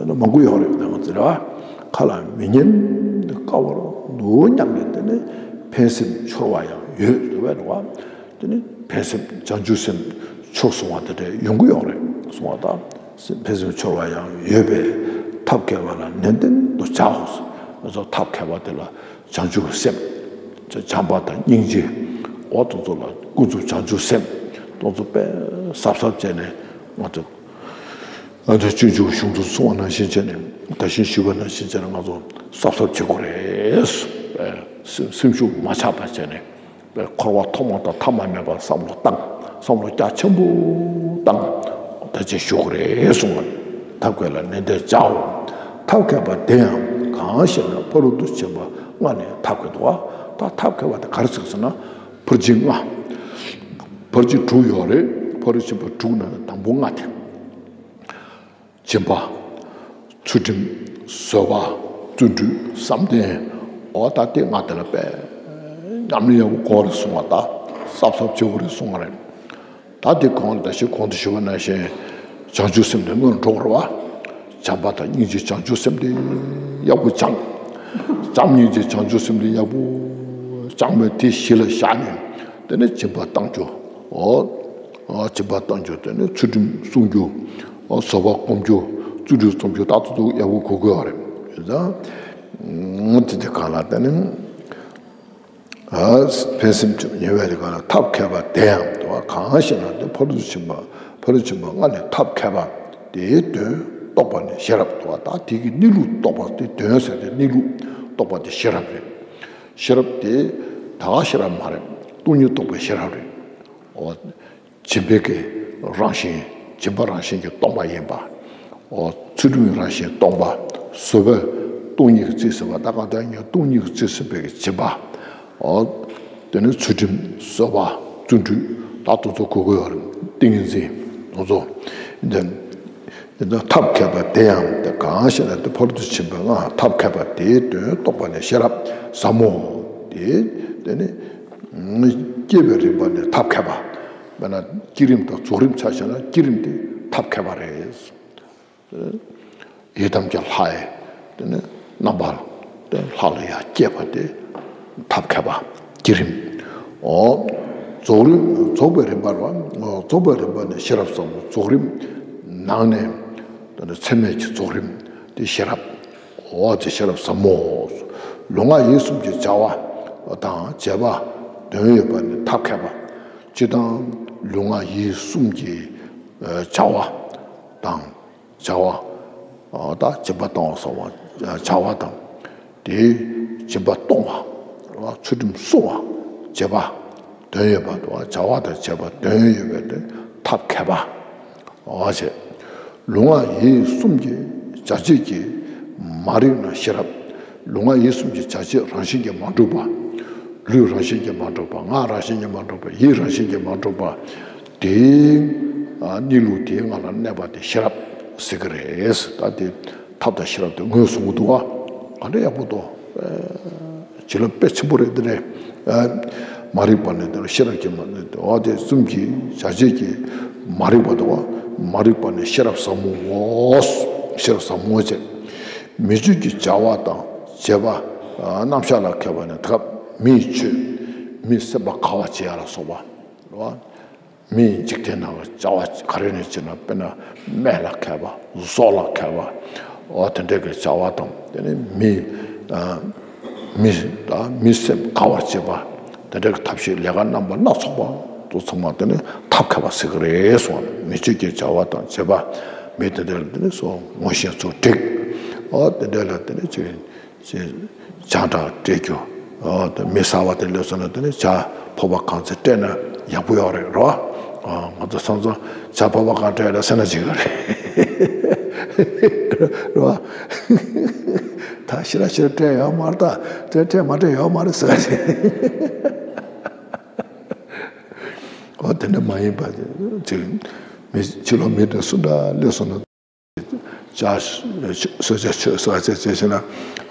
མང་པོ་ཡོད་རེད། ད་ང་ཚོ་རེད་བ། ཁ་ལ་མི་ཉན། དཀའ་བར་འདུག་སྙམ་ནས་དེ་ནི་ཕན་སེམས་འཆོར་བ་ཡང་ཡོད་ཟེར་བས་རེད་བ། དེ་ནི་ཕན་སེམས་བྱང་ཆུབ་སེམས་འཆོར་སོང་བ་དེ་འདྲ་ཡོང་གི་ཡོད་རེད་གསུངས་པ་དང་། ཕན་སེམས་འཆོར་བ་ཡང་ཡོད་པས་ཐབས་མཁས་པ་ལ་ནན་ཏན་དུ་བྱའོ། ང་ཚོ་ཐབས་མཁས་པ་དེ་ལ་བྱང་ཆུབ་སེམས། བྱམས་པ་དང་སྙིང་རྗེ། འོ་དེ་ཚོ་ལ་ཀུན་རྫོབ་བྱང་ཆུབ་སེམས་དེ་ཚོ་དཔེ་གཟབ་གཟབ་བྱས་ནས། ང་ཚོ་ཨ་ནི་སྤྱོད་འཇུག་གཞུང་དུ་གསུངས་པ་ནང་བཞིན་བྱས་ནས། ད་གིན་ཞུས་པ་ནང་བཞིན་བྱས་ནས་ང་ཚོ་གཟབ་གཟབ་བྱེད་དགོས་རེད། སེམས་སེམས་ཤུགས་མ་ཆག་པ་བྱས་ནས། འཁོར་བ་ཐོག་མ་དང་ཐ་མ་མེད་པར་བསམ་བློ་བཏང་། བསམ་བློ་རྒྱ་ཆེན་པོ་བཏང་། ད་ཅི་ཞུ་དགོས་རེད་གསུངས་པ། ཐབས་མཁས་ལ་ནན་ཏན་བྱའོ། ཐབས་མཁས་པ་དེ་ཡང་གང་ཞེ་ན། ཕ་རོལ་ཏུ་ཕྱིན་པ་ལྔ་ནི་ཐབས་མཁས་འདུག་བ། ད་ཐབས་མཁས་པ་དེ་ག་རེ་ཟེར་ཟེར་ན། ཕར་ཕྱིན་ལྔ། ཕར་ཕྱིན་དྲུག་ཡོད་རེད། ཕ་རོལ་ཕྱིན་པ་དྲུག་ནང་ནས་དང་པོ་ལྔ་དེ། སྦྱིན་པ། ཚུལ་ཁྲིམས། བཟོད་པ། བརྩོན་འགྲུས། བསམ་གཏན། འོ་ད་དེ་ལྔ་དེ་ལ་དཔེ་ཉམས་ལེན་ཡག་པོ་དགོས་རེད་གསུངས་པ། ད་གཟབ་གཟབ་བྱེད་དགོས་རེད་གསུངས་པ་རེད། ད་དེ་གོང་ལ་ད་ཞིག་གོང་དུ་ཞུས་པ་ནང་བཞིན་བྱང་ཆུབ་སེམས་དེ་སྔོན་འགྲོ་དགོས་རེད་བ། བྱམས་པ་དང་སྙིང་རྗེ་བྱང་ཆུབ་སེམས་དེ་ཡག་པོ་སྦྱངས། བྱམས་སྙིང་རྗེ་བྱང་ཆུབ་སེམས་དེ་ཡག་པོ་སྦྱངས་པས་དེ་གཞི་ལ་བཞག་ནས། དེ་ནས་སྦྱིན་པ་གཏང་རྒྱུ། འོ། སྦྱིན་པ་གཏང་རྒྱུ། དེ་ནས་ཚུལ་ཁྲིམས་བསྲུང་རྒྱུ། བཟོད་པ་སྒོམ་རྒྱུ། བརྩོན་འགྲུས་རྩོམ་རྒྱུ། ད་དུ་དུ་ཡག་པོ་གོ་དགོས་པ་རེད། ཡོད་ད། དེ་དེ་གང་ལ་དེ་ནི། ཕན་སེམས་ཉེ་བའི་རིགས་ལ་ཐབས་མཁས་པ་དེ་ཡང་དུ་བ། གང་ཞེ་ན་དེ་ཕ་རོལ་ཏུ་ཕྱིན་པ། ཕ་རོལ་ཕྱིན་པ་ལྔ་ནི་ཐབས་མཁས་པ། དེའི་དོན་རྟོགས་པ་ནི་ཤེས་རབ་ཏུ་བ། ད་དེ་གི་གནས་ལུགས་རྟོགས་པ་དེ། དོན་ཟེར་ཏེ་གནས་ལུགས་རྟོགས་པ་དེ་ཤེས་རབ་རེད། ཤེས་རབ་དེ་ད་ག་ཤེས་རབ་མ་རེད། སྟོང་ཉིད་རྟོགས་པའི་ཤེས་རབ་རེད། འོ། སྦྱིན་པའི་གི་རང་བཞིན། སྦྱིན་པ་རང་བཞིན་གྱིས་སྟོང་པ་ཡིན་པ། འོ། ཚུལ་ཁྲིམས་རང་བཞིན་སྟོང་པ། བཟོད་པ་སྟོང་ཉིད་ཀྱིས་རྩིས་ཟིན་པ། ད་གང་ལྟར་ངས་སྟོང་ཉིད་ཀྱིས་རྩིས་ཟིན་པའི་གི་སྦྱིན་པ། འོ། དེ་ནས་ཚུལ་ཁྲིམས། བཟོད་པ། བརྩོན་འགྲུས། ད་དེ་ཚོ་གོ་དགོས་པ་རེད། ཏིང་ངེ་འཛིན་དེ་ཚོ། འདི་འདི་ལྟར་ཐབས་མཁས་པ་དེ་ཡང་དེ། གང་ཞེ་ན་དེ་ཕ་རོལ་ཏུ་ཕྱིན་པ་ལྔ་ཐབས་མཁས་པ་དེའི་དོན་རྟོགས་པ་ནི་ཤེས་རབ་ཟབ་མོ། དེ་དེ་ནི་སྐྱེ་བའི་རིམ་པ་ནི་ཐབས་མཁས་པ། དཔེར་ན་བསྐྱེད་རིམ་དང་རྫོགས་རིམ་ཆ་བཞག་ན། བསྐྱེད་རིམ་དེ་ཐབས་མཁས་པ་རེད། ཡི་དམ་གྱི་ལྷ་ཡི་དེ་ནི་རྣམ་པ་དེ་ལྷ་ལ་ཡར་བསྐྱེད་པ་དེ་ཐབས་མཁས་པ། བསྐྱེད་རིམ། འོ། རྫོགས་རིམ། རྫོགས་པའི་རིམ་པ་རེད་བ། རྫོགས་པའི་རིམ་པ་ནི་ཤེས་རབ་ཟབ་མོ། རྫོགས་རིམ་ནང་ནས་དེ་ནི་ཚད་མེད་ཀྱི་རྫོགས་རིམ་དེ་ཤེས་རབ། འོ་དེ་ཤེས་རབ་ཟབ་མོ། ལུས་ངག་ཡིད་གསུམ་གྱི་བྱ་བ་དང་བྱེད་པ་དོན་ཡོད་པ་ནི་ཐབས་མཁས་པ། སྤྱིར་བཏང་ལུས་ངག་ཡིད་གསུམ་གྱི་བྱ་བ་དང་། བྱ་བ། ད་སྦྱིན་པ་གཏོང་བ་སོགས་པ་བྱ་བ་དང་། དེའི་སྦྱིན་པ་གཏོང་བ། ཚུལ་ཁྲིམས་བསྲུང་བ། བྱེད་པ། དོན་ཡོད་པ་དང་བྱ་བ་དང་བྱེད་པ་དོན་ཡོད་པའི་དོན་ཐབས་མཁས་པ། འོ་ཞེས། ལུས་ངག་ཡིད་གསུམ་གྱི་བྱ་བྱེད་ཀྱིས་མ་རིག་ན་ཤེས་རབ། ལུས་ངག་ཡིད་གསུམ་གྱི་བྱ་བྱེད་རང་བཞིན་གྱིས་མ་གྲུབ་པ། ལུས་རང་བཞིན་གྱིས་མ་གྲུབ་པ། ངག་རང་བཞིན་གྱིས་མ་གྲུབ་པ། ཡིད་རང་བཞིན་གྱིས་མ་གྲུབ་པ། དེའི་གནས་ལུགས་དེའི་ངང་ལ་གནས་པ་དེ་ཤེས་རབ་ཟེར་གྱི་རེད། ད་དེ་ཐབས་དང་ཤེས་རབ་དེ་ངོས་བཟུང་གི་འདུག་ཨ། ག་འདྲ་ཡག་པོ་འདུག་བྱིན་རླབས་དཔེ་ཆེན་པོ་རེད་དེ་རེད། མ་རིག་པ་ནི་དེ་ལ་ཤེས་རབ་ཀྱིས་མ་ནི་དེ་བ་དེ་གསུམ་གྱི་བྱ་བྱེད་ཀྱིས་མ་རིག་པ་དང་བ། མ་རིག་པ་ནི་ཤེས་རབ་ཟབ་མོའོ། ཤེས་རབ་ཟབ་མོ་བྱས། མི་སྤྱོད་ཀྱི་བྱ་བ་དང་བྱེད་པ་རྣམ་གཞག་ལ་མཁས་པ་ནི་ད་སྐབས་མིའི་ཆོས། མི་སེམས་པ་དགའ་བ་བྱེད་ཡ་ལ་སོགས་པ་རེད་བ། མིའི་འཇིག་རྟེན་ནང་གི་བྱ་བ་ག་རེ་ནས་བྱེད་ན། དཔེར་ན་སྨད་ལ་མཁས་པ། ཟོག་ལ་མཁས་པ། འོ་དེ་འདྲ་གི་བྱ་བ་དང་། དེ་ནས་མི་ཨ་མི་ད་མི་སེམས་དགའ་བར་བྱེད་པ། དེ་འདྲ་གི་ཐབས་ཤེས་ལས་ཀ་རྣམ་པ་སྣ་ཚོགས་པ་དེ་ཚང་མ་དེ་ནི་ཐབས་མཁས་པ་ཟེར་གི་རེད་གསུངས། མི་སྤྱོད་ཀྱི་བྱ་བ་དང་བྱེད་པ། མི་དེ་འདྲ་ལ་དེ་ནི་སོ་ངོ་ཤེས་ཚུལ་འགྲིག་འོ་དེ་འདྲ་ལ་དེ་ནི་ཅིག་ཅེས་བྱ་འདྲ་སྤྲད་རྒྱུ། ཨོ་དེ་མི་གསར་བ་དེ་སླེབས་སོང་ན་དེ་ནི་བྱ་ཕོར་པ་གང་ཚད་སྤྲད་ན་ཡག་པོ་ཡོད་རེད་རོ། ཨ་ང་ཚོ་སོང་ཙང་བྱ་ཕོར་པ་གང་སྤྲད་ལ་སེ་ན་ཅིག་རེད་རོ། ད་ཤི་ར་ཤི་ར་སྤྲད་ཡོད་མ་རེད། ད་སྤྲད་སྤྲད་མ་སྤྲད་ཡོད་མ་རེད་ཟེར་ག་ཅིག་ཨོ་དེ་འདྲ་མ་ཡིན་པ་ཅིག་མི་ཕྱི་ལོགས་མི་དེ་སུ་འདྲ་སླེབས་སོང་ན། ཅ་གསོལ་ཇ་མཆོད་ཟ་ཆ་བྱས་བྱས་ན་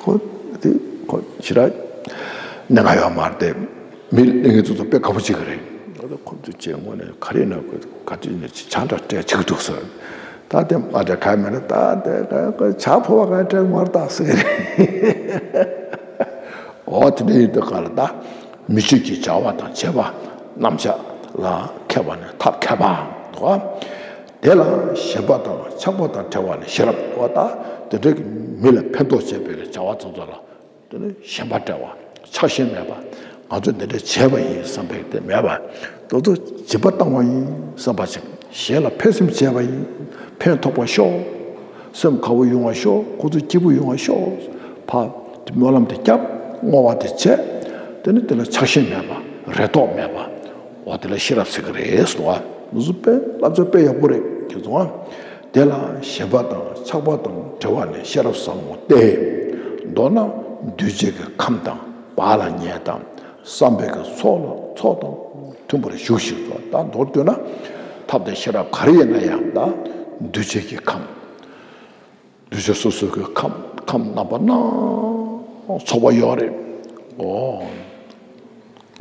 ཁོ་དེ་ཁོ་ཞེ་དྲག་གནད་འགག་ཡོད་མ་རེད་དེ། མི་གླེང་མཁན་ཚོ་ཚོ་དཔེ་དགའ་པོ་བྱེད་ཀྱི་རེད། ཁོ་ཚོ་ཅེས་དངོས་གནས་ག་རེ་ན་ཁོ་ག་དུས་ནས་བྱ་འདྲ་སྤྲད་བྱེད་ཀྱི་འདུག་ཟེར། ད་དེ་མ་འདྲ་ག་མེད་ན་ད་དེ་བྱ་ཕོར་པ་ག་སྤྲད་མ་རེད་ད་ཟེར་གྱི་རེད། འོ་དེ་འདྲ་ཡིན་དུས་ག་ལ་ད་མི་སྤྱོད་ཀྱི་བྱ་བ་དང་བྱེད་པ་རྣམ་གཞག་ལ་མཁས་པ་ནི་ཐབས་མཁས་པ་འདུག་དེ་ལ་ཞེན་པ་དང་ཆགས་པ་དང་བྲལ་བ་ནི་ཤེས་རབ་ཏུ་བ། ད་དེ་འདྲ་གི་མི་ལ་ཕན་ཐོགས་བྱེད་པའི་བྱ་བ་ཚོ་ཚོ་ལ་དེ་ནི་ཞེན་པ་བྲལ་བ། ཆགས་ཞེན་མེད་པ། ང་ཚོས་འདི་འདྲ་བྱས་པ་ཡིན་བསམ་པའི་དེ་མེད་པ། དེ་ཚོ་སྦྱིན་པ་བཏང་བ་ཡིན་བསམ་པ་ཞིག་གཞན་ལ་ཕན་སེམས་བྱས་པ་ཡིན། ཕན་ཐོགས་པ་ཤོག་སེམས་དགའ་བོ་ཡོང་བ་ཤོག་ཁོ་ཚོ་སྐྱིད་པོ་ཡོང་བ་ཤོག་ཕ་སྨོན་ལམ་དེ་བརྒྱབ། བསྔོ་བ་དེ་བྱས། དེ་ནི་དེ་ལ་ཆགས་ཞེན་མེད་པ། རེ་དོགས་མེད་པ། འོ་དེ་ལ་ཤེས་རབ་ཟེར་གི་རེད་ཟེར་བ། འདི་ཚོ་དཔེ་བསླབ་བྱ་དཔེ་ཡག་པོ་རེད་ཁྱེད་ཚོ་ཨ། དེ་ལ་ཞེན་པ་དང་ཆགས་པ་དང་བྲལ་བ་ནི་ཤེས་རབ་ཟབ་མོ་སྟེ། མདོར་ན་འདུས་བྱས་ཀྱི་ཁམས་དང་བག་ལ་ཉལ་དང་བསམ་པའི་གི་ཚོགས་ལ་ཚོགས་དང་མཐུན་པར་བཞུགས་ཤིག་ཟེར་བ། ད་མདོར་བསྡུས་ན་ཐབས་དང་ཤེས་རབ་ག་རེ་ཡིན་ན་ཡང་ད་འདུས་བྱས་ཀྱི་ཁམས། འདུས་བྱས་སོ་སོ་གི་ཁམས། ཁམས་རྣམ་པ་སྣ་ཚོགས་པ་ཡོད་རེད། ཨོ།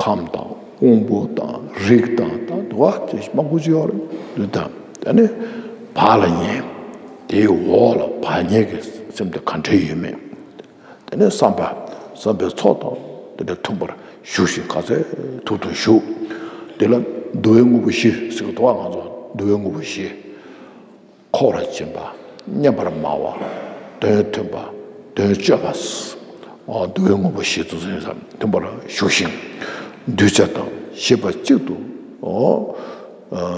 ཁམས་དང་དབང་པོ་དང་རིགས་དང་ད་དུ་བ་དེ་མང་པོ་ཅིག་ཡོད་རེད། འདི་དང་དེ་ནི་བག་ལ་ཉལ། དེའི་འོག་ལ་བག་ཉལ་གྱི་སེམས་དེ་ག་འདྲ་ཡོད་མེད། དེ་ནི་བསམ་པ་བསམ་པའི་ཚོགས་དང་དེ་ནི་མཐུན་པར་བཞུགས་ཤིང་ག་ཚད་ཐུབ་ཐུབ་བཞུགས། དེ་ལ་འདུལ་བའི་དངོས་པོ་བཞི་ཟེར་གི་འདུག་བ། ང་ཚོ་འདུལ་བའི་དངོས་པོ་བཞི། འཁོར་བར་འབྱིན་པ། མཉམ་པར་སྨྲ་བ། དོན་མཐུན་པ། དོན་སྤྱོད་པ། འདུལ་བའི་དངོས་པོ་བཞི་དེ་ཚོ་ཡིན་ཙང་མཐུན་པར་བཞུགས་ཤིང་། གདུལ་བྱ་དང་ཤེས་པ་གཅིག་ཏུ།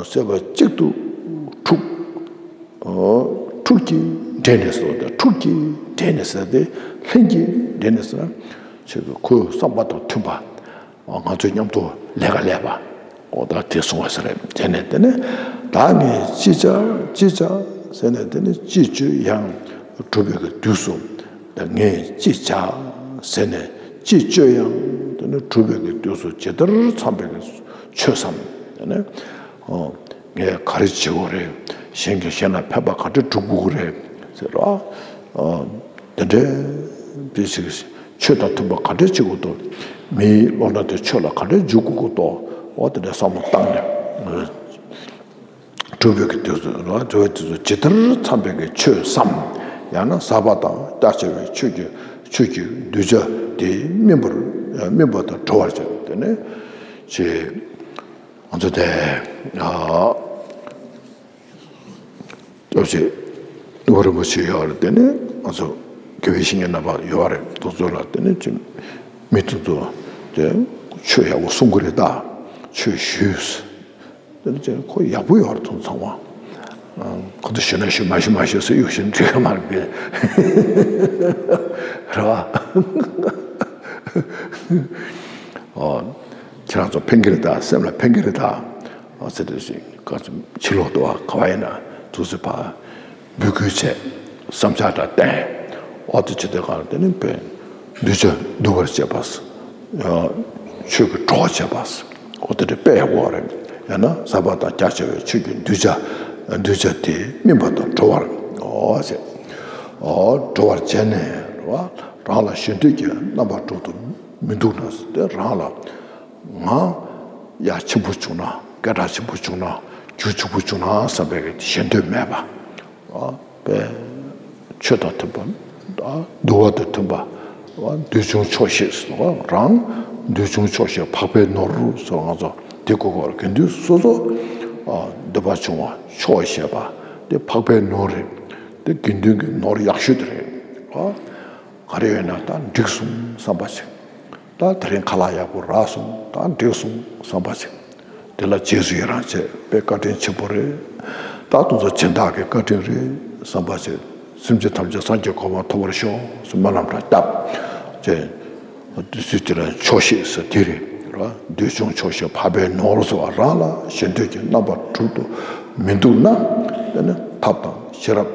སེམས་པ་གཅིག་ཏུ་འཁྲུགས། འཁྲུགས་ཀྱིས་འདྲེས་ནས་སོ། ད་འཁྲུགས་ཀྱིས་འདྲེས་ནས་ཟེར་ཏེ་ལྷན་གྱིས་འདྲེས་ནས་ཟེར་ན་ཆོས་ཀྱི་ཁོའི་བསམ་པ་དང་མཐུན་པ། ང་ཚོས་མཉམ་དུ་ལས་ཀ་ལས་པ། འོ་ད་དེ་གསུང་བ་ཟེར་རེད། དེ་ནས་དེ་ནས་བདག་ངས་ཅི་བྱ་ཅི་བྱ་ཟེར་ནས་དེ་ནས་ཅི་སྤྱོད་ཡང་གྲུབ་པའི་གི་དུས་སུ། བདག་ངས་ཅི་བྱ་ཟེར་ནས་ཅི་སྤྱོད་ཡང་དེ་ནས་གྲུབ་པའི་གི་དུས་སུ་ཇི་ལྟར་འཚམས་པའི་གི་ཆོས་སམ། དེ་ནས་ངས་ག་རེ་བྱེད་དགོས་རེད། གཞན་གྱི་གཞན་ལ་ཕན་པ་ག་འདྲ་སྒྲུབ་དགོས་རེད་ཟེར་རོ། དེ་འདྲའི་དེ་ཞིག་ཆོས་དང་མཐུན་པ་ག་འདྲ་བྱེད་དགོས་འདུག་མིའི་བློ་སྣ་དེ་ཆོས་ལ་ག་འདྲ་འཇུག་དགོས་ཀྱི་འདུག་འོ་དེ་འདྲ་བསམ་བློ་བཏང་ནས། གྲུབ་པའི་གི་དུས་སུ་རོ། གྲུབ་པའི་དུས་སུ་ཇི་ལྟར་འཚམས་པའི་གི་ཆོས་སམ། ཡང་ན་ཟབ་པ་དང་རྒྱ་ཆེ་བའི་ཆོས་ཀྱི་ཆོས་ཀྱི་གདུལ་བྱ་དེ་སྨིན་པར་སྨིན་པ་དང་འགྲོ་བར་བྱ། དེ་ནས་ཆེ། ང་ཚོ་དེ། སྐྱབས་རྗེ་ནུ་བོ་རིན་པོ་ཆེ་ཡོད་རེད། དེ་ནས་ང་ཚོ་དགེ་བའི་བཤེས་གཉེན་རྣམ་པ་ཡོད་རེད། དེ་ཚོ་ལ་དེ་ནས་ཅིག་མི་དེ་ཚོ་དེ་ཆོས་ཡག་པོ་གསུང་གི་རེད། ད་ཆོས་ཞུས། དེ་ནས་ཅིག་ཁོ་ཡག་པོ་ཡོད་རེད། དེ་ཚོ་ཚང་མ་ཁོ་ཚོ་ཞུ་ན་ཞུ་མ་ཞུ་མ་ཞུ་ཟེར་གཡུག་བཞིན་འགྲིག་གི་མ་རེད་པས། རེད་བ། ཨོ། ཁྱེད་རང་ཚོ་ཕན་གྱི་རེད་ད། སེམས་ལ་ཕན་གྱི་རེད་ད། ཨ་ཟེར་དུས་ཤིག་ག་ཚོད་ཕྱི་ལོག་ཏུ་བ་ག་བ་ཡིན་ན་ཐུགས་སུ་ཕ་འབོད་སྐུལ་བྱས། བསམ་འཆར་འདྲ་བསྟན། འོ་དེ་བྱེད་དུས་གང་ལ་དེ་ནི་དཔེ་གདུལ་བྱ་འདུལ་བར་བྱེད་པ། ཆོས་ཀྱི་གྲོགས་བྱེད་པ། འོ་དེ་འདྲ་དཔེ་ཡག་པོ་རེད། ཡང་ན་ཟབ་པ་དང་རྒྱ་ཆེ་བའི་ཆོས་ཀྱི་གདུལ་བྱ། གདུལ་བྱ་དེ་སྨིན་པ་དང་གྲོལ་བར། འོ་ཟེར། འོ་གྲོལ་བར་བྱས་ནས་རང་ལ་གཞན་དོན་གྱི་རྣམ་པར་གྲུབ་ཏུ་མི་འདུག་ན་དེ་རང་ལ། ང་ཡ་ཆེན་པོ་བྱུང་ན། སྐད་གྲགས་ཆེན་པོ་བྱུང་ན། རྒྱུ་ཕྱུག་པོ་བྱུང་ན་བསམ་པའི་གཞན་དོན་མེད་པ། ཨ་པའི་ཆོས་དང་མཐུན་པ། ཨ་འདུལ་བ་དང་མཐུན་པ། ཨ་འདོད་ཆུང་ཆོག་ཤེས་སོ། རང་འདོད་ཆུང་ཆོག་ཤེས་འཕགས་པའི་ནོར་སོགས་ང་ཚོ་དེ་གོ་གོ་ར་དགེ་འདུན་སོ་སོ། ཨ་འདོད་པ་ཆུང་བ་ཆོག་ཤེས་པ་དེ་འཕགས་པའི་ནོར་རེད། དེ་དགེ་འདུན་གྱི་ནོར་ཡག་ཤོས་དེ་རེད། ཨ་ག་རེ་ཡོད་ན་ད་འགྲིག་སོང་བསམ་པ་ཞིག་ད་དེ་རིང་ཁ་ལག་ཡག་པོ་རག་སོང་། ད་འགྲིག་སོང་བསམ་པ་ཞིག་དེ་ལ་རྗེས་སུ་ཡི་རང་བྱས་པའི་བཀའ་དྲིན་ཆེན་པོ་རེད། ད་དུང་ཚོ་སྦྱིན་བདག་གི་བཀའ་དྲིན་རེད་བསམ་པ་ཞིག་སེམས་ཅན་ཐམས་ཅད་སངས་རྒྱས་གོ་འཕང་ཐོབ་པར་ཤོག་ཟེར་སྨོན་ལམ་འདྲ་བཏབ་བྱས། དུས་ཚོད་དེ་ལ་ཆོག་ཤེས་ཟེར་དེ་རེད། ར་འདོད་ཆུང་ཆོག་ཤེས་འཕགས་པའི་ནོར་ཟེར་བ། རང་ལ་གཞན་དོན་གྱི་རྣམ་པ་གྲུབ་ཏུ་མི་འདུག་ན། དེ་ནི་ཐབས་དང་ཤེས་རབ།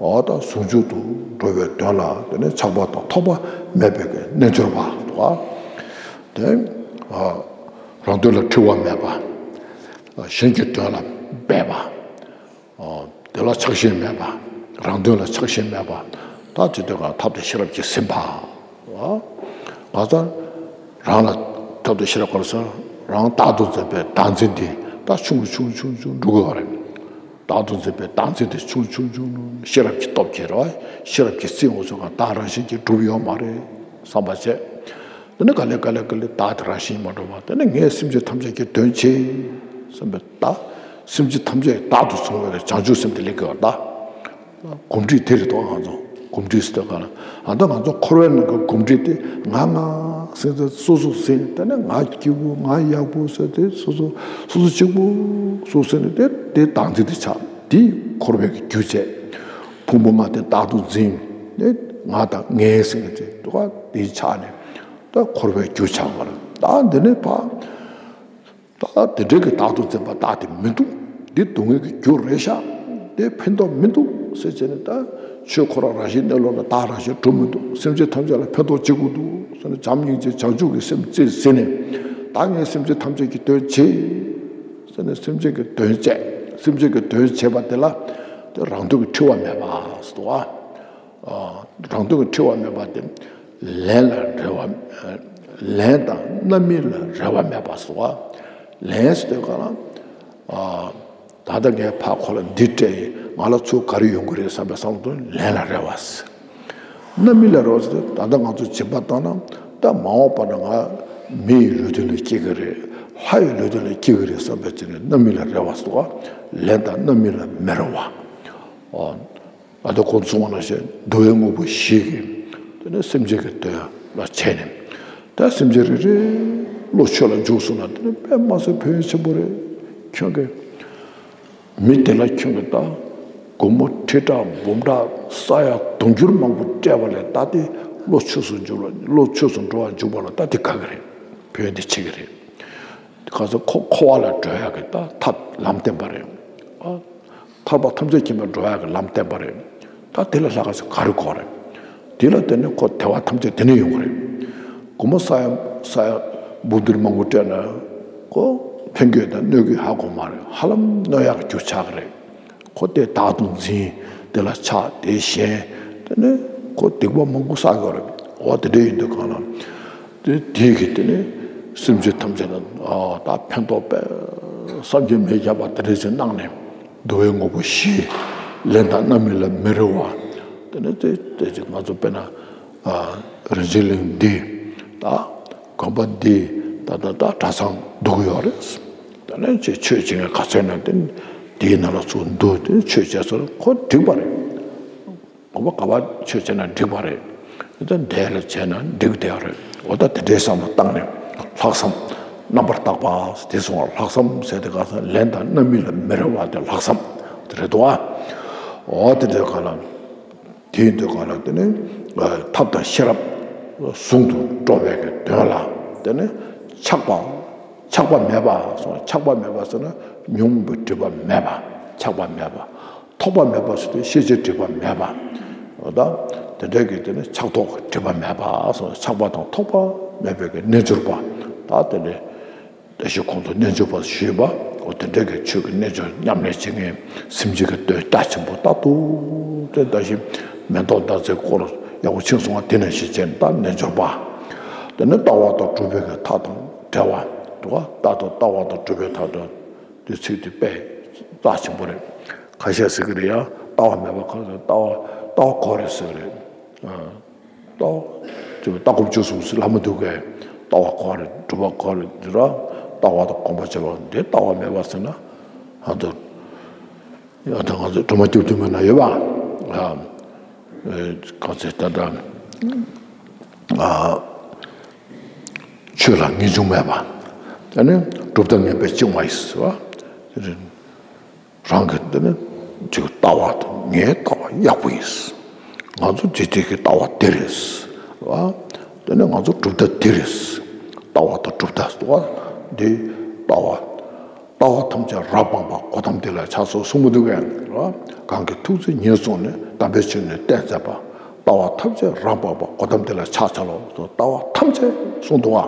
འོ་ད་ཟུང་འཇུག་ཏུ་འགྲོ་བའི་དོན་ལ་དེ་ནི་ཆགས་པ་དང་ཐོགས་པ་མེད་པའི་གི་རྣལ་འབྱོར་པ་དེ། ཨ་རང་དོན་ལ་འཁྲུལ་བ་མེད་པ། གཞན་གྱི་དོན་ལ་འབད་པ། ཨ་དེ་ལ་ཆགས་ཞེན་མེད་པ། རང་དོན་ལ་ཆགས་ཞེན་མེད་པ། ད་དེ་དོན་གང་ཐབས་དང་ཤེས་རབ་ཀྱིས་ཟིན་པ། ཨ་ང་ཚོ་རང་ལ་ཐབས་དང་ཤེས་རབ་ག་རེ་ཟེར། རང་བདག་ཏུ་འཛིན་པའི་བདག་འཛིན་དེ་ད་ཆུང་ཆུང་ཆུང་ཆུང་འགྲོ་གི་ཡོད་རེད། བདག་ཏུ་འཛིན་པའི་བདག་འཛིན་དེ་ཆུང་ཆུང་ཆུང་ཆུང་ཤེས་རབ་ཀྱི་སྟོབས་ཀྱིས་རེད་བ། ཤེས་རབ་ཀྱིས་བརྩིས་འོང་ཚོད་གང་བདག་རང་བཞིན་གྱིས་གྲུབ་ཡོད་མ་རེད་བསམ་པ་བྱས། དེ་ནི་ག་ལེ་ག་ལེ་ག་ལེ་བདག་དེ་རང་བཞིན་མ་གྲུབ་པ། དེ་ནི་ངས་སེམས་ཅན་ཐམས་ཅད་ཀྱི་དོན་བྱེད་བསམ་པའི་བདག་སེམས་ཅན་ཐམས་ཅད་བདག་ཏུ་བཟུང་བའི་བྱང་ཆུབ་སེམས་དེ་སླེབས་ཀྱི་ཡོད་ད། གོམས་འདྲིས་དེ་རེད་དོ། ང་ཚོ་གོམས་འདྲིས་ཟེར་དུས་གང་ལ། ཨ་ད་ང་ཚོ་འཁོར་བའི་ནང་གི་གོམས་འདྲིས་དེ་ང་ང་ཟེར་ཏེ་སོ་སོ་ཟེར། དེ་ནས་ང་སྐྱིད་པོ་ང་ཡག་པོ་ཟེར་ཏེ་སོ་སོ་སོ་སོ་གཅིག་པོ་སོ་ཟེར་ནས་དེ་དེ་བདག་འཛིན་དེ་ཆགས། དེ་འཁོར་བའི་རྒྱུ་བྱས། ཕུང་པོ་ལྔ་དེ་བདག་ཏུ་འཛིན་ནས་ང་དང་ངའི་ཟེར་ཏེ་དུ་ག་དེ་ཆགས་ནས་ད་འཁོར་བའི་རྒྱུ་ཆགས་པ་རེད། ད་འདི་ནས་ཕར། ད་དེ་འདྲའི་གི་བདག་ཏུ་འཛིན་པ་བདག་དེ་མི་འདུག་འདི་སྡུག་བསྔལ་གྱི་རྒྱུ་རེད་ཤག་འདི་ཕན་ཐོགས་མི་འདུག་ཟེར་བྱས་ནས། ད་ཆོས་ཁོ་རང་རང་བཞིན་གནས་ལུགས་ལ་བདག་རང་བཞིན་གྲུབ་མི་འདུག་སེམས་ཅན་ཐམས་ཅད་ལ་ཕན་ཐོགས་བྱེད་དགོས་འདུག་ཟེར་ནས་བྱམས་སྙིང་རྗེ་བྱང་ཆུབ་ཀྱི་སེམས་བསྐྱེད་ཟེར་ནས། ད་ངས་སེམས་ཅན་ཐམས་ཅད་ཀྱི་དོན་བྱེད་ཟེར་ནས་སེམས་ཅན་གྱི་དོན་བྱས། སེམས་ཅན་གྱི་དོན་བྱེད་པ་དེ་ལ་དེ་རང་དོན་གྱི་འཁྲུལ་བ་མེད་པ་ཟེར་དུས། ཨ་རང་དོན་གྱི་འཁྲུལ་བ་མེད་པ་དེ། ལན་ལ་རེ་བ། ལན་དང་རྣམ་སྨིན་ལ་རེ་བ་མེད་པ་ཟེར་བ། ལན་ཟེར་དུས་གང་ལ། ཨ་ད་ལྟ་ངས་ཕར་ཁོ་ལ་འདི་སྤྲད་ཡིན། ང་ལ་ཚུར་ག་རེ་ཡོང་གི་རེད་བསམ་པའི་བསམ་བློ་དང་ལན་ལ་རེ་བ་ཟེར། རྣམ་སྨིན་ལ་རེ་བ་ཟེར། ད་ལྟ་ང་ཚོ་སྦྱིན་པ་བཏང་ན་ད་མ་འོངས་པ་ན་ང་མི་ཡི་ལུས་རྟེན་ལ་སྐྱེ་གི་རེད། ལྷ་ཡི་ལུས་རྟེན་ལ་སྐྱེ་གི་རེད་བསམ་པའི་ཚེ་ནས་རྣམ་སྨིན་ལ་རེ་བ་ཟེར་བ། ལན་དང་རྣམ་སྨིན་ལ་མི་རེ་བ། ཨ། ཨ་ད་གོང་དུ་གསུངས་པ་ནང་བཞིན་འདུལ་བའི་དངོས་པོ་བཞི་གིས་དེ་ནས་སེམས་ཅན་གྱི་དོན་ལ་བྱས་ནས། ད་སེམས་ཅན་རེ་རེ་བློ་ཆོས་ལ་འཇུག་སོང་ན་དེ་ནི་དཔེ་མ་སྲིད་ཕན་ཡོན་ཆེན་པོ་རེད། ཁྱོད་ཀྱིས་མི་དེ་ལ་ཁྱོད་ཀྱིས་ད་སྒོར་མོ་ཁྲི་ཕྲག་འབུམ་ཕྲག་ས་ཡ་དུང་ཕྱུར་མང་པོ་སྤྲད་པ་ལས་ད་དེ་བློ་ཆོས་སུ་འཇུག་ལ། བློ་ཆོས་སུ་འགྲོ་བར་འཇུག་པ་ལ་ད་དེ་དགའ་གི་རེད། ཕན་ཡོན་དེ་ཆེ་གི་རེད། གང་ཟག་འཁོར་བ་ལ་འགྲོ་ཡག་གི་ད་ཐབས་ལམ་བསྟན་པ་རེད། ཨ། ཐར་པ་ཐམས་ཅད་མཁྱེན་པར་འགྲོ་ཡག་གི་ལམ་བསྟན་པ་རེད། ད་དེ་ལས་ལྷག་ག་ཅིག་ག་རེ་དགོས་རེད། དེ་ལ་བརྟེན་ནས་ཁོ་བདེ་བ་ཐམས་ཅད་དེ་ནས་ཡོང་གི་རེད། སྒོར་མོ་ས་ཡ་ས་ཡ་འབུམ་ཐེར་མང་པོ་སྤྲད་ན་ཁོ་ཕན་གྱི་དང་གནོད་ཀྱི་ཧ་གོ་མ་རེད། ཧ་ལམ་གནོད་ཡག་གི་རྒྱུ་ཆགས་ཀྱི་རེད། ཁོ་དེ་བདག་ཏུ་འཛིན། དེ་ལ་ཆགས། དེ་ཞེན། དེ་ནས་ཁོ་སྡིག་པ་མང་པོ་བསགས་ཀྱི་རེད། འོ་དེ་འདྲ་ཡིན་དུས་གང་ལ། དེ་དེའི་གི་དེ་ནས་སེམས་ཅན་ཐམས་ཅད་ལ་ཨ་ད་ཕན་ཐོགས་དཔེ་བསམ་གྱིས་མི་ཁྱབ་པ་དེ་འདྲ་ཞིག་གནང་ནས། འདུལ་བའི་དངོས་པོ་བཞི། ལན་དང་རྣམ་སྨིན་ལ་མི་རེ་བ། དེ་ནས་དེ་དེ་ཅིག་ང་ཚོ་དཔེར་ན་ཨ་རིན་ཆེན་གླིང་འདི་ད་དགོན་པ་འདི་ད་ད་ད་གྲྭ་ཚང་འདུག་ཡོད་རེད། དེ་ནས་ཅིག་ཆོས་བྱེད་མཁན་ག་ཚོད་ན་དེ་དེའི་ནང་ལ་ཚུར་འདུ། དེ་ཆོས་བྱས་ཚར་ཁོ་འགྲིག་པ་རེད། དགོན་པ་ག་པར་ཆོས་བྱས་ན་འགྲིག་པ་རེད། དེ་འདྲ་ལ་བྱས་ན་འགྲིག་བསྡད་ཡོད་རེད། འོ་ད་དེ་འདྲའི་བསམ་བློ་བཏང་ནས་ལྷག་བསམ་རྣམ་པར་དག་པ་དེ་སོང་བ། ལྷག་བསམ་ཟེར་དེ་ག་ས་ལན་དང་རྣམ་སྨིན་ལ་མི་རེ་བ་དེ་ལྷག་བསམ་དེ་རེད་དོ། འོ་དེ་འདྲའི་ག་ལ་དེ་ཡིན་དུས་ག་ལ་དེ་ནི་ཐབས་དང་ཤེས་རབ་ཟུང་དུ་འབྲེལ་བའི་གི་དོན་ལ་དེ་ནི་ཆགས་པ། ཆགས་པ་མེད་པ་སོང་། ཆགས་པ་མེད་པ་ཟེར་ན་ཉོན་མོངས་པའི་སྒྲིབ་པ་མེད་པ། ཆགས་པ་མེད་པ། ཐོགས་པ་མེད་པ་ཟེར་དུས་ཤེས་བྱའི་སྒྲིབ་པ་མེད་པ། འོ་ད་དེ་འདྲ་གི་དེ་ནི་ཆགས་ཐོགས་ཀྱི་སྒྲིབ་པ་མེད་པ་སོང་། ཆགས་པ་དང་ཐོགས་པ་མེད་པའི་གི་རྣལ་འབྱོར་པ། ད་དེ་ནི་བཀྲ་ཤིས་ཁོང་ཚོ་རྣལ་འབྱོར་པ་ཞུས་པ། འོ་དེ་འདྲ་གི་ཆོས་ཀྱི་རྣལ་འབྱོར་ཉམས་ལེན་བྱེད་མཁན་སེམས་བསྐྱེད་ཀྱི་དོན་རྒྱ་ཆེན་པོ་ལྟ་དུས་དེ་ད་བཞིན་མེ་ཏོག་ཟླ་ཚེས་སྐོར་ཡག་པོ་ཕྱིན་སོང་བ། དེ་ནང་བཞིན་བྱས་ནས་ད་རྣལ་འབྱོར་པ། དེ་ནི་ལྟ་བ་དང་གྲུབ་པའི་གི་མཐའ་དང་བྲལ་བ་འདུག་ག་ལྟ་དང་ལྟ་བ་དང་གྲུབ་པའི་མཐའ་དང་། དེ་ཚིག་དེ་དཔེ་རྩ་ཆེན་པོ་རེད། ཁ་ཤས་ཟེར་གི་རེད་ཡ། ལྟ་བ་མེད་པ་གང་ཟེར། ལྟ་བ་ལྟ་བ་གོ་རེད་ཟེར་གི་རེད། ཨ། ལྟ་བ་ཅིག་ལྟ་སྒོམ་སྤྱོད་གསུམ་ཟེར་ལབ་མི་འདུག་གས། ལྟ་བ་གོ་རེད། གྲུབ་པ་གོ་རེད། འདི་ར་ལྟ་བ་དང་སྒོམ་པ་བྱེད་པ་འདི་ལྟ་བ་མེད་པ་ཟེར་ན། ཨ་ད་ཨ་ད་ང་ཚོ་སྒྲོལ་མ་སྐྱབས་མདུན་མ་ན་ཡོད་པ། ཨ། ཨེ་གང་ཟེར་ད་ལྟ། ཨ། ཆོས་ལ་ངེས་འབྱུང་མེད་པ། དེ་ནི་གྲུབ་མཐའ་ངེས་པའི་བཅིང་བ་ཡིན་ཟེར་བ། དེ་རེད། རང་གི་དེ་ནི་ཅིག་ལྟ་བ་དང་། ངའི་ལྟ་བ་ཡག་པོ་ཡིན། ང་ཚོ་འཇིག་རྟེན་གྱི་ལྟ་བ་འདི་རེད་བ། དེ་ནི་ང་ཚོ་གྲུབ་མཐའ་འདི་རེད། ལྟ་བ་དང་གྲུབ་མཐའ་བ་འདི། ལྟ་བ། ལྟ་བ་ཐམས་ཅད་རབ་སྤངས་པ། གོ་ཏམ་དེ་ལ་ཕྱག་འཚལ་ལོ་གསུང་གི་འདུག་གས་ར། གང་གིས་ཐུགས་བརྩེ་ཉེར་བཟུང་ནས། དམ་པའི་ཆོས་ནི་བསྟན་མཛད་པ། ལྟ་བ་ཐམས་ཅད་རབ་སྤངས་པ། གོ་ཏམ་དེ་ལ་ཕྱག་འཚལ་ལོ། ལྟ་བ་ཐམས་ཅད་གསུངས་འདུག་ག་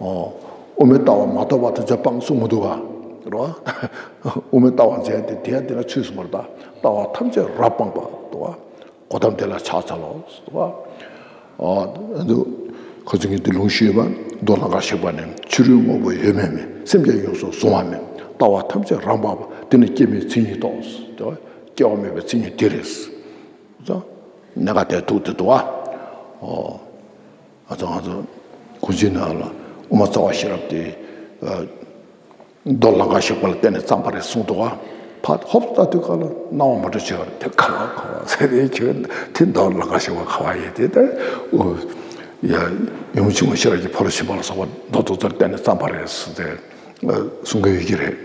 ཨོ། དབུ་མའི་ལྟ་བ་མ་ཐོབ་པ་ཐམས་ཅད་སྤངས་གསུང་མི་འདུག་ག་ར། དབུ་མའི་ལྟ་བ་མཛད་དེ་དེ་ཡང་དེ་ལ་ཆོས་གསུངས་པ་རེད། ད་ལྟ་བ་ཐམས་ཅད་རབ་སྤངས་པ་འདུག་ག་གོ་ཏམ་དེ་ལ་ཕྱག་འཚལ་ལོ། ཨ་འདུག་ཁོ་ཚོ་ངས་འདི་ལུང་ཞུས་པ། མདོ་ལང་ཀར་གཤེགས་པ་ནི། ཕྱི་རོལ་དངོས་པོ་ཡོད་མེད་མིན། སེམས་ཀྱང་ཡོངས་སུ་གཟུང་བ་མིན། ལྟ་བ་ཐམས་ཅད་རབ་སྤངས་པ། དེ་ནི་སྐྱེ་མེད་མཚན་ཉིད་དོ། སྐྱེ་བ་མེད་པའི་མཚན་ཉིད་དེ་རེད། གནད་འགག་དེ་ཐུག་དེ་འདུག་ཨ། ཨོ། ང་ཚོ་ང་ཚོ་གོང་ཆེན་ནང་ལ་དབུ་མ་རྩ་བ་ཤེས་རབ་དེ། ཨ། མདོ་ལང་ཀར་གཤེགས་པ་ལ་བརྟེན་ནས་བརྩམས་པ་རེད་གསུངས་འདུག་ག་ཕར་ཧོབ་ལྟ་དུས་སྐབས་ལ་སྣང་བ་མ་འགྲོ་བྱས་པ་རེད། དེ་ག་བ་ག་བ་ཟེར་ཏེ། ཁྱོད་དེ་མདོ་ལང་ཀར་གཤེགས་པ་ག་བ་ཡིན་དེ། ད་ཨོ་ཡ། ཡུམ་ཆེན་མོ་ཤེས་རབ་ཀྱི་ཕ་རོལ་ཕྱིན་པ་ལ་སོགས་པ་མདོ་དེ་ཚོར་བརྟེན་ནས་བརྩམས་པ་རེད་ཟེར་ཏེ་གསུང་གི་ཡོད་ཀྱི་རེད།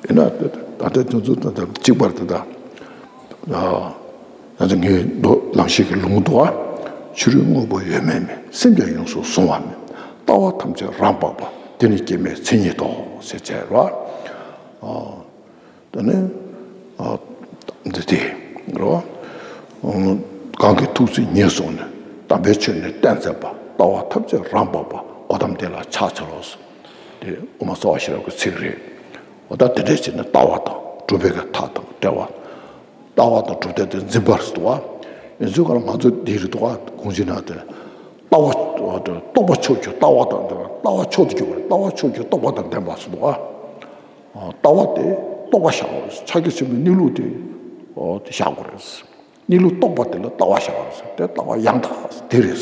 ཡིན་ན་ད་ལྟ་དེ་ཚོ་ད་ལྟ་གཅིག་པར་ད་ལྟ། ཨ། ང་ཚོ་ངའི་མདོ་ལམ་ཤེས་ཀྱི་ལུང་འདུག་ག་ཕྱི་རོལ་དངོས་པོ་ཡོད་མེད་མིན། སེམས་ཀྱང་ཡོངས་སུ་གཟུང་བ་མིན། ལྟ་བ་ཐམས་ཅད་རབ་སྤངས་པ། དེ་ནི་སྐྱེ་མེད་མཚན་ཉིད་དོ། ཟེར་བྱས་རོ། ཨ། དེ་ནི། ཨ། འདི་དེ་རོ། གང་གིས་ཐུགས་བརྩེ་ཉེར་བཟུང་ནས། དམ་པའི་ཆོས་ནི་བསྟན་མཛད་པ། ལྟ་བ་ཐམས་ཅད་རབ་སྤངས་པ། གོ་ཏམ་དེ་ལ་ཕྱག་འཚལ་ལོ། དེ་དབུ་མ་རྩ་བ་ཤེས་རབ་ཀྱི་ཚིག་རེད། འོ་ད་དེ་འདྲ་བྱས་ནས་ལྟ་བ་དང་གྲུབ་པའི་གི་མཐའ་དང་བྲལ་བ། ལྟ་བ་དང་གྲུབ་མཐའ་དེ་འཛིན་པ་རེད་འདུག་ག་ཡིན་ཚུལ་ག་ལ་ང་ཚོ་འདི་རེད་འདུག་ག་གོང་ཆེན་ནང་དེ། ལྟ་བ། རྟོགས་པ་མཆོག་གྱུར་ལྟ་བ་དང་ལྟ་བ་མཆོག་ཏུ་གྱུར་པ་རེད། ལྟ་བ་མཆོག་གྱུར་རྟོགས་པ་དང་ལྡན་པ་ཟེར་འདུག་ག་ལྟ་བ་དེ་རྟོགས་པ་བཞག་དགོས་རེད། ཕྱག་རྒྱ་ཆེན་པོའི་གནས་ལུགས་དེ། འོ་དེ་བཞག་དགོས་རེད། གནས་ལུགས་རྟོགས་པ་དེ་ལ་ལྟ་བ་བཞག་པ་རེད། དེ་ལྟ་བ་ཡང་དག་དེ་རེད།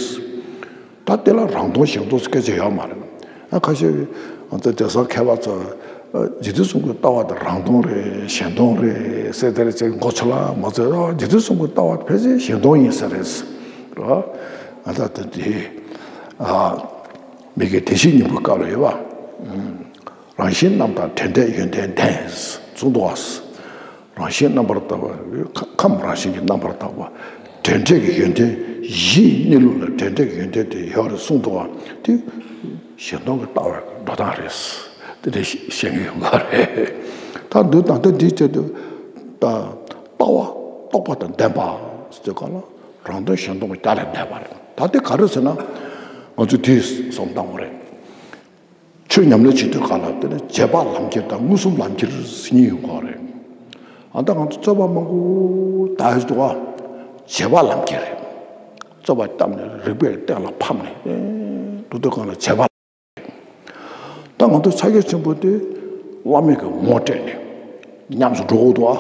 ད་དེ་ལ་རང་སྟོང་གཞན་སྟོང་ཟེར་སྐད་ཆ་ཡོད་མ་རེད། ཨ་ཁ་ཤས་ང་ཚོ་དེང་སང་མཁས་པ་ཚོ་རྗེ་བཙུན་གསུམ་གྱི་ལྟ་བ་དེ་རང་སྟོང་རེད། གཞན་སྟོང་རེད་ཟེར་དེ་རེད་ཅེས་མགོ་ཚོས་ལ་མ་ཚོས། རྗེ་བཙུན་གསུམ་གྱི་ལྟ་བ་དེ་ཕལ་ཆེར་གཞན་སྟོང་ཡིན་ས་རེད། རོ། ང་ཚོ་དེ་དེ། ཨ། མི་དགེ་བདེ་གཤེགས་སྙིང་པོའི་སྐབས་ལ་ཡོད་པ། རང་བཞིན་རྣམ་དག་འབྲེལ་འབྲེལ་ཡོན་ཏན་ལྡན། གསུངས་འདུག་ག་རང་བཞིན་རྣམ་པར་དག་པ། ཁམས་རང་བཞིན་གྱི་རྣམ་པར་དག་པ། འབྲེལ་འབྲེལ་གྱི་ཡོན་ཏན་བཞིའི་གནས་ལུགས་ལ་འབྲེལ་འབྲེལ་གྱི་ཡོན་ཏན་དེ་ཡོད་རེད་གསུངས་འདུག་ག་དེ་གཞན་སྟོང་གི་ལྟ་བའི་འགྲོ་སྟངས་རེད། དེ་འདྲ་བཤད་མཁན་ཡོད་མ་རེད། ད་འདི་ད་ལྟ་འདིའི་ཆེད་དུ་ད་ལྟ་བ་རྟོགས་པ་དང་ལྡན་པ་ཟེར་ག་ལ་རང་སྟོང་གཞན་སྟོང་གི་རྒྱ་ལས་འདས་པ་རེད། ད་དེ་ག་རེ་ཟེར་ན་ང་ཚོས་དེ་བསམ་བཏང་དགོས་རེད། ཆོས་ཉམས་ལེན་བྱེད་དུས་ག་ལ་དེ་ནི་རྗེས་དཔག་ལམ་ཁྱེར་དང་མངོན་སུམ་ལམ་ཁྱེར་ཟེར་གཉིས་ཡོད་དགོས་རེད། ཨ་ད་ང་ཚོ་རྩོད་པ་མང་པོ་ད་ཡོད་དོ། རྗེས་དཔག་ལམ་ཁྱེར་རེད། རྩོད་པ་བཏབ་ནས་རིགས་པས་གཏན་ལ་ཕབ་ནས་འགྲོ་དུས་ག་ལ་རྗེས་དཔག་ད་ང་ཚོ་ཕྱག་རྒྱ་ཆེན་པོ་དེ་བླ་མེད་ཀྱི་ངོ་སྤྲད་ནས་ཉམས་སུ་འགྲོ་དགོས་དོ།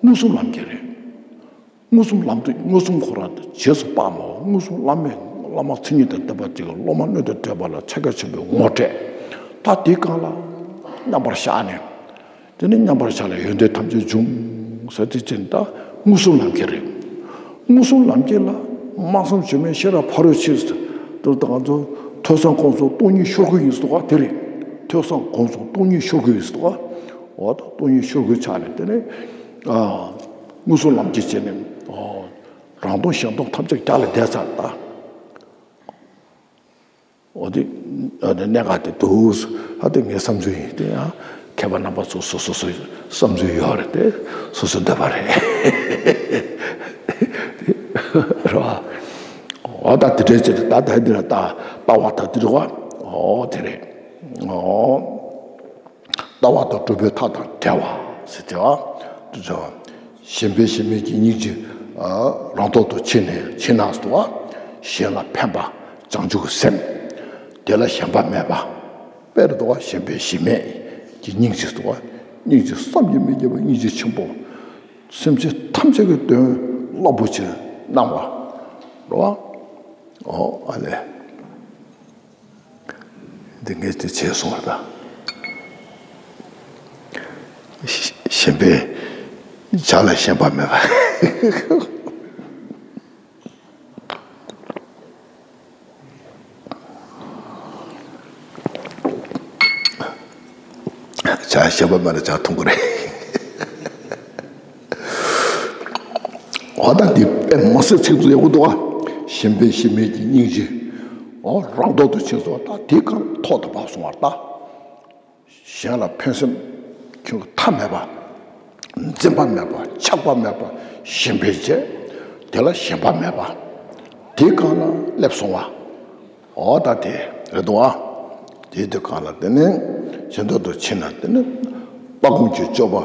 མངོན་སུམ་ལམ་ཁྱེར་རེད། མངོན་སུམ་ལམ་དུ་མངོན་སུམ་ཁོ་རང་དུ་རྗེས་སུ་དཔག་མོ། མངོན་སུམ་བླ་མེད་བླ་མ་མཚན་ཉིད་དང་ལྡན་པ་དེ་གི་སློབ་མ་སྣོད་དུ་བགྲོད་པ་ལ་ཕྱག་རྒྱ་ཆེན་པོའི་ངོ་སྤྲད། ད་དེའི་སྒང་ལ་མཉམ་པར་བཞག་ནས། དེ་ནི་མཉམ་པར་བཞག་ལ་ཡོན་ཏན་ཐམས་ཅད་འབྱུང་ཟེར་དེ་ཅན་ད་མངོན་སུམ་ལམ་ཁྱེར་རེད། མངོན་སུམ་ལམ་ཁྱེར་ལ་སྨྲ་བསམ་བརྗོད་མེད་ཤེས་རབ་ཕ་རོལ་ཕྱིན་ཟེར་དུ་ད་ང་ཚོ་ཐོས་བསམ་སྒོམ་གསུམ་སྟོང་ཉིད་ཤོར་དགོས་ཡིན་ཟེར་བ་དེ་རེད། ཐོས་བསམ་སྒོམ་གསུམ་སྟོང་ཉིད་ཤོར་དགོས་ཡིན་ཟེར་བ། འོ་ད་སྟོང་ཉིད་ཤོར་དགོས་ཆགས་ནས་དེ་ནི། ཨ། མངོན་སུམ་ལམ་གྱི་བྱས་ནས། ཨོ། རང་སྟོང་གཞན་སྟོང་ཐམས་ཅད་རྒྱ་ལ་བསྡད་ཚར་ད། འོ་དེ་འོ་དེ་གནད་འགག་དེ་འདུག་ཨ་དེ་ངའི་བསམ་ཚུལ་ཡིན། དེ་ཡང་མཁས་པ་རྣམ་པ་ཚོ་སོ་སོ་སོ་བསམ་ཚུལ་ཡོད་རེད། དེ་སོ་སོའི་འདོད་པ་རེད། རེད་བ། འོ་ད་དེ་འདྲའི་ཆེད་དུ་ད་ད་འདི་ལ་ལྟ་ལྟ་བ་ད་དེ་རེད་བ། འོ་དེ་རེད། འོ། ལྟ་བ་དང་གྲུབ་པའི་མཐའ་དང་བྲལ་བ་ཟེར་དེ་བ། དེ་ཚོ་ཞེན་པས་ཞེན་མེད་ཀྱི་སྙིང་རྗེ་རང་ཐོག་ཏུ་ཕྱིན་ནས་ཕྱིན་ན་སོ། གཞན་ལ་ཕན་པ་བྱང་ཆུབ་ཀྱི་སེམས། དེ་ལ་ཞེན་པ་མེད་པ། དཔེར་དུ་བ་ཞེན་པས་ཞེན་མེད་ཀྱི་སྙིང་རྗེ་སོ། སྙིང་རྗེ་བསམ་གྱིས་མི་ཁྱབ་པ་སྙིང་རྗེ་ཆེན་པོ། སེམས་ཅན་ཐམས་ཅད་ཀྱི་དོན་རླབས་པོ་ཆེར་གནང་བ་རེད་བ། ཨོ་ཨ་ལས། འདི་ངས་དེ་བྱས་སོང་བ་དང་། ཞེན་པས་བྱ་ལ་ཞེན་པ་མེད་པ། བྱ་ཞེན་པ་མེད་ན་བྱ་ཐུང་གི་རེད། འོ་ད་འདི་དཔེ་མ་སྲིད་ཚིག་ཚུ་ཡག་པོ་འདུག་ཨ། ཞེན་པས་ཞེན་མེད་ཀྱི་སྙིང་རྗེ། འོ་རང་ཐོག་ཏུ་ཕྱིན་སོང་ད་དེ་གང་ཐོག་ཏུ་བབས་སོང་བ་ད། གཞན་ལ་ཕན་སེམས་ཁྱོད་ཀྱི་མཐའ་མེད་པ། འཛེམ་པ་མེད་པ་ཆགས་པ་མེད་པ་ཞེན་པས་བྱས། དེ་ལ་ཞེན་པ་མེད་པ། དེ་གང་ལ་སླེབས་སོང་བ། འོ་ད་དེ་རེད་དོ། དེའི་དུས་གང་ལ་དེ་ནི་གཞན་དོན་དུ་ཕྱིན་ན་དེ་ནི་ལྟ་སྒོམ་གྱི་སྤྱོད་པ་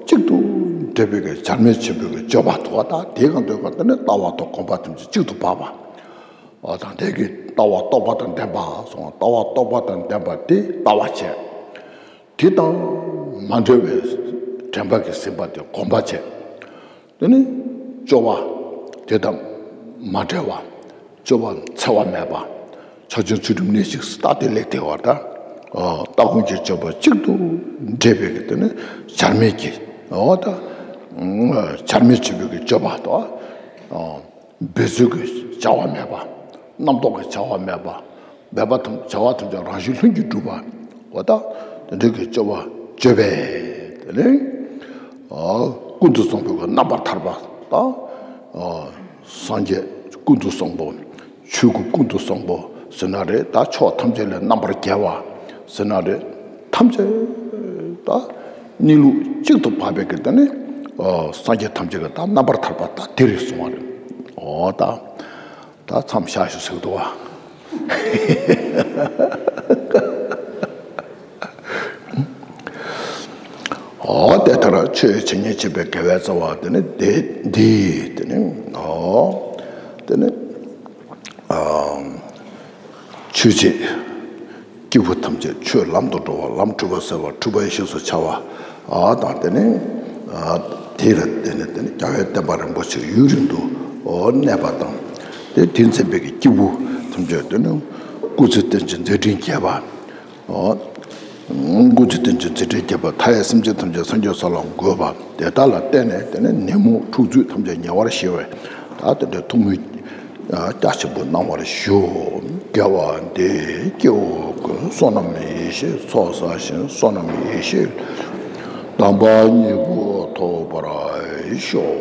གཅིག་ཏུ་འདྲེས་པའི་གི་བྱར་མེད་ཆེན་པོའི་གི་སྤྱོད་པ་དོ། ད་དེའི་གང་དུས་གང་དེ་ནི་ལྟ་བ་དང་སྒོམ་པ་ཐམས་ཅད་གཅིག་ཏུ་འབག་པ། འོ་ད་དེ་གི་ལྟ་བ་རྟོག་པ་དང་ལྡན་པ་སོང་། ལྟ་བ་རྟོག་པ་དང་ལྡན་པ་དེ་ལྟ་བ་བྱས། དེ་དང་མ་འབྲེལ་བའི་དྲན་པ་གི་སེམས་པ་དེ་སྒོམ་པ་བྱས། དེ་ནི་སྤྱོད་པ་དེ་དང་མ་བྲལ་བ། སྤྱོད་པ་འཚེ་བ་མེད་པ། ཕྱག་ཆེན་ཚུལ་ཁྲིམས་གནས་གཅིག་སྟ་དེ་ལེགས་དེ་བར་དང་། ལྟ་སྒོམ་གྱི་སྤྱོད་པ་གཅིག་ཏུ་འདྲེས་པའི་གི་དེ་ནི་བྱར་མེད་ཀྱི་འོ་ད་བྱར་མེད་ཆེན་པོའི་གི་སྤྱོད་པ་དང་། འབད་རྩོལ་གྱི་བྱ་བ་མེད་པ། རྣམ་རྟོག་གི་བྱ་བ་མེད་པ། འབད་པ་ཐམས་བྱ་བ་ཐམས་ཅད་རང་བཞིན་ལྷུན་གྱིས་གྲུབ་པ། འོ་ད་དེ་འདྲའི་གི་སྤྱོད་པ་སྤྱོད་པས་དེ་ནི། ཨ་ཀུན་ཏུ་བཟང་པོའི་གི་རྣམ་པར་ཐར་པ་དང་། ཨ་སངས་རྒྱས་ཀུན་ཏུ་བཟང་པོ། ཆོས་སྐུ་ཀུན་ཏུ་བཟང་པོ་ཟེར་ན་རེད། ད་ཕྱོགས་ཐམས་ཅད་ལས་རྣམ་པར་རྒྱལ་བ་ཟེར་ན་རེད། ཐམས་ཅད་ད་གནས་ལུགས་གཅིག་ཏུ་འཕགས་པའི་གི་དེ་ནི། ཨ་སངས་རྒྱས་ཐམས་ཅད་ཀྱི་ད་རྣམ་པར་ཐར་པ་ད་དེ་རེད་གསུངས་པ་རེད། འོ་ད། ད་མཚམས་བཞག་ཞུ་ཟེར་གི་འདུག་བ། འོ་དེ་ལྟར་ཆོས་ཇི་སྙེད་བྱེད་པའི་དགེ་བའི་རྩ་བ་དེ་ནི་དེ་འདི་དེ་ནི་འོ་དེ་ནི་ཨ་ཆོས་བྱེད། སྐྱེས་བུ་ཐམས་ཅད་ཆོས་ལམ་དུ་འགྲོ་བ། ལམ་འཁྲུལ་པ་སེལ་བ། འཁྲུལ་པའི་གཤེགས་སུ་འཆར་བ། ཨ་དང་དེ་ནི་ཨ་དེ་ལ་དེ་ནི་དེ་ནི་རྒྱལ་བའི་བསྟན་པ་རིན་པོ་ཆེ་ཡུན་རིང་དུ་ཨོ་གནས་པ་དང་། དེ་དེ་མཚོན་པའི་གི་སྐྱེས་བུ་ཐམས་ཅད་དེ་ནི་སྐུ་ཚེ་བརྟན་ཅིང་མཛད་འཕྲིན་རྒྱས་པ། ཨོ་སྐུ་ཚེ་བརྟན་ཅིང་མཛད་འཕྲིན་རྒྱས་པ། མཐའ་ཡས་སེམས་ཅན་ཐམས་ཅད་སངས་རྒྱས་ས་ལ་འགོད་པ། དེ་དག་ལ་བརྟེན་ནས་དེ་ནི་ནད་མུག་འཁྲུག་རྩོད་ཐམས་ཅད་ཉེ་བར་ཞི་བའི་ད་དེ་འདྲའི་ཐུགས་སྨོན་རྒྱ་ཆེན་པོ་གནང་བར་ཞུ། དགེ་བ་འདི་ཡིས་སྐྱེ་བོ་ཀུན། བསོད་ནམས་ཡེ་ཤེས་ཚོགས་བསགས་ཤིང་། བསོད་ནམས་ཡེ་ཤེས་དམ་པ་སྙིང་པོ་ཐོབ་པར་ཤོག།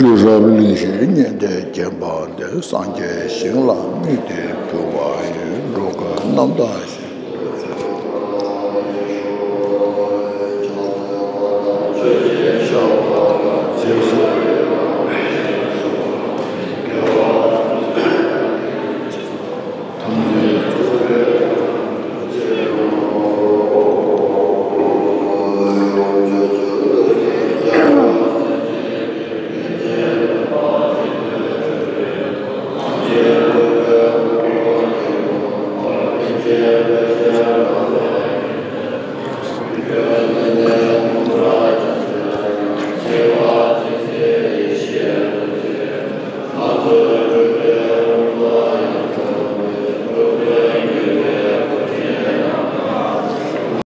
རི་རབ་གླིང་བཞི་ཉི་ཟླས་བརྒྱན་པ་འདི། སངས་རྒྱས་ཞིང་ལ་དམིགས་ཏེ་བྱོན་པ་ཡི། འགྲོ་ཀུན་རྣམ་དག